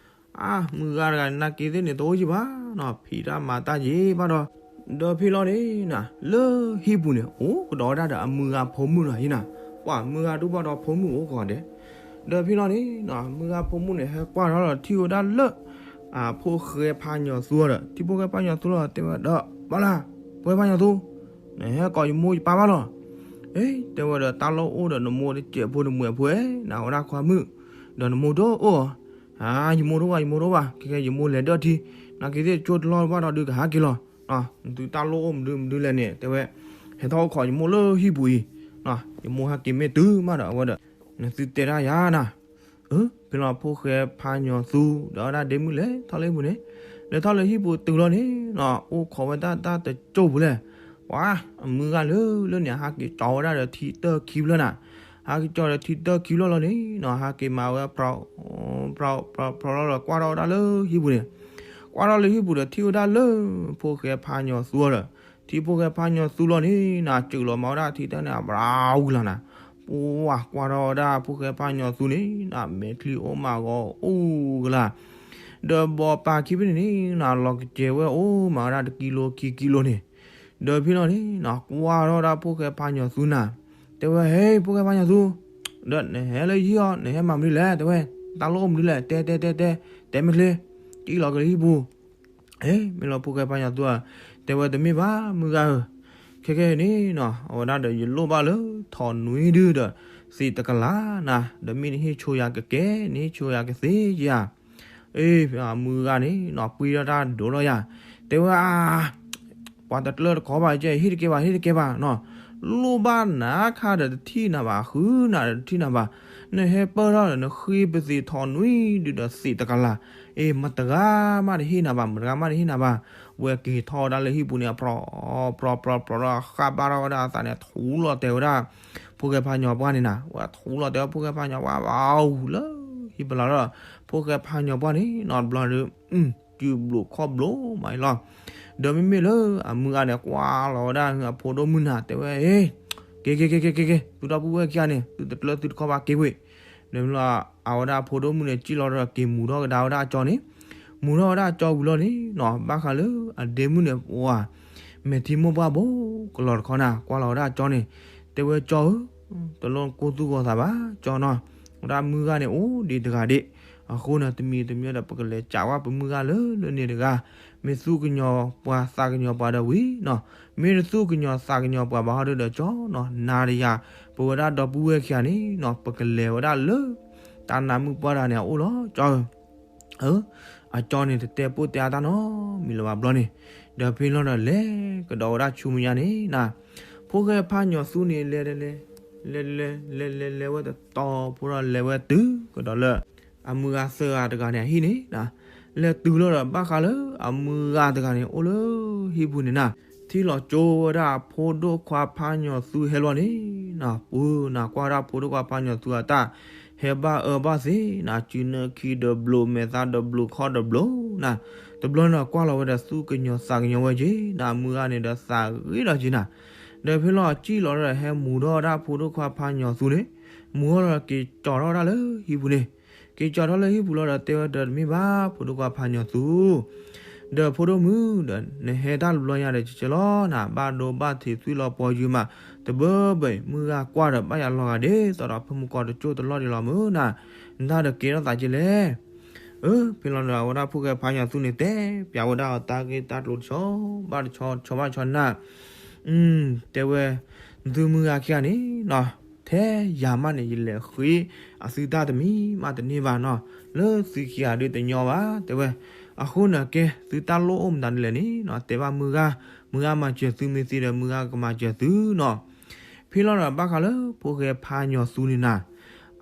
အါ မုၢ်ဂၤတဂၤန့ၣ် နာ်က့သ့ၣ်န့ၣ် တအိၣ်ယံၤဘၣ်နီၤ ဖံးတၢ်မၤတၢ်ယံၤဘၣ်ဒီး, ဒီးဖဲလီၤန့ၣ်နၤ လၢဟံၣ်ပူၤန့ၣ် အိၣ်ကဒီးဝဲဒၣ်ဒီးအမုၢ်ဂၤဖိမုၣ်တဂၤဟံၣ်နၤ, ပှၤမုၢ်ဂၤဒိၣ်ဘၣ်ဒီးဖိမုၣ်အိၣ်ကီးဒဲး, ဒီးဖဲလီၤန့ၣ် မုၢ်ဂၤဖိမုၣ်န့ၣ် ဟဲကွၢ်ထီၣ်ဒီးထံၣ်ဝဲဒၣ်လၢ အဖိၣ်ဃဲဖးညီသူဒီး ထံၣ်ဖိၣ်ဃဲဖးညီသူလီၤ တဲဝဲဒီး ဘၣ်လၢ ဖိၣ်ဃဲဖးညီသူ, နဟဲကိးယမိၢ်ယပၢ်ဘၣ်လီၤ, အ့ တဲဝဲဒီး တၢ်လီၢ်အိၣ်ဒီးနမိၢ်တစဲးဖိနမဲာ်ဖိ နဝဲဒၣ်ခွါမုၣ်, ဒီးနမိၢ်တအိၣ်ဧါ, ယမိၢ်တအိၣ်ဘၣ် ယမိၢ်တအိၣ်ဘၣ် ခဲခဲ ယမိၢ်လဲၤဒၢၣ်ထံ, နာ်က့သ့ၣ်ကၠိတလီၢ်ဘၣ်ဒီးဒုးကဟးက့ၤလီၤ, နသုတၢ်လီၢ်အိၣ်မနုၤမနုၤလဲၣ်န့ၣ် တဲဝဲ, ဟဲထီၣ်အိၣ်ခိးယမိၢ်လၢဟံၣ်ပူၤအံၤ, ယမိၢ်ဟဲက့ၤမ့ၢ်တုၤမးဒီးအဝဲဒီး, နသုတဲတၢ်ယၤနၤ အၢ ဖဲလီၤဖိၣ်ဃဲဖးညီသူ ဒီးဝဲဒၣ်ဒ့မုၣ်လဲၤထီၣ်လၢဟံၣ်ပူၤန့ၣ်, လဲၤထီၣ်လၢဟံၣ်ပူၤတုၤလီၤန့ၣ်နီၤ အိၣ်ခိးဝဲတၢ်တၢ်တကၠိၢ်ပူၤလဲၣ်, ပှၤ အမုၢ်ဂၤလၢလၢန့ၣ် ဟးက့ၤကၠီဝဲဒၣ်ဒီးထံတၢၢ်ခံဖျၢၣ်နၤ, ဟးက့ၤကၠီဒီးထံတၢၢ်ခံဖျၢၣ်လီၤန့ၣ်နီၤ ဟးက့ၤမၤဝဲ ဖြီ ဖြီ ဖြီ ဖြီလီၤဒီးကွၢ်ထီၣ်ဝဲဒၣ်လၢဟံၣ်ပူၤန့ၣ်, ကွၢ်ထီၣ်လၢဟံၣ်ပူၤဒီးထံၣ်ဝဲဒၣ်လၢ ဖိၣ်ဃဲဖးညီသူဒီး, ထံၣ်ဖိၣ်ဃဲဖးညီသူလီၤန့ၣ်နၤ စၢၤလီၤမၤဝဲဒၣ်ထံတၢၢ်န့ၣ် အဘြၤဝံၤလီၤနၤ, ပှၤကွၢ်ထီၣ်ဝဲဒၣ်ဖိၣ်ဃဲဖးညီသူန့ၣ်နၤ မဲာ်ချံအိၣ်မးဂီၤအိၣ်ကလာ်, ဒီးဘီပာ်ခံဖဲန့ၣ်န့ၣ်နၤ လီၤကစဲၤဝဲအိၣ်မးဝဲဒၣ်တကံလိခံကံလိန့ၣ်, ဒီးဖဲလီၤန့ၣ်နၤ ကွၢ်ထီၣ်ဝဲဒၣ်ဖိၣ်ဃဲဖးညီသူနၤ, တဲဝဲ ဟဲ ဖိၣ်ဃဲဖးညီသူ, ဒီးနဟဲလၢယဟံၣ်အီၤ နဟဲမၤမနုၤလဲၣ် တဲဝဲ, တၢ်လီၢ်အိၣ်မနုၤလဲၣ် တဲတဲတဲတဲ, တဲမ့ၢ်ချ့ ကံၣ်လီၤက့ၤလၢဟံၣ်ပူၤ. မ့ၢ်လီၤ ဖိၣ်ဃဲဖါညီၤသူဧၢ, တဲဝဲတမ့ၢ်ဘၣ် မုၢ်ဂၤဧၢ, ခဲကနံၣ်အံၤန့ၣ်နီၤ အဝဲဒၣ်ဒီး ယလိၣ်ဘၣ်လၢထီးနွံဒုဒီး သံးတကလးနၤ, ဒီးမ့ၢ်နဟ့ၣ်ဆိယၤကကဲ, နဟ့ၣ်ဆိယၤကသ့ဧါ. အ့ မုၢ်ဂၤန့ၣ်နီၤ ပှံထီၣ်တၢ်ဒိးလီၤယၤ, တဲဝဲ ပှၤတကျၢတခီဘၣ် ကဲ ဟ့ၣ်တကဲဘၣ် ဟ့ၣ်တကဲဘၣ်နီၤ, လိၣ်ဘၣ်နၤခါဒီးတထံၣ်နၤဘၣ်, ဃုနၤဒီးတထံၣ်နၤဘၣ်, နဟဲပၢၢ်ထီၣ်ဒီး နဃ့ပသံးထီးနွံဒုဒီးသံးတကလး, အ့ မတဂၤမးတဟ့ၣ်နၤဘၣ်, မတဂၤမးတဟ့ၣ်နၤဘၣ်. ဝဲက့ၤထီၣ်ဝဲဒၣ်လၢဟံၣ်ပူၤန့ၣ် အပြီ ပြီ ပြီ ပြီဒီး ဃၣ်ဘၣ်ထီၣ်ဝဲဒၣ်အသးန့ၣ် ထူလီၤတဲာ်ဝဲဒၣ် ဖိၣ်ဃဲဖါညီၤပှၢ်န့ၣ်နၤ, ဝဲထူလီၤတဲာ်ဝဲဖိၣ်ဃဲဖါညီၤပှၢ် ဘၣ်အူလၢဟံၣ်ပလီၤဒီး ဖိၣ်ဃဲဖါညီၤပှၢ်န့ၣ်နီၤ တဘျီဒီး စုဘျိးခီၣ်ဘျိးမးအံၤလီၤ. ဒီးမ့မ့ၢ်လၢအမုၢ်ဂၤန့ၣ် ကွၢ်လီၤဝဲဒၣ်အဖိဒိၣ်မုၣ်နၤ တဲဝဲ အ့ က့ၤ က့ၤ က့ၤ က့ၤ က့ၤ သုဒီပုၢ်ဝဲၢ်ခံဂၤန့ၣ် သုတကျၢသုတခီဘၣ် က့ၤဝဲ. ဒီးမ့ၢ်လီၤ အဝဲဒၣ်အဖိဒိၣ်မုၣ်န့ၣ် ကံၣ်လီၤဒီးက့ၤမူၤထီၣ်ကဒါဝဲဒၣ်အကၠီန့ၣ်, မူၤထီၣ်ဝဲဒၣ်အကၠီဝံၤလီၤန့ၣ်နီၤ ဘၣ်ဃးလၢအဒ့မုၣ်န့ၣ် ပှၤ မဲာ်ထံမိၢ်ပှၢ်ဘိကလီၤတခီနၤ ကွၢ်လီၤဝဲဒၣ်အကၠီန့ၣ် တဲဝဲ ကၠီဧၢ, တလိၣ်ကိၢ်သူၣ်ဂီၤသးဘၣ် ကၠီနီၤ, ဝဲဒၣ်မုၢ်ဂၤန့ၣ် အိၣ်ဒံးတဂၤဒံး, အဃိန့ၣ် တမံၤတမံၤဒီး ပကလဲၤကးဝဲပမုၢ်ဂၤလၢလၢန့ၣ်တဂၤ, မ့ၢ်သူၣ်ကညီၤပှၤသးကညီၤပှၤဒီးဝံၤနီၤ, မ့ၢ်တသူၣ်ကညီၤသးကညီၤပှၤဘၣ်ဟီဒုဒီးကၠီနီၤ နၤဒီးယၤ ပဝဲဒၣ်ဒီပုၢ်ဝဲၢ်ခံဂၤန့ၣ်နီၤ ပကလဲၤဝဲဒၣ်လၢ တၢ်နါမုၣ်ပှၢ်တဂၤန့ၣ်အအိၣ်လီၤ ကၠီဧၢ. အၢ အကၠီန့ၣ်တတဲပိၢ်တဲအါတၢ်နီတမံၤလၢၤဘၣ်ဘျီန့ၣ်, ဒီးဖဲလီၤဒီးလဲၤကဒီးဝဲဒၣ်ဆူမဲာ်ညါန့ၣ်နၤ, ဖိၣ်ဃဲဖါညီၤသူန့ၣ် လဲၤ လဲၤ လဲၤ လဲၤ လဲၤ လဲၤ လဲၤဝဲတတီၤဖိဒီးလဲၤဝဲတုၤကဒီးလၢ အမုၢ်ဂၤသၢဂၤတဂၤန့ၣ်အဟံၣ်န့ၣ်နၤ, လဲၤတုၤလီၤဒီးဘၣ်ဃးလၢအမုၢ်ဂၤတဂၤန့ၣ် အိၣ်လၢဟံၣ်ပူၤန့ၣ်နၤ, ထံၣ်လီၤကၠိဝဲဒၣ်ဖိဒိၣ်ခွါဖါညီၤသူဟဲလီၤန့ၣ်နၤ, ပူၤနၤကွၢ်ဝဲဒၣ်ဖိဒိၣ်ခွါဖါညီၤသူအတၢ် ဟဲဘၣ်အၢဘၣ်သီနၤ, စုနၢခံဒီးဘျိး မဲာ်သၣ်ဒီးဘျိးခီၣ်ဒီးဘျိးနၤ, တဘျီန့ၣ်ကွၢ်လီၤဝဲဒီးသူၣ်ကညီၤသးကညီၤဝဲက့ၤနၤ, အမုၢ်ဂၤန့ၣ်ဒီးသးဂ့ၤလီၤက့ၤနၤ, ဒီးဖဲလီၤအကံၣ်လီၤဒီးဟဲမူၤထီၣ်ဝဲဒၣ်ဖိဒိၣ်ခွါဖါညီၤသူန့ၣ်, မူၤထီၣ်ဒီးက့ၤကၠီၤထီၣ်ဝဲဒၣ်လၢဟံၣ်ပူၤန့ၣ်, က့ၤကၠီၤထီၣ်လၢဟံၣ်ပူၤလီၤဒီးတဲဝဲဒီးတမ့ၢ်ဘၣ်ဖိဒိၣ်ခွါဖါညီၤသူ ဒီးဖိဒိၣ်မုၣ်ဒီး နဟဲတၢ်တဘျီညါဒီးကကဲလီၤနၤ, ဘၣ်ဒိဘၣ်ထံးသွံၣ်လီၤပီၤယုာ်မး, တဘၢဘၢအံၤ မုၢ်ဂၤကွၢ်ဒီးဘၣ်ယၤလီၤဂာ်ဒ်သိးဒီးဖဲမုၢ်ကီၢ်တကၠိၢ်တလီၢ်ဒံးလီၤမုၢ်နၤ, နတၢ်ဒီးကဲထီၣ်သးက့ၤလဲၣ်. အၢ ဖဲလီၤဒီးအဝဲဒၣ်ဖိၣ်ဃဲဖါညီၤသူန့ၣ် တဲပျးဝဲဒၣ်အတၢ်ဂ့ၢ်တၢ်ကျိၤတဆီဘၣ်တဆီ တဆီဘၣ်တဆီနၤ, တဲဝဲ သုမုၢ်ဂၤခံဂၤန့ၣ်နီၤ, ထဲယၤမးန့ၣ် ယလဲၤဃ့အသုတၢ်တမံၤမးတန့ၢ်ဘၣ်နီၤ, လၢသုခံဂၤဒုးတညီဘၣ် တဲဝဲ. အဃိန့ၣ်ကဲ သုတၢ်လိၣ်အိၣ်မတၤဒ်လဲၣ်န့ၣ်နီၤ တဲဘၣ်မုၢ်ဂၤ, မုၢ်ဂၤမၤစၢၤသုမ့ၢ်သ့ဒီး မုၢ်ဂၤကမၤစၢၤသုနီၤ. ဖဲလီၤဒီးဘၣ်ဃးလၢဖိၣ်ဃဲဖးညီသုန့ၣ်နၤ,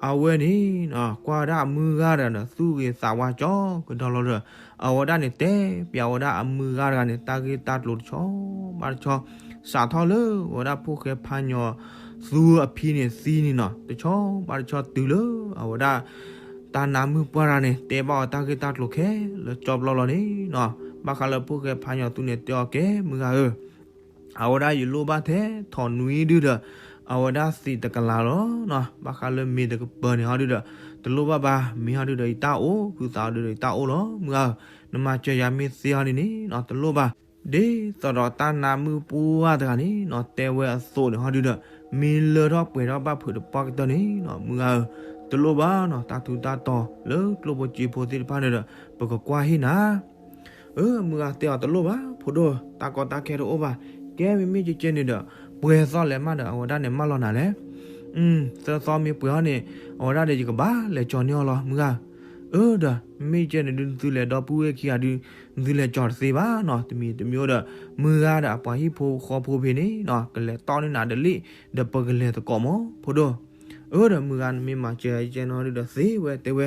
အဝဲန့ၣ် ကွၢ်ဝဲဒၣ်အမုၢ်ဂၤဒီး သူၣ်ဂ့ၤသးဝါကၠီကဒီးလီၤဒီး အဝဲဒၣ်န့ၣ်တဲပျးဝဲဒၣ်အမုၢ်ဂၤတဂၤန့ၣ် တၢ်ဂ့ၢ်တၢ်ကျိၤတဆီဘၣ်တဆီ, စးထီၣ်လၢဝဲဒၣ်ဖိၣ်ဃဲဖးညီသုအဖံန့ၣ်သံန့ၣ်နီၤ တဆီဘၣ်တဆီတုၤလၢအဝဲဒၣ် တၢ်နါမုၣ်ပှၢ်တဂၤန့ၣ် တဲဘၣ်အီၤတၢ်ဂ့ၢ်တၢ်ကျိၤခဲလၢာ်ကၠီပျီလီၤန့ၣ်နီၤ. ဘၣ်ဃးလၢဖိၣ်ဃဲဖးညီသုန့ၣ် တဲအီၤကဲ မုၢ်ဂၤဧၢ, အဝဲဒၣ်ယလိၣ်ဘၣ်ထဲထီၣ်နွံဒုဒီး အဝဲဒၣ်သံးတကလးလီၤနီၤ. ဘၣ်ဃးလၢမ့ၤတကပၤန့ၣ်ဟီဒုဒီး တလိၣ်ဘၣ်ဘၣ်, မ့ၤဟီဒုဒီးယတၢ်အိၣ်, ဃုသးဟီဒုဒီးယတၢ်အိၣ်လီၤ မုၢ်ဂၤဧၢ. နမၤစၢၤယၤမ့ၢ်သ့ဟီဒုန့ၣ်နီၤ တလိၣ်ဘၣ်. ဒ်သိးဒီးတၢ်နါမုၣ်ပှၢ်တဂၤန့ၣ်နီၤ တဲဝဲအသိးန့ၣ်ဟီဒုဒီး မ့ၢ်လၢထီၣ်ပှဲၤထီၣ်ဘၣ်ဖုးတပှၢ်ကတၢၢ်န့ၣ်နီၤ မုၢ်ဂၤဧၢ, တလိၣ်ဘၣ်နီၤ တၢ်ထူးတၢ်တီၤလၢကျိၣ်ဖိစ့ဖိသ့ၣ်တဖၣ်န့ၣ်ဒီး ပကကွၢ်ဟ့ၣ်နၤ အၢ မုၢ်ဂၤတဲအီၤတလိၣ်ဘၣ် ဖိဒိၣ် တၢ်ကီတၢ်ခဲတအိၣ်ဘၣ်. ကဲမ့မ့ၢ်ကဲကဲန့ၣ်ဒီး ပှဲၤသီလဲၤမးဒီး အဝဲဒၣ်န့ၣ်မၢလီၤနၤလဲၣ်. သၢသီမ့ၢ်ပှဲၤဟီန့ၣ် အဝဲဒၣ်ဒီးယကဘၣ်လဲၤကၠီၤန့ၢ်အီၤလီၤ မုၢ်ဂၤ. အၢ ဒီး မ့ၢ်ကဲန့ၣ်ဒုး နသုလဲၤဒီပုၢ်ဝဲၢ်ခံဂၤဒုး နသုလဲၤကၠီၤတသ့ဘၣ်နီၤ တမံၤတမံၤအိၣ်ဒီး မုၢ်ဂၤဒီးအပှၤဟံၣ်ဖိဃီဖိဖဲန့ၣ်နီၤ ကလဲၤတီၢ်န့ၢ်နၤဒ်လဲၣ် ဒီးပကလဲၤသကိးမး ဖိဒိၣ်. အၢ ဒီး မုၢ်ဂၤနမ့ၢ်မၤစၢၤယကဲနီၤဒုးဒီးသ့ဝဲတဲဝဲ.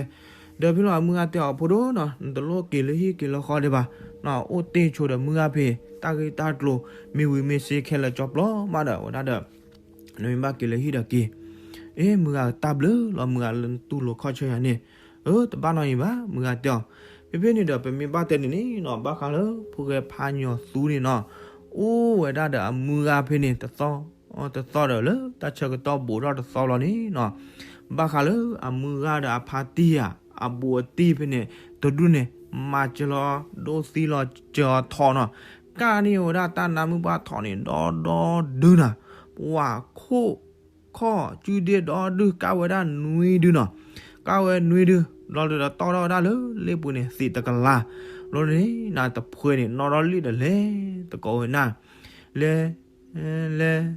ဒီးဖဲလီၤမုၢ်ဂၤတဲအီၤ ဖိဒိၣ်နီၤ နတလိၣ်က့ၤလၢဟံၣ်က့ၤလၢဃီဒံးဘၣ်နီၤ အိၣ်တ့ၢ်ဆိဒီးမုၢ်ဂၤဖဲ တၢ်ဂ့ၢ်တၢ်ကျိၤ မ့ၢ်ဝံၤမ့ၢ်စ့ခဲလၢာ်ကၠီပျီမးဒီး အဝဲဒၣ်ဒီး နမ့ၢ်ဘၣ်က့ၤလၢဟံၣ်ဒီးက့ၤ. အ့ မုၢ်ဂၤတၢ်ဘျုးလီၤ မုၢ်ဂၤလၢနတူၢ်လိာ်ခီၣ်ဆၢယၤန့ၣ်. အၢ တဘၣ်နီတမံၤဘၣ် မုၢ်ဂၤတဲအီၤ. ဖဲဖဲန့ၣ်ဒီး ပမ့ၢ်ဘၣ်တဲန့ၣ်န့ၣ်နီၤ ဘၣ်ဃးလၢဖိၣ်ဃဲဖးညီသူန့ၣ်နီၤ အိၣ်ဝဲဒၣ်ဒီးအမုၢ်ဂၤဖဲန့ၣ် တသီ တသီဒီးလၢတၢ်ဆၢကတီၢ်ဘူးထီၣ်တသီလီၤန့ၣ်နီၤ ဘၣ်ဃးလၢအမုၢ်ဂၤဒီးအဖါတံၢ်ဧါ အဘူးအတံၢ်ဖဲန့ၣ် တဒူၣ်န့ၣ် မၤစၢၤလီၤဒိသံလီၤစၢၤအီၤထီၣ်နီၤ ကၣ်န့ၢ်ဝဲဒၣ်တၢ်နါမုၣ်ပှၢ်ထီၣ်န့ၣ် ဒီဒီဒုနၤ ပှၤခိၣ်ခီၣ်စုဒ့ဒီဒု ကၣ်ဝဲဒၣ်နွံဒုနီၤ ကၣ်ဝဲနွံဒု ဘျီဒီးတီၢ်ထီၣ်ဝဲဒၣ်လၢလ့ၣ်ပူၤန့ၣ် သ့းတကလး, ဘျီန့ၣ် နတဖှဲန့ၣ် နီၣ်ထီၣ်လံဒီးလဲၤသကိးဝဲနၤ, လဲၤ လဲၤ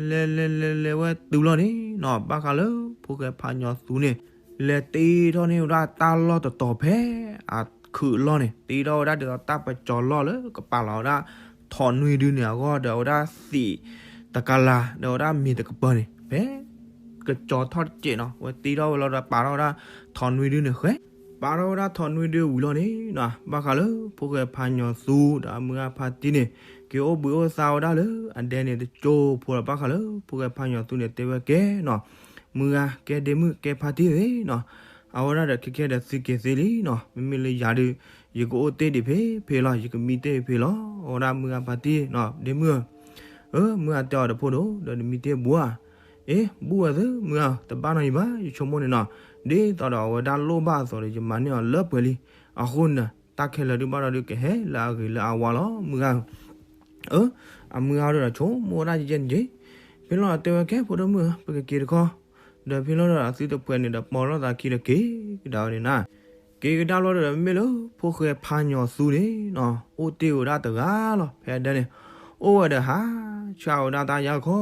လဲၤ လဲၤ လဲၤ လဲၤဝဲတုၤလီၤန့ၣ်နီၤ ဘၣ်ဃးလၢဖိၣ်ဃဲဖးညီသူန့ၣ် လဲၤတ့ထီၣ်န့ၢ်ဝဲဒၣ်တၢ်လီၢ်တတီၤဖဲအခုးအလီၢ်န့ၣ် တ့ထီၣ်ဝဲဒၣ်ဒ်သိးတၢ်ပကၠီၤလီၢ်လၢကပာ်လီၤဝဲဒၣ် ထိးနွံဒုန့ၣ်အဂီၢ်ဒီး အဝဲဒၣ်သ့းတကလး ဒီးဝဲဒၣ်မ့ၤတကပၤန့ၣ် ဖဲကကၠီၤထီၣ်တစဲးနီၤ အဝဲတ့ထီၣ်ဝဲလီၤဒီးပာ်ထီၣ်ဝဲဒၣ် ထိးနွံဒုန့ၣ်ဃဲ ပာ်ထီၣ်ဝဲဒၣ်ထိးနွံဒုဝံၤလီၤန့ၣ်နီၤ ဘၣ်ဃးလၢဖိၣ်ဃဲဖးညီသူဒီးအမုၢ်ဂၤဖါတံၢ်န့ၣ် က့ၤအိၣ်ဘှံးအိၣ်သါဝဲဒၣ်လၢအဒဲန့ၣ်တကၠိဖိဒီး ဘၣ်ဃးလၢဖိၣ်ဃဲဖးညီသူန့ၣ် တဲဝဲကဲနီၤ မုၢ်ဂၤ ကဲဒ့မုၣ် ကဲဖါတံၢ်ဂ့ၤနီၤ အဝဲဒၣ်ဒီးခဲကဲဒီးသုက့ၤသ့လံနီၤ မ့မ့ၢ်လၢယၤဒုး ယကအိၣ်တ့ၢ်ဒံးဖဲဖဲလီၤ ယကမံတ့ၢ်ဖဲလီၤ အဝဲဒၣ်မုၢ်ဂၤဖါတံၢ်နီၤ ဒ့မုၣ်ဧၢ မုၢ်ဂၤတဲအီၤဒီးဖိဒိၣ် ဒီးနမံတ့ၢ်ဘူးဧါ အ့ ဘူးဝဲသ့ မုၢ်ဂၤ တဘၣ်နီတမံၤဘၣ် ယဆိကမိၣ်န့ၣ်နီၤ ဒ်သိးဒီးအဝဲဒၣ်လိၣ်ဘၣ်အသိးဒီး ယမၤန့ၢ်အီၤလၢပှဲၤလံ အဃိန့ၣ် တၢ်ခဲလၢာ်ဒုးဘၣ်ဒီးဒုးကဟဲလၢအဂ့ၤလၢအဝါလီၤ မုၢ်ဂၤဧၢ အမုၢ်ဂၤဒီးဆိကမိၣ်ဝဲဒၣ်ယဲန့ၣ်က့ ဖဲလီၤတဲဝဲကဲဖိဒိၣ်မုၣ်ဧၢ ပကက့ၤတခီ ဒီးဖဲလီၤဒီးသုတဖှဲးန့ၣ်ဒီးပီၢ်လိာ်သးခံဒီးက့ၤကဒါဝဲန့ၣ်နီၤ က့ၤကဒါလီၤဒီးမ့ၢ်လၢဖိၣ်ဃဲဖးညီသူန့ၣ်နီၤ အိၣ်တ့ၢ်ဝဲဒၣ်တဂၤလီၤ ဖဲအဒဲန့ၣ် အိၣ်ဝဲဒီးဟးဆှၣ်ဝဲဒၣ်တၢ်ယၢ်ခီ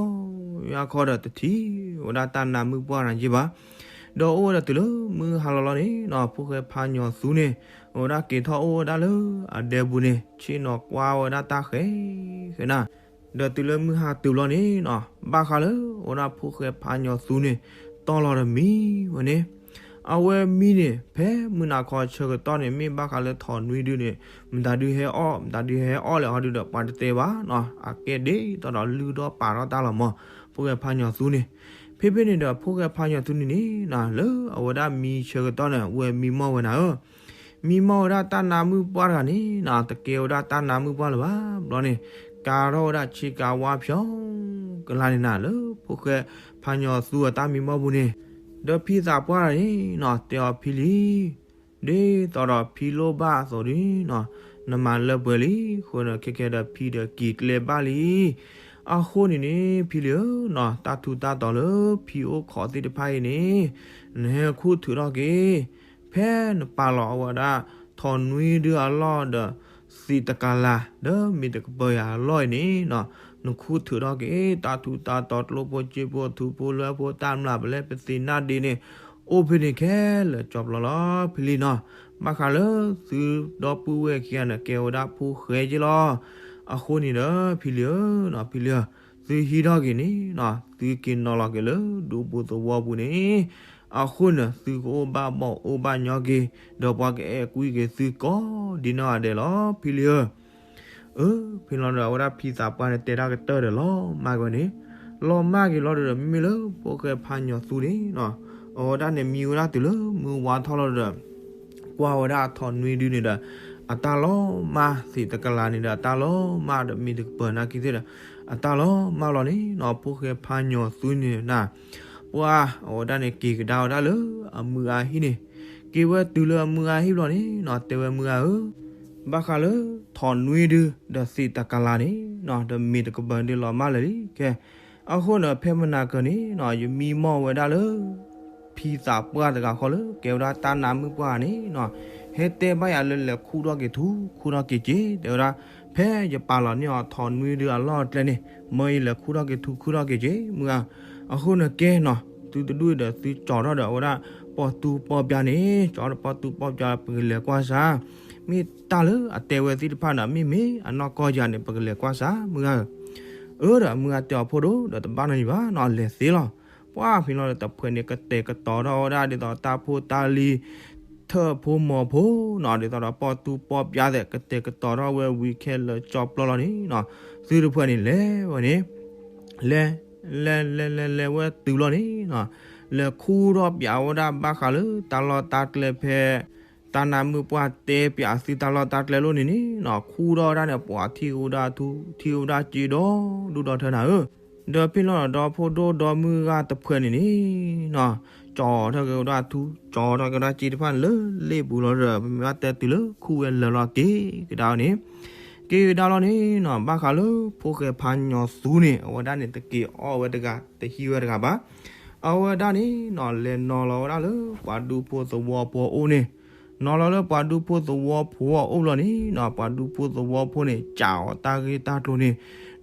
ယၢ်ခီဒီးတထံၣ်ဝဲဒၣ်တၢ်နါမုၢ်ပှၢ်နၤယ့ၢ်ဘၣ် ဒီးအိၣ်ဝဲဒီးတုၤလၢမုၢ်ဟါလီၤလီၤန့ၣ်နီၤ ဖိၣ်ဃဲဖးညီသူန့ၣ် အဝဲဒၣ်က့ၤထီၣ်အိၣ်ဝဲဒၣ်လၢအဒဲပူၤန့ၣ် ဆ့ၣ်နီၤကွၢ်ဝဲဒၣ်တၢ်ဃဲဃဲနၤ ဒီးတုၤလၢမုၢ်ဟါတုၤလီၤန့ၣ်နီၤ ဘၣ်ဃးလၢအဝဲဒၣ်ဖိၣ်ဃဲဖးညီသူန့ၣ် တီၢ်လီၤဒီးမံဝဲန့ၣ် အဝဲမံန့ၣ် ဖဲမုၢ်နၤခီဆၢကတီၢ်န့ၣ် မ့ၢ်ဘၣ်ဃးလၢထိးနွံဒုန့ၣ် မတၤဒုဟဲအီၣ် မတၤဒုဟဲအီၣ်လဲၣ်ဟီဒုဒီး ပှၤတတဲဘၣ်နီၤ အကဲဒ်သိးဒီးလုၢ်ထီၣ်ပာ်ထီၣ်တၢ်လီၤမး ဖိၣ်ဃဲဖးညီသူန့ၣ် ဖဲဖဲန့ၣ်ဒီးဖိၣ်ဃဲဖးညီသူန့ၣ်န့ၣ်နီၤ လၢအဝဲဒၣ်မံဆၢကတီၢ်န့ၣ် အဝဲမံမီၢ်ဝဲနၤဧၢ မံမီၢ်ဝဲဒၣ်တၢ်နါမုၢ်ပှၢ်တဂၤန့ၣ်နီၤ တကဲဝဲဒၣ်တၢ်နါမုၢ်ပှၢ်လၢၤဘၣ် ဘျီန့ၣ် ကၤထီၣ်ဝဲဒၣ်ဆ့ကၤဝါဖျီ ကလါန့ၣ်နၤ လၢဖိၣ်ဃဲဖးညီသူအတၢ်မံမီၢ်ပူၤန့ၣ် ဒီးဖံသးပှၢ်တဂၤန့ၣ်နီၤ တဲအီၤဖံလံ ဒ်သိးဒီးဖံလိၣ်ဘၣ်အသိးဒုနီၤ နမၤလၢပှဲၤလံ အဃိန့ၣ် ခဲကဲဒီးဖံဒီးက့ၤကျဲဘၣ်လံ အဃိန့ၣ်န့ၣ် ဖံလံဧၢနီၤ တၢ်ထူးတၢ်တီၤလၢဖံအိၣ်ခိးသ့ၣ်တဖၣ်အံၤန့ၣ် နဟဲခူၣ်ထုးထီၣ်က့ၤ ဖဲနပာ်လီၤအဝဲဒၣ် ထိးနွံဒုအလီၢ်ဒီး သ့းတကလး ဒီးမ့ၤတကပၤယၤအလီၢ်အံၤန့ၣ်နီၤ နခူၣ်ထုးထီၣ်က့ၤ တၢ်ထူးတၢ်တီၤကျိဖိစ့ဖိထူဖိလၢဖိတၢ်မျၢ်ပလဲပသ့ၣ်နၢ်ဒ့န့ၣ် အိၣ်ဖဲန့ၣ်ခဲလၢာ်ကၠီဖျိလီၤ ဖံလံနီၤ ဘၣ်ဃးလၢသုဒီပုၢ်ဝဲၢ်ခံဂၤန့ၣ် ကဲဝဲဒၣ်ဖိၣ်ဃဲက့လီၤ အဃိန့ၣ်ဒီး ဖံလံဧၢနီၤ ဖံလံဧၢ သုဟံးထီၣ်က့ၤန့ၣ်နီၤ သုက့ၤနီၤလီၤက့ၤလၢဒူပူၤသဝီပူၤန့ၣ် အဃိန့ၣ် သုကအိၣ်ဘၣ်ဘီၣ်အိၣ်ဘၣ်ညီက့ၤ ဒီးပှၤကအဲၣ်ကွံက့ၤသုကိးဒ်နီၢ်ဂၤဒဲးလီၤ ဖံလံဧၢ အၢ ဖဲလီၤဒီး အဝဲဒၣ်ဖံသးပှၢ်န့ၣ် တဲတၢ်ကတၢၢ်ဒီးလီၤမၢ်ကွံာ်န့ၣ် လီၤမၢ်က့ၤလီၤဒီး မ့မ့ၢ်လၢဖိၣ်ဃဲဖးညီသူန့ၣ်နီၤ အဝဲဒၣ်န့ၣ်မံဝဲဒၣ်တုၤလၢမုၢ်ဝါထီၣ်လီၤဒီး ကွၢ်ဝဲဒၣ်အထိးနွံဒုန့ၣ်ဒီး အတၢ်လီၤမၢ် သ့းတကလးန့ၣ်ဒီး အတၢ်လီၤမၢ်ဒီးမ့ၤတကပၤနာ်က့သ့ၣ်ဒီး အတၢ်လီၤမၢ်လီၤန့ၣ်နီၤ ဖိၣ်ဃဲဖးညီသူန့ၣ်နၤ ပှၤအဝဲဒၣ်န့ၣ် က့ၤကဒါဝဲဒၣ်လၢအမုၢ်အဟံၣ်န့ၣ် က့ၤဝဲတုၤလၢအမုၢ်အဟံၣ်ဘျီန့ၣ်နီၤ တဲဝဲမုၢ်ဂၤဧၢ ဘၣ်ဃးလၢထိးနွံဒု ဒီးသ့းတကလးန့ၣ်နီၤ ဒီးမ့ၤတကပၤဒုလီၤမၢ်လၢာ်လံခဲ အဃိန့ၣ် ဖဲမနၤကၢၤန့ၣ်နီၤ ယမံမီၢ်ဝဲဒၣ်လၢ ဖံသးပှၢ်တဂၤဃီလၢ ကဲဝဲဒၣ်တၢ်နါမုၢ်ပှၢ်န့ၣ်နီၤ ဟဲတဲဘၣ်ယၤလၢလဲၤခူၣ်ထီၣ်က့ၤထူ ခူၣ်ထီၣ်က့ၤစ့ တဲဝဲဒၣ် ဖဲယပာ်လီၤန့ၢ်အီၤထိးနွံဒုအလီၢ်အကျဲန့ၣ် မၢယလဲၤခူၣ်ထီၣ်က့ၤထူခူၣ်ထီၣ်က့ၤစ့ မုၢ်ဂၤ အဃိန့ၣ်ကဲနီၤ သုတဒူၣ်ဒီးသုကၠီၤထီၣ်ဒီးအဝဲဒၣ် ပီၢ်တူပီၢ်ပျါန့ၣ် ကၠီၤဒီးပီၢ်တူပီၢ်ပျါ ပကလဲၤကွၢ်စၢ် မ့ၢ်တၢ်လၢအတဲဝဲသ့ၣ်တဖၣ်န့ၣ် မ့မ့ၢ်အနီၢ်ကီၢ်ယၤန့ၣ် ပကလဲၤကွၢ်စၢ် မုၢ်ဂၤဧၢ အၢ ဒီးမုၢ်ဂၤတဲအီၤဖိဒိၣ်ဒီး တဘၣ်နီတမံၤဘၣ်နီၤ လဲၤသ့လီၤ ပှၤဖဲလီၤဒီးတဖှဲးန့ၣ် ကတဲာ်ကတီၤထီၣ်ဝဲဒၣ်ဒ်သိးတၢ်ဖိတၢ်လံၤ ထၢၣ်ဖိမီၤဖိနီၤ ဒ်သိးဒီးပီၢ်တူပီၢ်ပျါသ့ၣ် ကတဲာ်ကတီၤထီၣ်ဝဲဝံၤခဲလၢာ်ကၠီဖျိလီၤန့ၣ်နီၤ သုတဖှဲးန့ၣ်လဲၤဝဲန့ၣ် လဲၤ လဲၤ လဲၤ လဲၤ လဲၤဝဲတုၤလီၤန့ၣ်နီၤ လဲၤခူၣ်ထီၣ်ပၠးဝဲဒၣ်ဘၣ်ဃးလၢတၢ်လီၢ်တၢ်ကျဲဖဲ တၢ်နါမုၢ်ပှၢ်တဲပၠးသုတၢ်လီၢ်တၢ်ကျဲလိၤန့ၣ်န့ၣ်နီၤ ခူၣ်ထီၣ်ဝဲဒၣ်န့ၣ် ပှၤထံၣ်ဝဲဒၣ်ထူ ထံၣ်ဝဲဒၣ်စ့ဒီဒူၣ်ဒီထၢနၤဧၢ ဒီးဖဲလီၤဒီးဒီဖိဒိၣ်ဒီမုၢ်ဂၤတဖှဲးန့ၣ်န့ၣ်နီၤ ကၠီၤထီၣ်က့ၤဝဲဒၣ်ထူ ကၠီၤထီၣ်က့ၤဝဲဒၣ်စ့တဖၣ်န့ၣ်လၢလ့ၣ်ပူၤလီၤဒီး ပမ့ၢ်ဘၣ်တဲတုၤလၢခူၣ်ဝဲလၢာ်လီၤက့ၤကဒါန့ၣ် က့ၤကဒါလီၤန့ၣ်နီၤ ဘၣ်ဃးလၢဖိၣ်ဃဲဖးညီသူန့ၣ် အဝဲဒၣ်န့ၣ် တက့ၤအီၣ်ဝဲတဂၤ တဟံးဝဲတဂၤဘၣ်. အဝဲဒၣ်န့ၣ်နီၤ လဲၤနီၤလီၤဝဲဒၣ်လၢပှၤဒူဖိသဝီဖိအအိၣ်န့ၣ်, နီၤလီၤလၢပှၤဒူဖိသဝီဖိအအိၣ်လီၤန့ၣ်နီၤ ပှၤဒူဖိသဝီဖိန့ၣ် ကးအီၤတၢ်ဂ့ၢ်တၢ်ကျိၤန့ၣ်,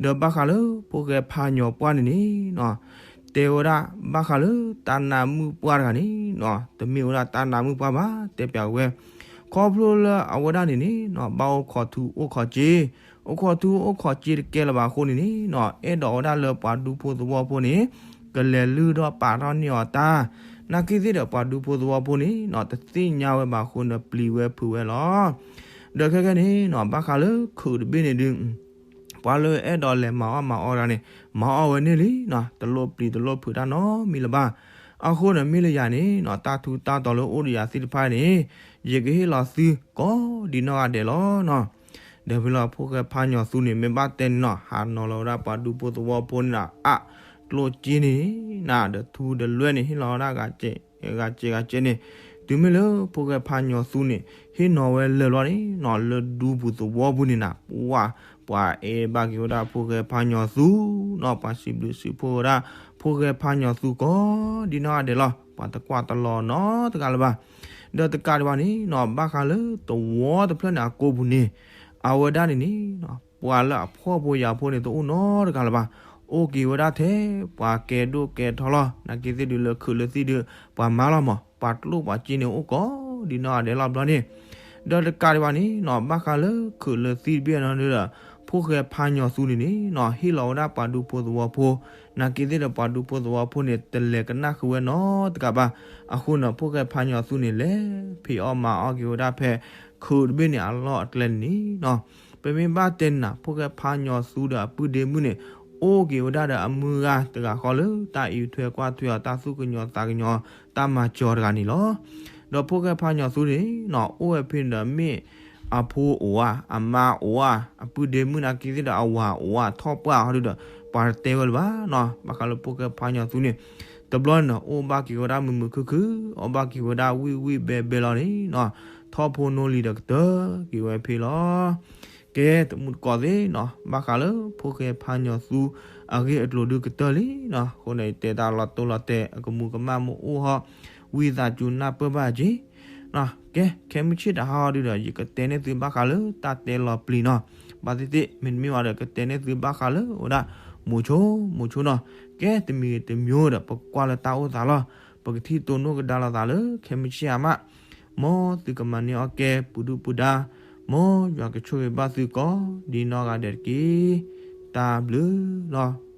ဒီးဘၣ်ဃးလၢဖိၣ်ဃဲဖးညီၤပှၢ်န့ၣ်န့ၣ်နီၤ တဲဝဲဒၣ်ဘၣ်ဃးလၢတၢ်နါမုၣ်ပှၢ်တဂၤန့ၣ်နီၤ တမ့ၢ်ဝဲဒၣ်တၢ်နါမုၣ်ပှၢ်ဘၣ် တဲပၠးဝဲ ခီဖျိလၢအဝဲဒၣ်န့ၣ်န့ၣ်နီၤ ဘၣ်အိၣ်ခိးထူအိၣ်ခိးစ့, အိၣ်ခိးထူအိၣ်ခိးစ့တကဲလၢၤဘၣ်အဃိန့ၣ်န့ၣ်နီၤ အဲၣ်ဒိးဝဲဒၣ်လၢပှၤဒူဖိသဝီဖိန့ၣ် ကလဲၤလုၢ်ထီၣ်ပာ်ထီၣ်န့ၢ်အီၤတၢ်, နာ်က့သ့ၣ်ဒီးပှၤဒူဖိသဝီဖိန့ၣ်နီၤ တသ့ၣ်ညါဝဲဘၣ်အဃိန့ၣ် ပျံၤဝဲဖုးဝဲလီၤ. ဒီးခဲကဲန့ၣ်နီၤ ဘၣ်ဃးလၢခုးတဘ့ၣ်န့ၣ်ဒုး ပှၤလၢအဲၣ်ဒိးလဲၤမၤအီၣ်မၤအီတဂၤန့ၣ် မၤအီၣ်ဝဲန့ၣ်လံနီၤ တလိၣ်ပျံၤတလိၣ်ဖုးတၢ်နီတမံၤလၢၤဘၣ်. အဃိန့ၣ်မ့ၢ်လၢယၤန့ၣ်နီၤ တၢ်ထူးတၢ်တီၤလၢအိၣ်ဒီးယၤသ့ၣ်တဖၣ်န့ၣ် ယကဟ့ၣ်လီၤသုကိးဒံနီၢ်ဂၤဒဲးလီၤနီၤ. ဒီးဖဲလီၤဖိၣ်ဃဲဖးညီၤသူန့ၣ် မ့ၢ်ဘၣ်တဲန့ၣ်နီၤ ဟးနီၤလီၤဝဲဒၣ်ပှၤဒူဖိသဝီဖိန့ၣ်ဒီး အါ ကျိၣ်စ့န့ၣ်နၤ ဒီးထူဒီးလွဲၢ်န့ၣ် ဟ့ၣ်လီၤဝဲဒၣ်ဂၤစဲးဂၤစဲးန့ၣ်, တုၤမ့ၢ်လၢဖိၣ်ဃဲဖးညီၤသူန့ၣ် ဟ့ၣ်နီၤဝဲလၢာ်လီၤန့ၣ်နီၤ လၢဒူပူၤသဝီပူၤန့ၣ်နၤ ပှၤ ပှၤအဲၣ်ဘၣ်က့ၤဝဲဒၣ်ဖိၣ်ဃဲဖးညီၤသူနီၤ ပှၤစံးဘျုးစံးဖှိၣ်ဝဲဒၣ် ဖိၣ်ဃဲဖးညီၤသူကိးဒံနီၢ်ဂၤဒဲးလီၤ. ပှၤတကွၢ်တလီၤနီတဂၤလၢၤဘၣ်. ဒီးတကးဒံးဘၣ်န့ၣ်နီၤ ဘၣ်ဃးလၢသဝီတဖျၢၣ်န့ၣ်အကိပူၤန့ၣ် အဝဲဒၣ်န့ၣ်န့ၣ်နီၤ ပှၤလၢအဖှီၣ်ဖိယာ်ဖိန့ၣ် တအိၣ်နီတဂၤလၢၤဘၣ်. အိၣ်က့ၤဝဲဒၣ်ထဲပှၤကဲဒိၣ်ကဲထီလီၤ. နာ်က့သ့ၣ်ဒုးလၢခုးလၢသံၣ်ဒုး ပှၤမၤလီၤမး ပှၤကျိၣ်ပှၤစ့န့ၣ်အိၣ်ကိးဒံနီၢ်ဂၤဒဲးလီၤဘျီန့ၣ်. ဒီးတကးဒံးဘၣ်န့ၣ်နီၤ ဘၣ်ဃးလၢခုးလၢသံၣ်တဘ့ၣ်နီၤဒုးဒီး ဖိၣ်ဃဲဖးညီၤသူန့ၣ်န့ၣ်နီၤ ဟ့ၣ်လီၤဝဲဒၣ်ပှၤဒူဖိသဝီဖိ, နာ်က့သ့ၣ်ဒီးပှၤဒူဖိသဝီဖိန့ၣ် တလဲၤကနၣ်ဃုာ်ဝဲနီတဂၤဘၣ်. အဃိန့ၣ် ဖိၣ်ဃဲဖးညီၤသူန့ၣ် လဲၤဖံးအီၣ်မၤအီၣ်က့ၤဝဲဒၣ်ဖဲ ခုးတဘ့ၣ်န့ၣ်အလီၢ်အကျဲန့ၣ်နီၤ. ပမ့ၢ်ဘၣ်တဲနၤ ဖိၣ်ဃဲဖးညီၤသူဒီးအပုၢ်ဒ့မုၣ်န့ၣ် အိၣ်က့ၤဝဲဒၣ်ဒီးအမုၢ်ဂၤတဂၤဃီလၢ တၢ်အံးထွဲကွၢ်ထွဲအီၤ တၢ်သူၣ်ကညီၤသးကညီၤ တၢ်မၤစၢၤတဂၤန့ၣ်လီၤ. ဒီးဖိၣ်ဃဲဖးညီၤသူန့ၣ်နီၤ အိၣ်ဝဲဖဲန့ၣ်ဒီးမ့ၢ်အဖိအိၣ်ဧါ အမါအိၣ်ဧါ အပုၢ်ဒ့မုၣ်နာ်က့သ့ၣ်ဒီးအဝၤအိၣ်ဧါ ထီၣ်ပှၢ်ဟီဒုးဒီး ပှၤတတဲဝဲလၢၤဘၣ်နီၤ. ဘၣ်ဃးလၢဖိၣ်ဃဲဖးညီၤသူန့ၣ် တဘျီန့ၣ် အိၣ်ဘၣ်က့ၤဝဲဒၣ်မုာ်မုာ်ခုၣ်ခုၣ် အိၣ်ဘၣ်က့ၤဝဲဒၣ်ဝံၣ်ဝံၣ်ဘဲဘဲလီၤန့ၣ်နီၤ ထီၣ်ဖိနီလံၤဒီးကတၢၢ်က့ၤဝဲဖဲလီၤ. ကဲ တမူတကိးသ့ၣ်နီၤ ဘၣ်ဃးလၢဖိၣ်ဃဲဖးညီၤသူ အဂ့ၢ်အကျိၤဒုးကတၢၢ်လံနီၤ. အဃိန့ၣ် ယတဲတၢ်လီၤတိၢ်လီၤတဲာ် အကမူးကမၣ်မ့ၢ်အိၣ်ဟီ ဝံသးစူၤနၢ်ပၢၢ်ဘၣ်က့ၤ ကဲ ခဲမုၢ်ဆ့ၣ်တဟါဟီဒုးဒီး ယကတဲန့ၢ်သုဘၣ်ဃးလၢတၢ်တဲလီၤပျံၤနီၤ. ဘၣ်သ့ၣ်သ့ၣ် မ့တမ့ၢ်ဘၣ်ဒီး ကတဲန့ၢ်သုဘၣ်ဃးလၢဝဲဒၣ် မိၤဆိ မိၤဆိနီၤ. ကဲ တမံၤတမံၤဒီး ပကွၢ်လၢတၢ်အိၣ်သးလီၤ. ပကထံၣ်တိၢ်နီၣ်ကဒါလိာ်သးလၢ ခဲမုၢ်ဆ့ၣ်အါမး မ်သုကမၤန့ၢ်အီၣ်ကဲ ပူၤဒုၣ်ပူၤဒါ မ်ယွၤကဆိၣ်ဂ့ၤဘၣ်သုကိးဒံနီၢ်ဂၤဒဲးတက့ၢ်. တၢ်ဘျုးလီၤ.